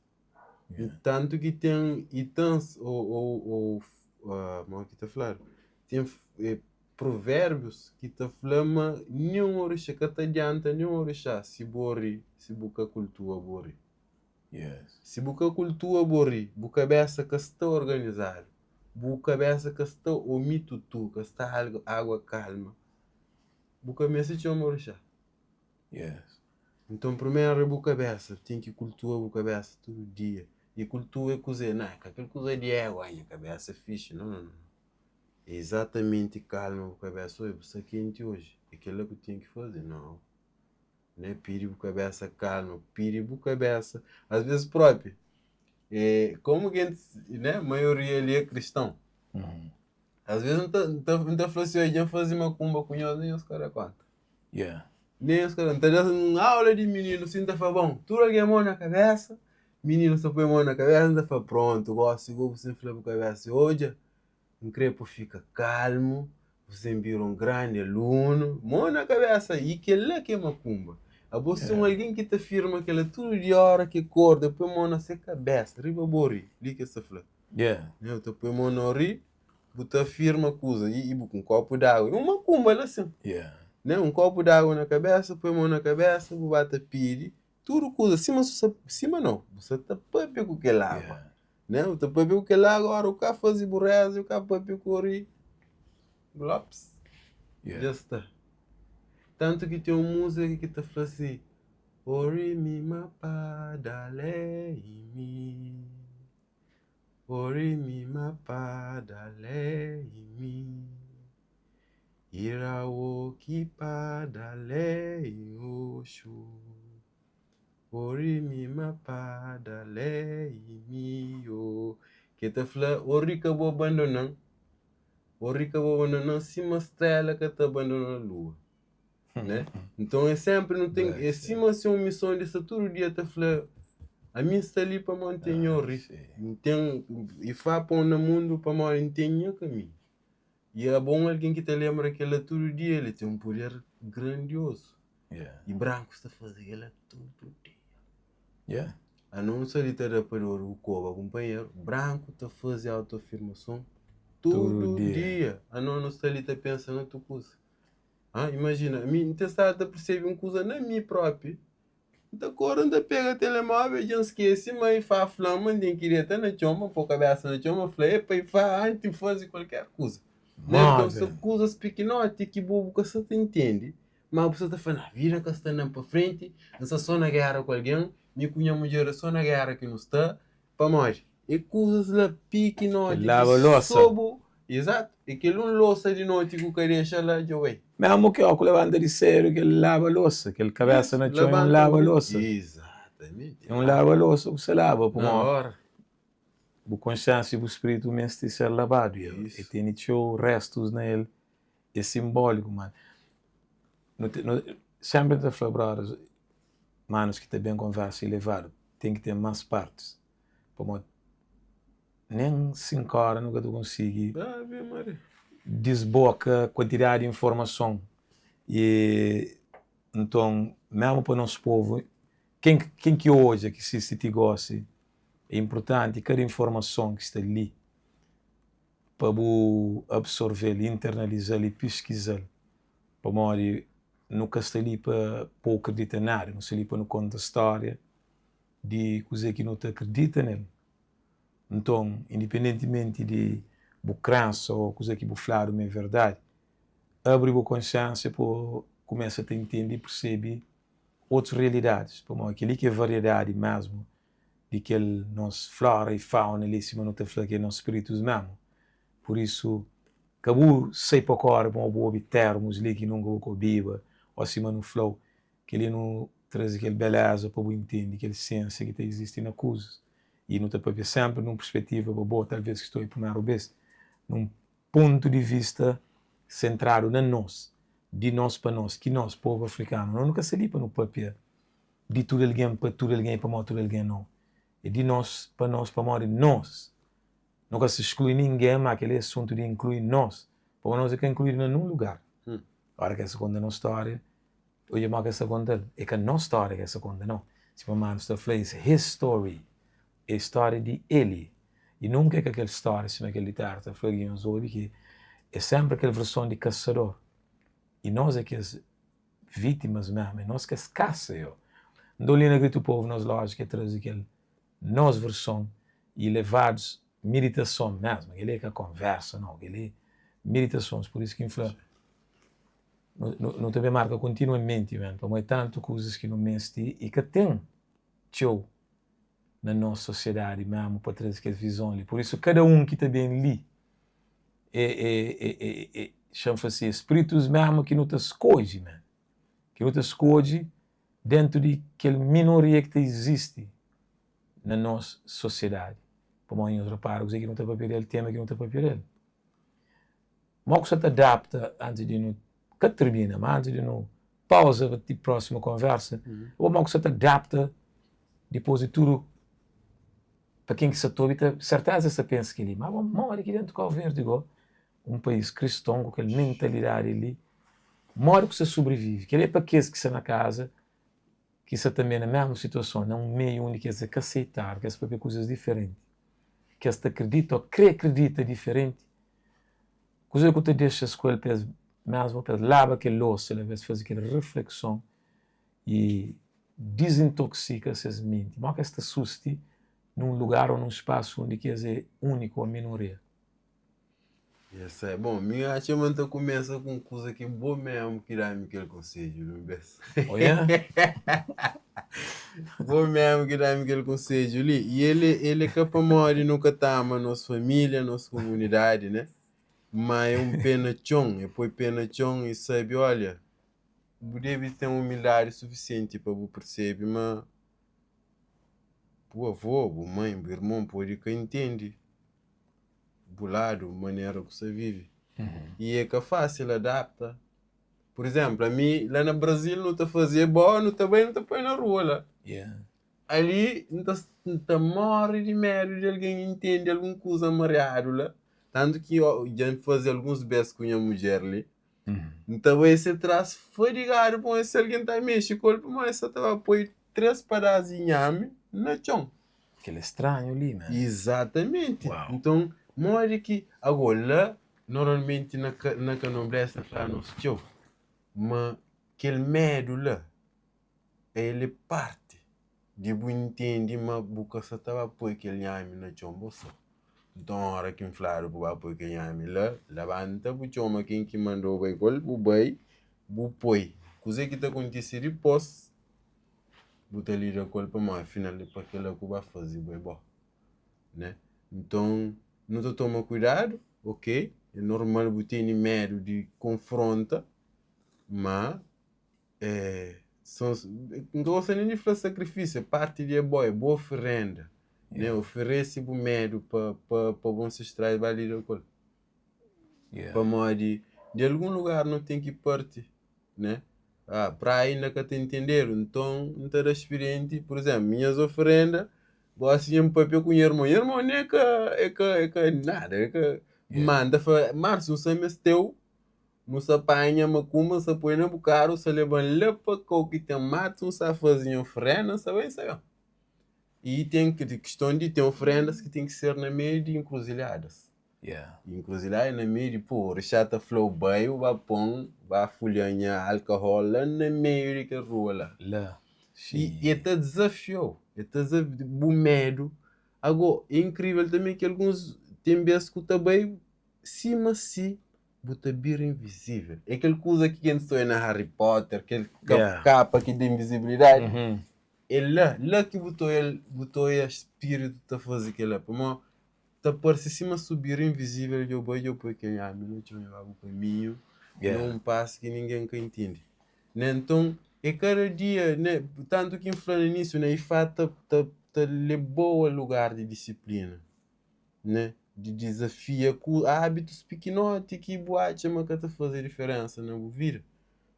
Yeah. Tantu ki ten itans ô ô ô modi ki ta fladu? Ten provérbius ki ta fla ma nen orixá ka ta adianta nen orixá si bu ori, si bu ka kultua bu ori. Yes. Si bu ka kultua bu ori, bu kabésa ka sta organizadu, bu kabésa ka sta omi tutu, ka sta agua kalma, bu ka meste txoma orixá. Yes. Nton, primeru é bu kabésa, bu ten ki kultua bu kabésa tudu dia. I kultua é kuzê? Não é ka kel kuza di ego, ai nha kabésa é fixi. Não, não, não. É izatamenti kalma bu kabésa. Oi, bu sta kenti oji, é kel-la ku ten ki faze? Não. Né? Pidi bu kabésa kalma, pidi bu kabésa. Às vezes própi, é, komu ki, né, maioria li é kristão. Às vezes N ta, N ta, N ta fla si, oi, dja N faze makumba ku nhos, nen nhos ka da konta. Yeah. Nen nhos ka da. N ta da un aula di mininu si, N ta fla, bon, tudu algen mon na kabésa, mininu sta poi mon na kabésa, N ta fla, prontu, gósi go bu sen fla bu kabésa, odja, N kre pa bu fika kalmu, bu sen bira un grandi alunu, mon na kabésa, i kel-la ki é makumba. Abo si un algen ki ta firma kel-la tudu di óra ki korda, poi mon na se kabésa, riba bo ri, li ki es ta fla. Yeah. Bu ta poi mon na ri, bu ta afirma kuza i bu ku un kopu d'agu, un makumba la sin. Yeah. Né? Un kopu d'agu na kabésa, poi mon na kabésa, bu ba ta pidi tudu kuza sima su sa, sima nau, bu sa ta papia ku kel agua. Yeah. Né? Bu ta papia ku kel agua, ora bu ka faze bu reza, bu ka papia ku ori, glops, Yeah. dja sta. Tantu ki ten un múzika ki ta fla si, Ori mi ma pada lei mi. Orí mi má padà lẹ́yìn mi. Ìràwọ̀ kì í padà lẹ́yìn oṣù. Orí mi má padà lẹ́yìn mi o. Ki ta fla, ori ka bu abandona-m. Ori ka bu abandona-m sima strela ka ta abandona lua. Né? Nton é sénpri nu ten, é sima si un mison di sta tudu dia ta fla, ami N sta li pamodi N ten nha ori, N ten Ifá pô-m na mundu pamodi N ten nha kaminhu. I abo un algen ki ta lenbra kel-la tudu dia, el ten un puder grandiozu. I brankus ta faze kel-la tudu dia. Anúnsiu li ta da pa dor ku koba kunpanheru, branku ta faze autoafirmason tudu dia. Anos nu sta li ta pensa na otu kuza. Ah, imajina, mi N ta staba ta persebe un kuza na mi propi. N ta kore, N ta pega telemóvel, dja N skese ma Ifá fla-m ma N ten ki deta na txon, pa N pô kabésa na txon, ma fla, Epa Ifá, antis di faze kualker kuza. Né? Nton, so kuzas pikinoti ki bo bu ka sa ta intende, ma bu sa ta fla, na vida ka sta andand pa frenti, N sta so na géra ku algen, mi ku nha mudjer é so na géra ki nu sta, Pamodi? É kuzas la pikinoti Kel laba ki losa. so bu. Izatu. É kel un losa di noti ku ka dexa la dja bai. Mésmu ki óki labanta di sédu, kel laba losa, kel kabésa Isu, na txon é un labanta laba bu. losa. Izatamenti. É un laba losa ku sa laba Na pamodi óra. bu konsiénsia i bu spritu meste ser labadu. I el Isu. tene txeu réstus na el. É sinbóliku, ma nu te, nu, sénpri N ta fla brothers, Manus ki ta ben konversa ilevadu ten ki ten mas partis pamodi nen 5 ora nu ka ta konsigi disboka kuantidadi di informason i nton mesmu pa nos povu ken ken ki odja ki sisti ti gosi é inpurtanti kada informason ki sta li. pa bu absorve-l, internaliza-l i piskiza-l. Pamodi nu ka sta li pa pô-u kridita nada, nu sta li pa nu konta stória di kuzê ki nu ta kridita nel. Nton, indipendentimenti di bu krensa ô kuzê ki bu fladu ma é verdadi, abri bu konsiénsia pa bu kumesa ta intende i persebe otus realidadis, pamodi kel-li ki é variedadi mésmu di kel nos flora i fauna li, sima nu ta fla ki é nos spritus mésmu. Pur isu, ka bu sai pa kóre pamodi bu obi termus li ki nunka bu ka obiba ô sima nu fla-u, kel-li nu traze kel beléza pa bu intende kel siénsia ki ta izisti na kuzas. I nu ta pâpia sénpri nun perspetiva pa bo, talvês ki sta obi primeru bês, nun pontu di vista sentradu na nos, di nos pa nos, ki nos, povu afrikanu, nos nu ka sta li pa nu pâpia di tudu algen, pa tudu algen i pamodi tudu algen, nau. É di nos pa nos pamodi nos. Nu ka sta sklui ningen, má kel-li é asuntu di inklui nos, pamodi nos é ka inkluídu na nun lugar. Óra ki es ta konta nos stória, odja modi ki es ta konta-l. É ka nos stória ki es ta konta, nau. Sima Manu sta fla, it's his story, é stória di el. I nunka é ka kel stória sima kel ditadu ta fla ki nhos obi, ki é sénpri kel verson di kasador. I nos é kes vítimas mésmu, é nos ki es kasa yo. Nton li na Grito Povo, nos lójika é traze kel nos verson i levadus miditason mesmu, kel-li é ka konversa nau, kel-li é meditasons, pur isu ki N fla nu ta ben marka kontinuamenti men, pamodi é tantu kuzas ki nu meste i ka ten txeu na nos sosiedadi mesmu pa traze kes vizon li, pur isu kada un ki ta ben li é é é é xa-m fla si, é spritus mesmu ki nu ta skodje men, ki nu ta skodje dentu di kel minoria ki ta izisti na nos sosiedadi. Pamodi nhos repara kuzê ki nu ta papia di el, tema ki nu ta papia di el. Mo ku sa ta adapta antis di nu ka tirmina, ma antis di nu pauza pa ti prósimu konversa, bo mo ku sa ta adapta dipôs di tudu pa ken ki sa ta obi ta serteza es ta pensa kel-li, ma bo modi ki dentu Kau Verdi go un país kriston ku kel mentalidadi li, modi ku sta sobrivivi? Kel-li é pa kes ki sta na kaza, ki sta tanbê na mésmu situason, na un meiu undi ki es é ka seitadu, ki es papia kuzas diferenti, ki es ta kridita ô krê kridita diferenti. Kuzê ku ta dexa-s ku el pa es mésmu pa es laba kel losa la, pa es faze kel reflekson i dizintoksika ses menti? Modi ki es ta susti nun lugar ô nun spasu undi ki es é úniku ô minoria? Yes, é. Bom, mi atxa ma N ta kumesa ku un kuza ki bo mesmu ki da-mi kel konsedju di un bes. Oh yeah? Bo mesmu ki da-mi kel konsedju li. I el el é ka pamodi nu ka ta ama nos família, nos komunidadi, né? Ma é un pé na txon, é poi pé na txon i sabe, olha, bu debe ten umildadi sufisienti pa bu persebe ma bu avô, bu mãe, bu irmon pode ka intende bu ladu, manera ku sa vive. I é ka fásil adapta. Pur izénplu, ami la na Brazil nu ta faze ebó, nu ta bai nu ta poi na rua la. Yeah. Ali N ta N ta móre di medu di algen intende algun kuza mariadu la. Tantu ki dja N faze alguns bês ku nha mudjer li. N ta bai se tras fadigadu pamodi si algen ta mexe ku el pamodi el sa ta ba poi 3 padás di nhami na txon. Kel é stranhu li man. Izatamenti. Uau. Nton modi ki ago la normalmenti na na kandomblé es ta fla nos txeu ma kel medu la el é parti di bu intende ma bu ka sa ta ba poi kel nhami na txon bo so. Nton ora ki N fladu bu ba poi kel nhami la, labanta bu txoma ken ki mandau bai ku el, bu bai bu poi. Kuzê ki ta kontise dipôs bu ta lida ku el pamodi afinal é pa kila ku ba faze bu é bo, né? Nton nu ta toma kuidadu, ok, é normal bu tene medu di konfronta, ma É, son, N ka gosta nen di fla sakrifisiu, é parti di abo, é bu oferenda, né? Oferese bu medu pa, pa, pa bu ansestrais ba lida ku el. Yeah. Pamodi di algun lugar nu ten ki parti, né? Ah, praia inda ka ta entendedu, nton N ta da spirienti, pur izénplu, minhas oferenda, gosi dja N papia ku nha irmon, nha irmon nen é ka, é ka, é ka nada, é ka, Yeah. ma N ta fla, Márcio, N sta meste-u Nu sa panha makumba, N sa poi na bu karu, sa leba-m la pa kau ki ten matu, N sa faze nha oferenda, N sa bai, N sa ben. I ten kiston di ten oferendas ki ten ki ser na meiu di enkruzilhadas. Yeah. Inkruzilhada na meiu di pô, orixá ta fla-u bai, bu ba pon, ba fulha nha alkohol la na meiu di kel rua la. La. I e ta dizafia-u, e ta bu medu. Ago, é inkrível tanbe ki alguns ten bes ku ta bai sima si bu ta bira invizível. É kel kuza ki gentis ta oia na Harry Potter, kel kapa ki da invizibilidadi. É la, la ki bu ta oia, bu ta oia spiritu ta faze kela. Pamodi ta parse sima su bira invizível djo bai djo poi kel nhami na txon djo ba bu kaminhu na un pas ki ningen ka intende. Né? Nton, é kada dia, né? Tantu ki N fla na inísiu, né? Ifá ta, ta, ta lebou a lugar di disiplina, né? Di dizafia ku ábitus pikinoti ki bu atxa ma ka ta faze diferénsa na bu vida,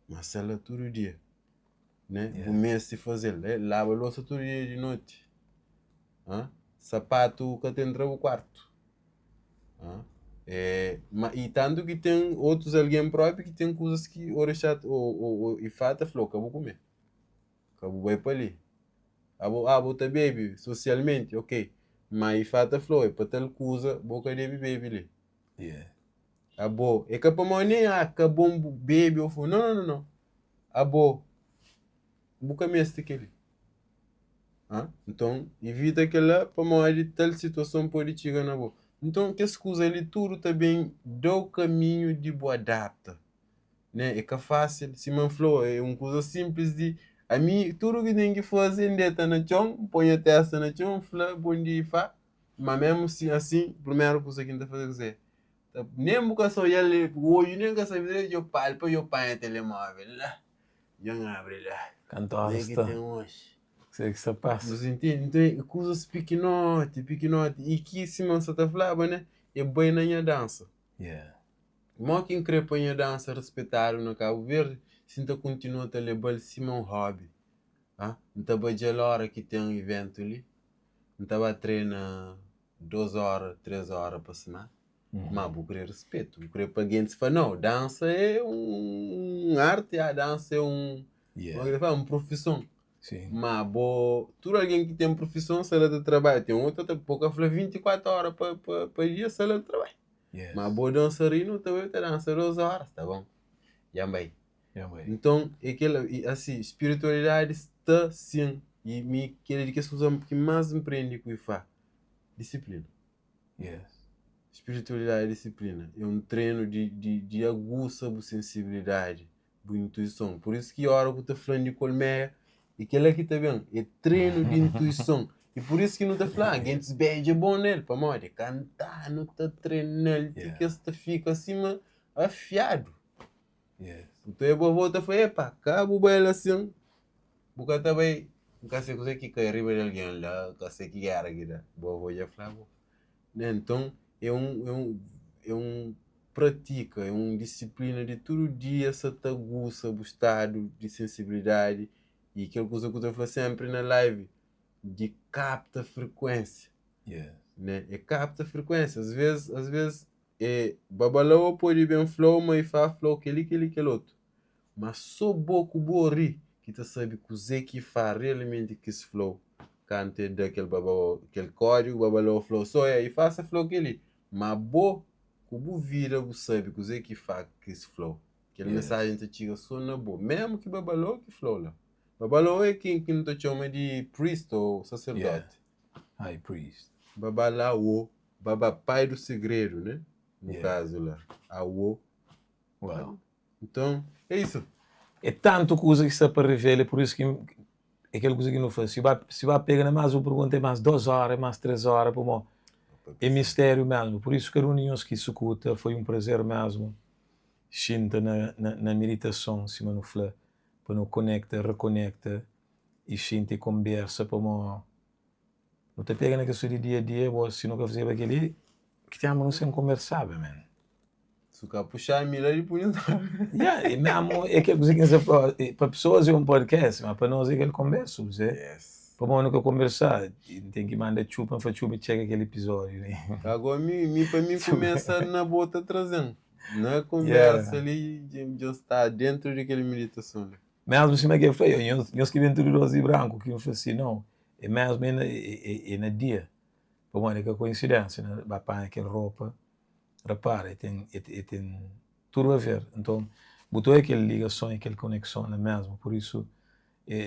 ma sta la tudu dia, né? Bu meste faze-l. Laba losa tudu dia di noti. Hã? Sapatu ka ta entra bu kuartu. Hã? É, ma, i tantu ki ten otus algen própi ki ten kuzas ki orixá ô, ô, ô Ifá ta fla-u ka bu kume, ka bu bai pa li. Abo, ah, bo ta bebe sosialmenti, ok, ma Ifá ta fla-u é pa tal kuza bo ka debe bebe li. Yeah. Abo, é ka pamodi nen ah, ka bon bu bebe ô fuma, não, não, não, não. Abo, bu ka meste kel-li. Ah, nton, ivita kel-la pamodi tal situason pode txiga na bo. Nton, kes kuza li tudu ta ben da-u kaminhu di bu adapta, né? É ka fásil, sima N fla-u, é un kuza sinplis di ami tudu ki ten ki faze é N deta na txon, N poi nha tésta na txon, N fla bon dia Ifá, má mésmu asin, primeru kuza ki N ta faze é kuzê? Nen bu ka sta odja-l, odju nen ka sta dretu, dja palpa, dja panha telemóvel la. Dja N abri la. Kantu óras Kuzê ki sta? ten oji? Kuzê ki sta pasa? Bu intende? Nton é kuzas pikinoti, pikinoti i ki sima N sa ta flaba ne, é bai na nha dansa. Yeah. Mo ki N kre pa nha dansa rispetadu na Kabu Verdi si N ta kontinua ta leba-l sima un hobby? Ha? N ta badja-l óra ki ten iventu li? N ta ba trena 2 óra, 3 óra pa simana? Ma bu kre respetu, bu kre pa gentis fla, nau, dansa é un arti, ah, dansa é un, Yeah. como é que ta fla, un profison. Sim. Ma bo, tudu algen ki ten profison sta la ta trabadja, ten otu ta bo ka fla 24 óra pa, pa, pa dia sta la ta trabadja. Yes. Ma bo dansarinu ta bai ta dansa 2 óras, ta bon, dja N bai. Dja N bai. Nton, é kel, i asi, spiritualidadi sta sin, i mi kel di kes kuza ki más N prende ku Ifá, disiplina. Yes. Spiritualidadi é disiplina. É un trenu di, di, di agusa bu sensibilidadi, bu intuison. Pur isu ki óra ku ta fla-m di kolmeia, é kel-la ki ta ben. É trenu di intuison. I pur isu ki nu ta fla, ah, gentis bedju é bon nel. Pamodi? Kanta-nu ta trena-l ti ki es ta fika sima afiadu. Yes. Nton e bu avó ta fla, epa, ka bu bai la sin, bu ka ta bai, N ka se kuzê ki kai riba di algen la, N ka se ki géra ki da. Bu avó dja fla bo. Né? Nton, é un, é un, é un pratika, é un disiplina di tudu dia sa ta agusa bu stadu di sensibilidadi i kel kuza ku ta fla sénpri na live, di kapta frekuénsia. Yes. Né? É kapta frekuénsia. As ves, as ves, E babalaô pode ben fla-u ma Ifá fla-u kel-li, kel-li, kel otu. Má sô bo ku bu ori ki ta sabe kuzê ki Ifá realmenti kis fla-u kantu el da kel babalaô kel kódigu. Babalaô fla-u sô, É, Ifá sta fla-u kel-li. Má bo ku bu vida bu sabe kuzê ki Ifá kis fla-u. Kel mensajen ta txiga sô na bo, mésmu ki babalaô ki fla-u la. Babalaô é ken ki nu ta txoma di priest ô saserdóti. High priest. Babalaô. Baba pai do segredo, né? No Yeah. caso lá. Awo. Uau. Então, é isso. É tantu kuza ki sta pa revela, é pur isu ki é kel kuza ki nu fla, si ba si ba pega na más un pergunta é más dos óra, é más três óra, pamó é mistériu mesmu. Pur isu kada un di nhos ki sukuta, foi un prazer mesmu xinta na na na miditason, sima nu fla, pa nu konekta, rekonekta i xinti konbersa, pamó Nu ta pega na kes di dia a dia, bo si nu ka fazeba kel-li, ki ténpu nu sen konbersaba, man. Su ka puxá mi la dipus nu ta. Ya, e mésmu é kel kuza ki N sta fla, pa pesoas é un podcast, ma pa nos é kel konbersu, bu sê? Yes. Pamodi nu ka konbersá, N ten ki manda Txupa, N fla Txupa txeka kel epizódiu li. Agora mi, mi pa mi kumesa na bo ta traze-m na konbersa li, dja N sta dentru di kel miditason li. Mésmu sima ki el fla, nhos, nhos ki ben tudu dos di branku, ki N fla si, nau, É mesmu é na é na dia, pamodi é ka koinsidênsia na ba panha kel ropa. Rapara, e ten, e ten tudu a ver. Nton, bu ta oia kel ligason i kel konekson la mesmu. Pur isu,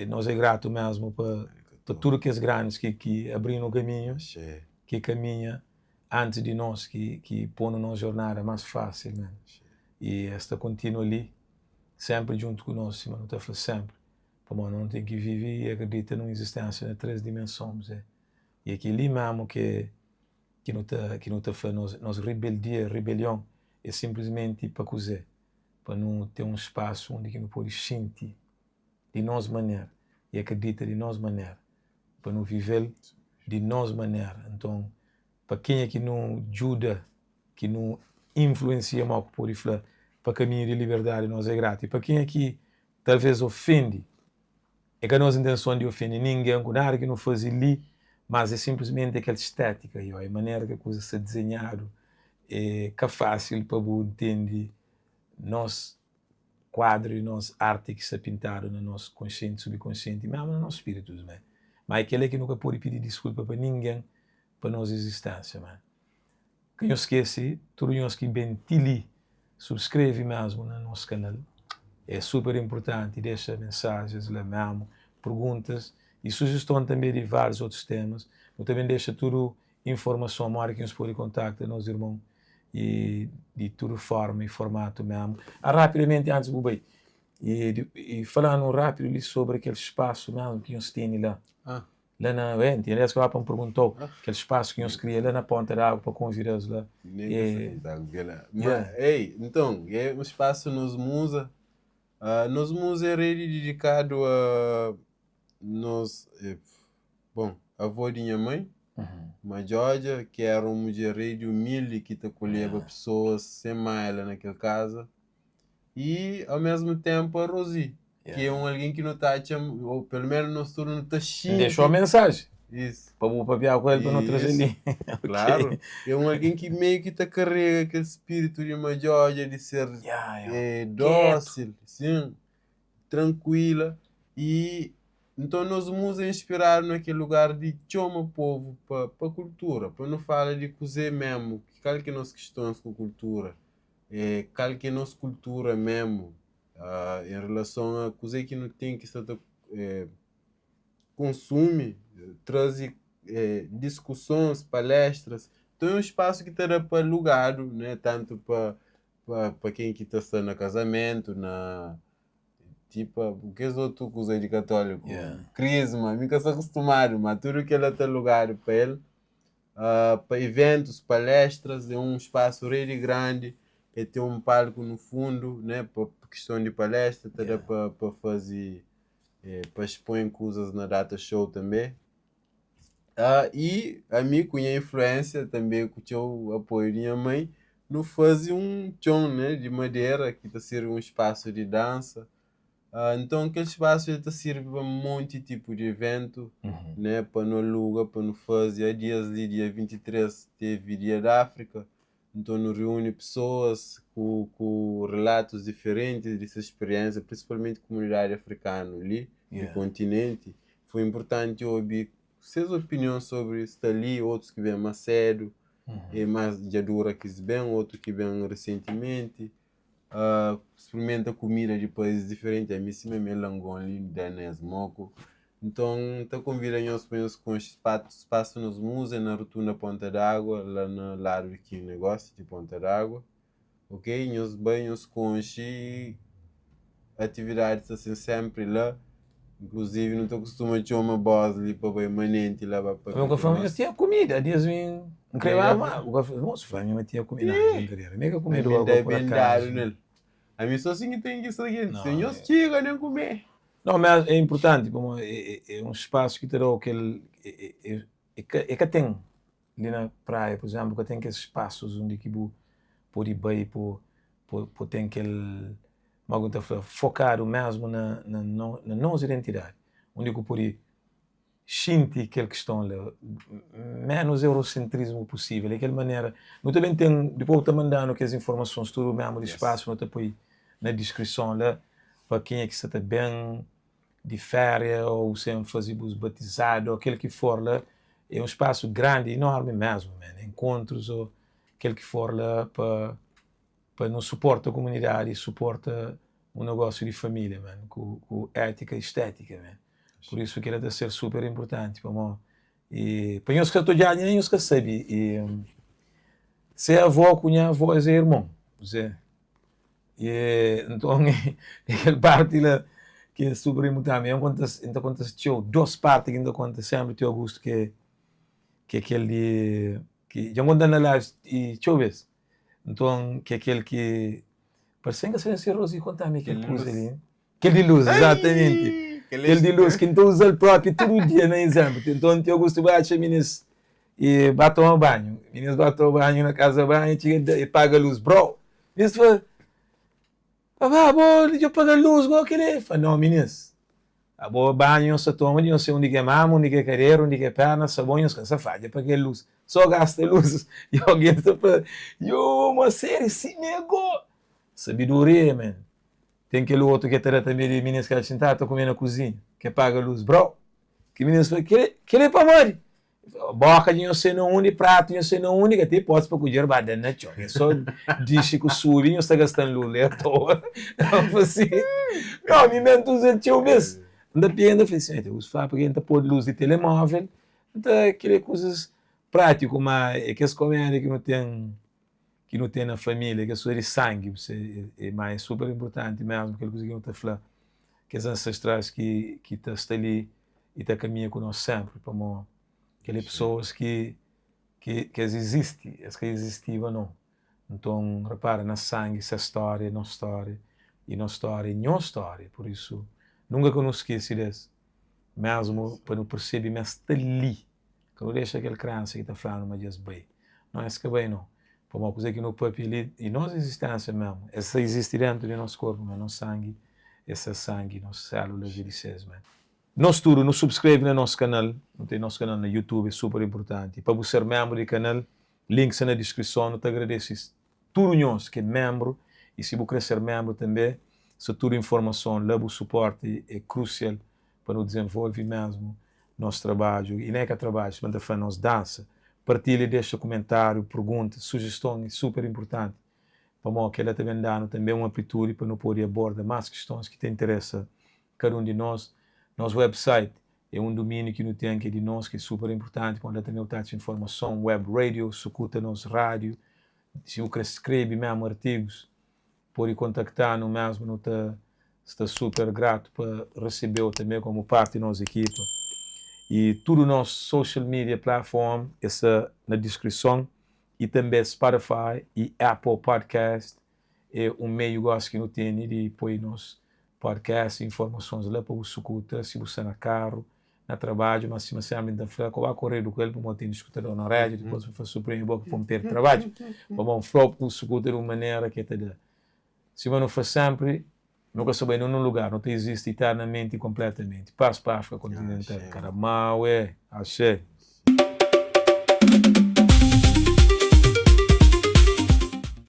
nos é gratu mesmu pa pa tudu kes grandis ki ki abri-nu kaminhu, ki kaminha antis di nos, ki ki pô-nu nos jornada más fásil men. I es ta kontinua li, sénpri djuntu ku nos, sima nu ta fla sénpri, pamodi nu ten ki vive i akredita nun izisténsia na três dimenson, mzê. I é kel-li mesmu ki ki nu ta ki nu ta fla nos nos ribeldia, ribelion é sinplismenti pa kuzê? Pa nu ten un spasu undi ki nu pode xinti di nos manera i akredita di nos manera, pa nu vive-l di nos manera. Nton, pa kenha ki nu djuda, ki nu influensia, mau ku pode fla, pa kaminhu di liberdadi, nos é gratu. I pa kenha ki talvês ofende, É ka nos intenson di ofende ningen ku nada ki nu faze li, mas é sinplismenti kel stétika i é manera ki kuza sta dizenhadu. É ka fásil pa bu ntende nos kuadru di nos arti ki sta pintadu na nos konsienti, subkonsienti, mésmu na nos spíritus. Má é kel-la ki nu ka pode pidi diskulpa pa ningen pa nos izistensia. Má ka nhos skese, tudu nhos ki ben ti li, subskreve mesmu na nos kanal. É super inpurtanti dexa mensajens la mesmu, perguntas i sujeston tanbe di várius otus temas. Nu ta ben dexa tudu informason modi ki nhos pode kontakta nos irmon i di tudu forma i formatu mesmu. Ah, rapidamenti antis bu bai, i fala-nu rapidu li sobri kel spasu mesmu ki nhos tene la. Ah. La na, é, N tinha des ki pa N pergunta-u, kel spasu ki nhos kria la na Ponta d'Água pa konvida-s la. Nem ka sa konta ku kel-la. Ma, ei, nton, é un spasu nos muza. Nos muza é redi didikadu a nos, bon, avó di nha mãe, ma Djodja, ki éra un mudjer rei di umildi ki ta kolheba pesoas sen maela na kel kaza. I, au mesmu ténpu, a Rosi, ki é un algen ki nu ta atxa, ô pelu ménus nos tudu nu ta xinti. N dexa-u mensaji. Isu. Pa bu papiá ku el pa nu traze-l li. Klaru. É un algen ki meiu ki ta karega kel spiritu di madjódja, di ser dósil, sin, trankuila. I nton nos muza é inspiradu na kel lugar di txoma povu pa pa kultura, pa nu fala di kuzê mésmu, kal ki é nos kistons ku kultura. É kal ki é nos kultura mésmu en relason a kuzê ki nu ten ki sta ta konsumi, traze diskusons, palestras. Nton é un spasu ki ta da pa alugadu, né, tantu pa pa ken ki ta sta na kazamentu, na tipa kes otu kuza di katóliku, krisma, mi ka sta kustumadu, ma tudu kel-la ta alugadu pa el. Pa iventus, palestras, é un spasu rei di grandi, el ten un palku nu fundu, né, pa kiston di palestra, ta da pa pa faze, pa expõe kuzas na data show tanbe. I ami ku nha influensia, tanbe ku txeu apoiu di nha mãe, nu faze un txon, né, di madera ki ta sirbi un spasu di dansa. Nton kel spasu el ta sirbi pa monti tipu di iventu, né, pa nu aluga, pa nu faze. Há dias li, dia 23, tevi Dia di Áfrika, nton nu riuni pesoas ku ku relatus diferenti di ses spiriénsia, prinsipalmenti kumunidadi afrikanu li di kontinenti. Foi inpurtanti obi ses opinion sobri sta li, otus ki ben más sédu, e más dja dura ki es ben, otu ki ben risentimenti. Sprimenta kumida di país diferenti ami sima mi é langon li danés moku nton n ta konvida nhos pa nhos konxe spasu nos muze na rotunda ponta d'água la na ladu di king negósiu di ponta d'água ok nhos bai nhos konxe i atividadi sta sen senpri la inkluzivi nu ta kustuma txoma bós li pa bai manenti la ba papia ku nos. Tinha kumida dias mi N krê ba ma bu ka fla mosu fla mi ma tinha kumida na brinkadeira mi ka kume do pa por akazu nel ami so si ki ten ki sta gentis se nhos txiga nen kume. Não mas é inpurtanti pamodi é un spasu ki ta dau kel é ka ten li na praia pur izenplu ka ten kes spasus undi ki bu pode bai po po ten kel ma ku ta fla fokadu mesmu na na nos identidadi undi ku pode xinti kel kiston la menus eurosentrismu pusível é kel manera nu ta ben ten dipôs bu ta manda-nu kes informasons tudu mesmu di spasu nu ta poi na diskrison la pa kenha ki sta ta ben di féria ô sen faze bus batizadu ô kel ki for la é un spasu grandi inormi mesmu man enkontrus ô. kel ki for la pa pa nu suporta komunidadi i suporta un negósiu di família, man, ku ku étika i stétika, man. Pur isu kel-la ta ser super inpurtanti pamó i pa nhos ki sa ta odja nen nhos ka sabe i se avó ku nha avó es é irmon, kuzê i nton é kel parti la ki é super inpurtanti. Mi N konta-s N ta konta-s txeu dos parti ki N ta konta sénpri tio Augustu ki é ki é kel di ki dja N konta na live i txeu bes. Nton, ki é kel ki parse-m ka sabe si Rosi konta-m kel kuza li. Kel di lus, izatamenti. Kel di lus ki N ta uza-l propi tudu dia na izénplu. Nton, Tio Augustu bai atxa minis i ba toma banhu. Minis ba toma banhu na kaza banhu, txiga e paga lus. Bro! Minis fla, Papá, abo dja paga lus go kel-li? Fla, Nau, minis. Abo banhu nhos ta toma di nhos sei undi ki é mama, undi ki é kadera, undi ki é perna, sabon nhos ka sa fadja pa kel lus. So gasta lus i algen ta fla, Yo, ma sériu simé go? Sabiduria man. Ten kel otu ki ta da tanbe di minis ki xintadu ta kume na kuzinha, ke paga lus. Bro, ki minis fla, Kel-li é pamodi? Boka di nhos sai na undi, pratu nhos sai na undi, ka ten hipótese pa kudjer ba da na txon. É só dixi ku subi, nhos ta gasta-m lus li atoa. N fla si, no, mi mé N ta uza-l txeu bês. N ta pega, N ta fla si, ta uza fla pabia N ta pô lus di telemóvel, N ta, kel-li é kuzas prátiku, má é kes komédia ki nu ten, ki nu ten na família, kes kuza di sangi, má é super inpurtanti mésmu kel kuza ki nu ta fla, kes ansestrais ki ki ta sta li i ta kaminha ku nos sénpri, pamó kel é pesoas ki ki ki es izisti, es ka izistiba no. Nton, repara na sangi ses stória é nos stória i nos stória é nhos stória. Pur isu, nunka ka nu skese des, mésmu pa nu persebe ma es sta li. Ka nu dexa kel krénsa ki ta fla-nu ma dja es bai. No, es ka bai no. Pamodi kuzê ki nu pâpia li é nos izisténsia mésmu. Es ta izisti déntu di nos korpu, ma nos sangi é ses sangi, nos sélulas é di ses. Ma nos tudu nu subskreve na nos kanal. Nu ten nos kanal na YouTube, é super inpurtanti. Pa bu ser ménbru di kanal, link sta na diskrison. Nu ta agradese tudu nhos ki é ménbru i si bu krê ser ménbru tanbê, sta tudu informason la. Bu suporti é krusial pa nu dizenvolve mésmu nos trabadju i nen é ka trabadju, sima N ta fla, nos dansa. Partilha, dexa kumentáriu, pergunta, sujiston é super inpurtanti pamodi kel-la ta ben da-nu tanbê un amplitudi pa nu pode aborda más kistons ki ta interesa kada un di nos. Nos website é un dumíniu ki nu ten ki é di nos, ki é super inpurtanti pamodi la tanbê bu ta atxa informason, web radio, sukuta nos rádiu, si bu kre skrebe mésmu artigus, pode kontakta-nu mesmu, nu ta sta super gratu pa resebe-u tanbe komu parti di nos ekipa. I tudu nos social media platform e sta na diskrison i tanbe Spotify i Apple Podcast e un meiu gosi ki nu tene di poi nos podcast i informasons la pa bu sukuta si bu sta na karu, na trabadju, ma sima sempri N ta fla, ka ba koredu ku el pamodi ten diskutador na oredja, dipos pa fla supremi bo ki pon perde trabadju, pamodi N fla-u pa bu sukuta di un manera ki el ta da. Sima nu fla sempri, nu ka sta bai nun lugar, nu ta izisti iternamenti i konpletamenti. Pas pa Afrika kontinental. Karamau e! Axé!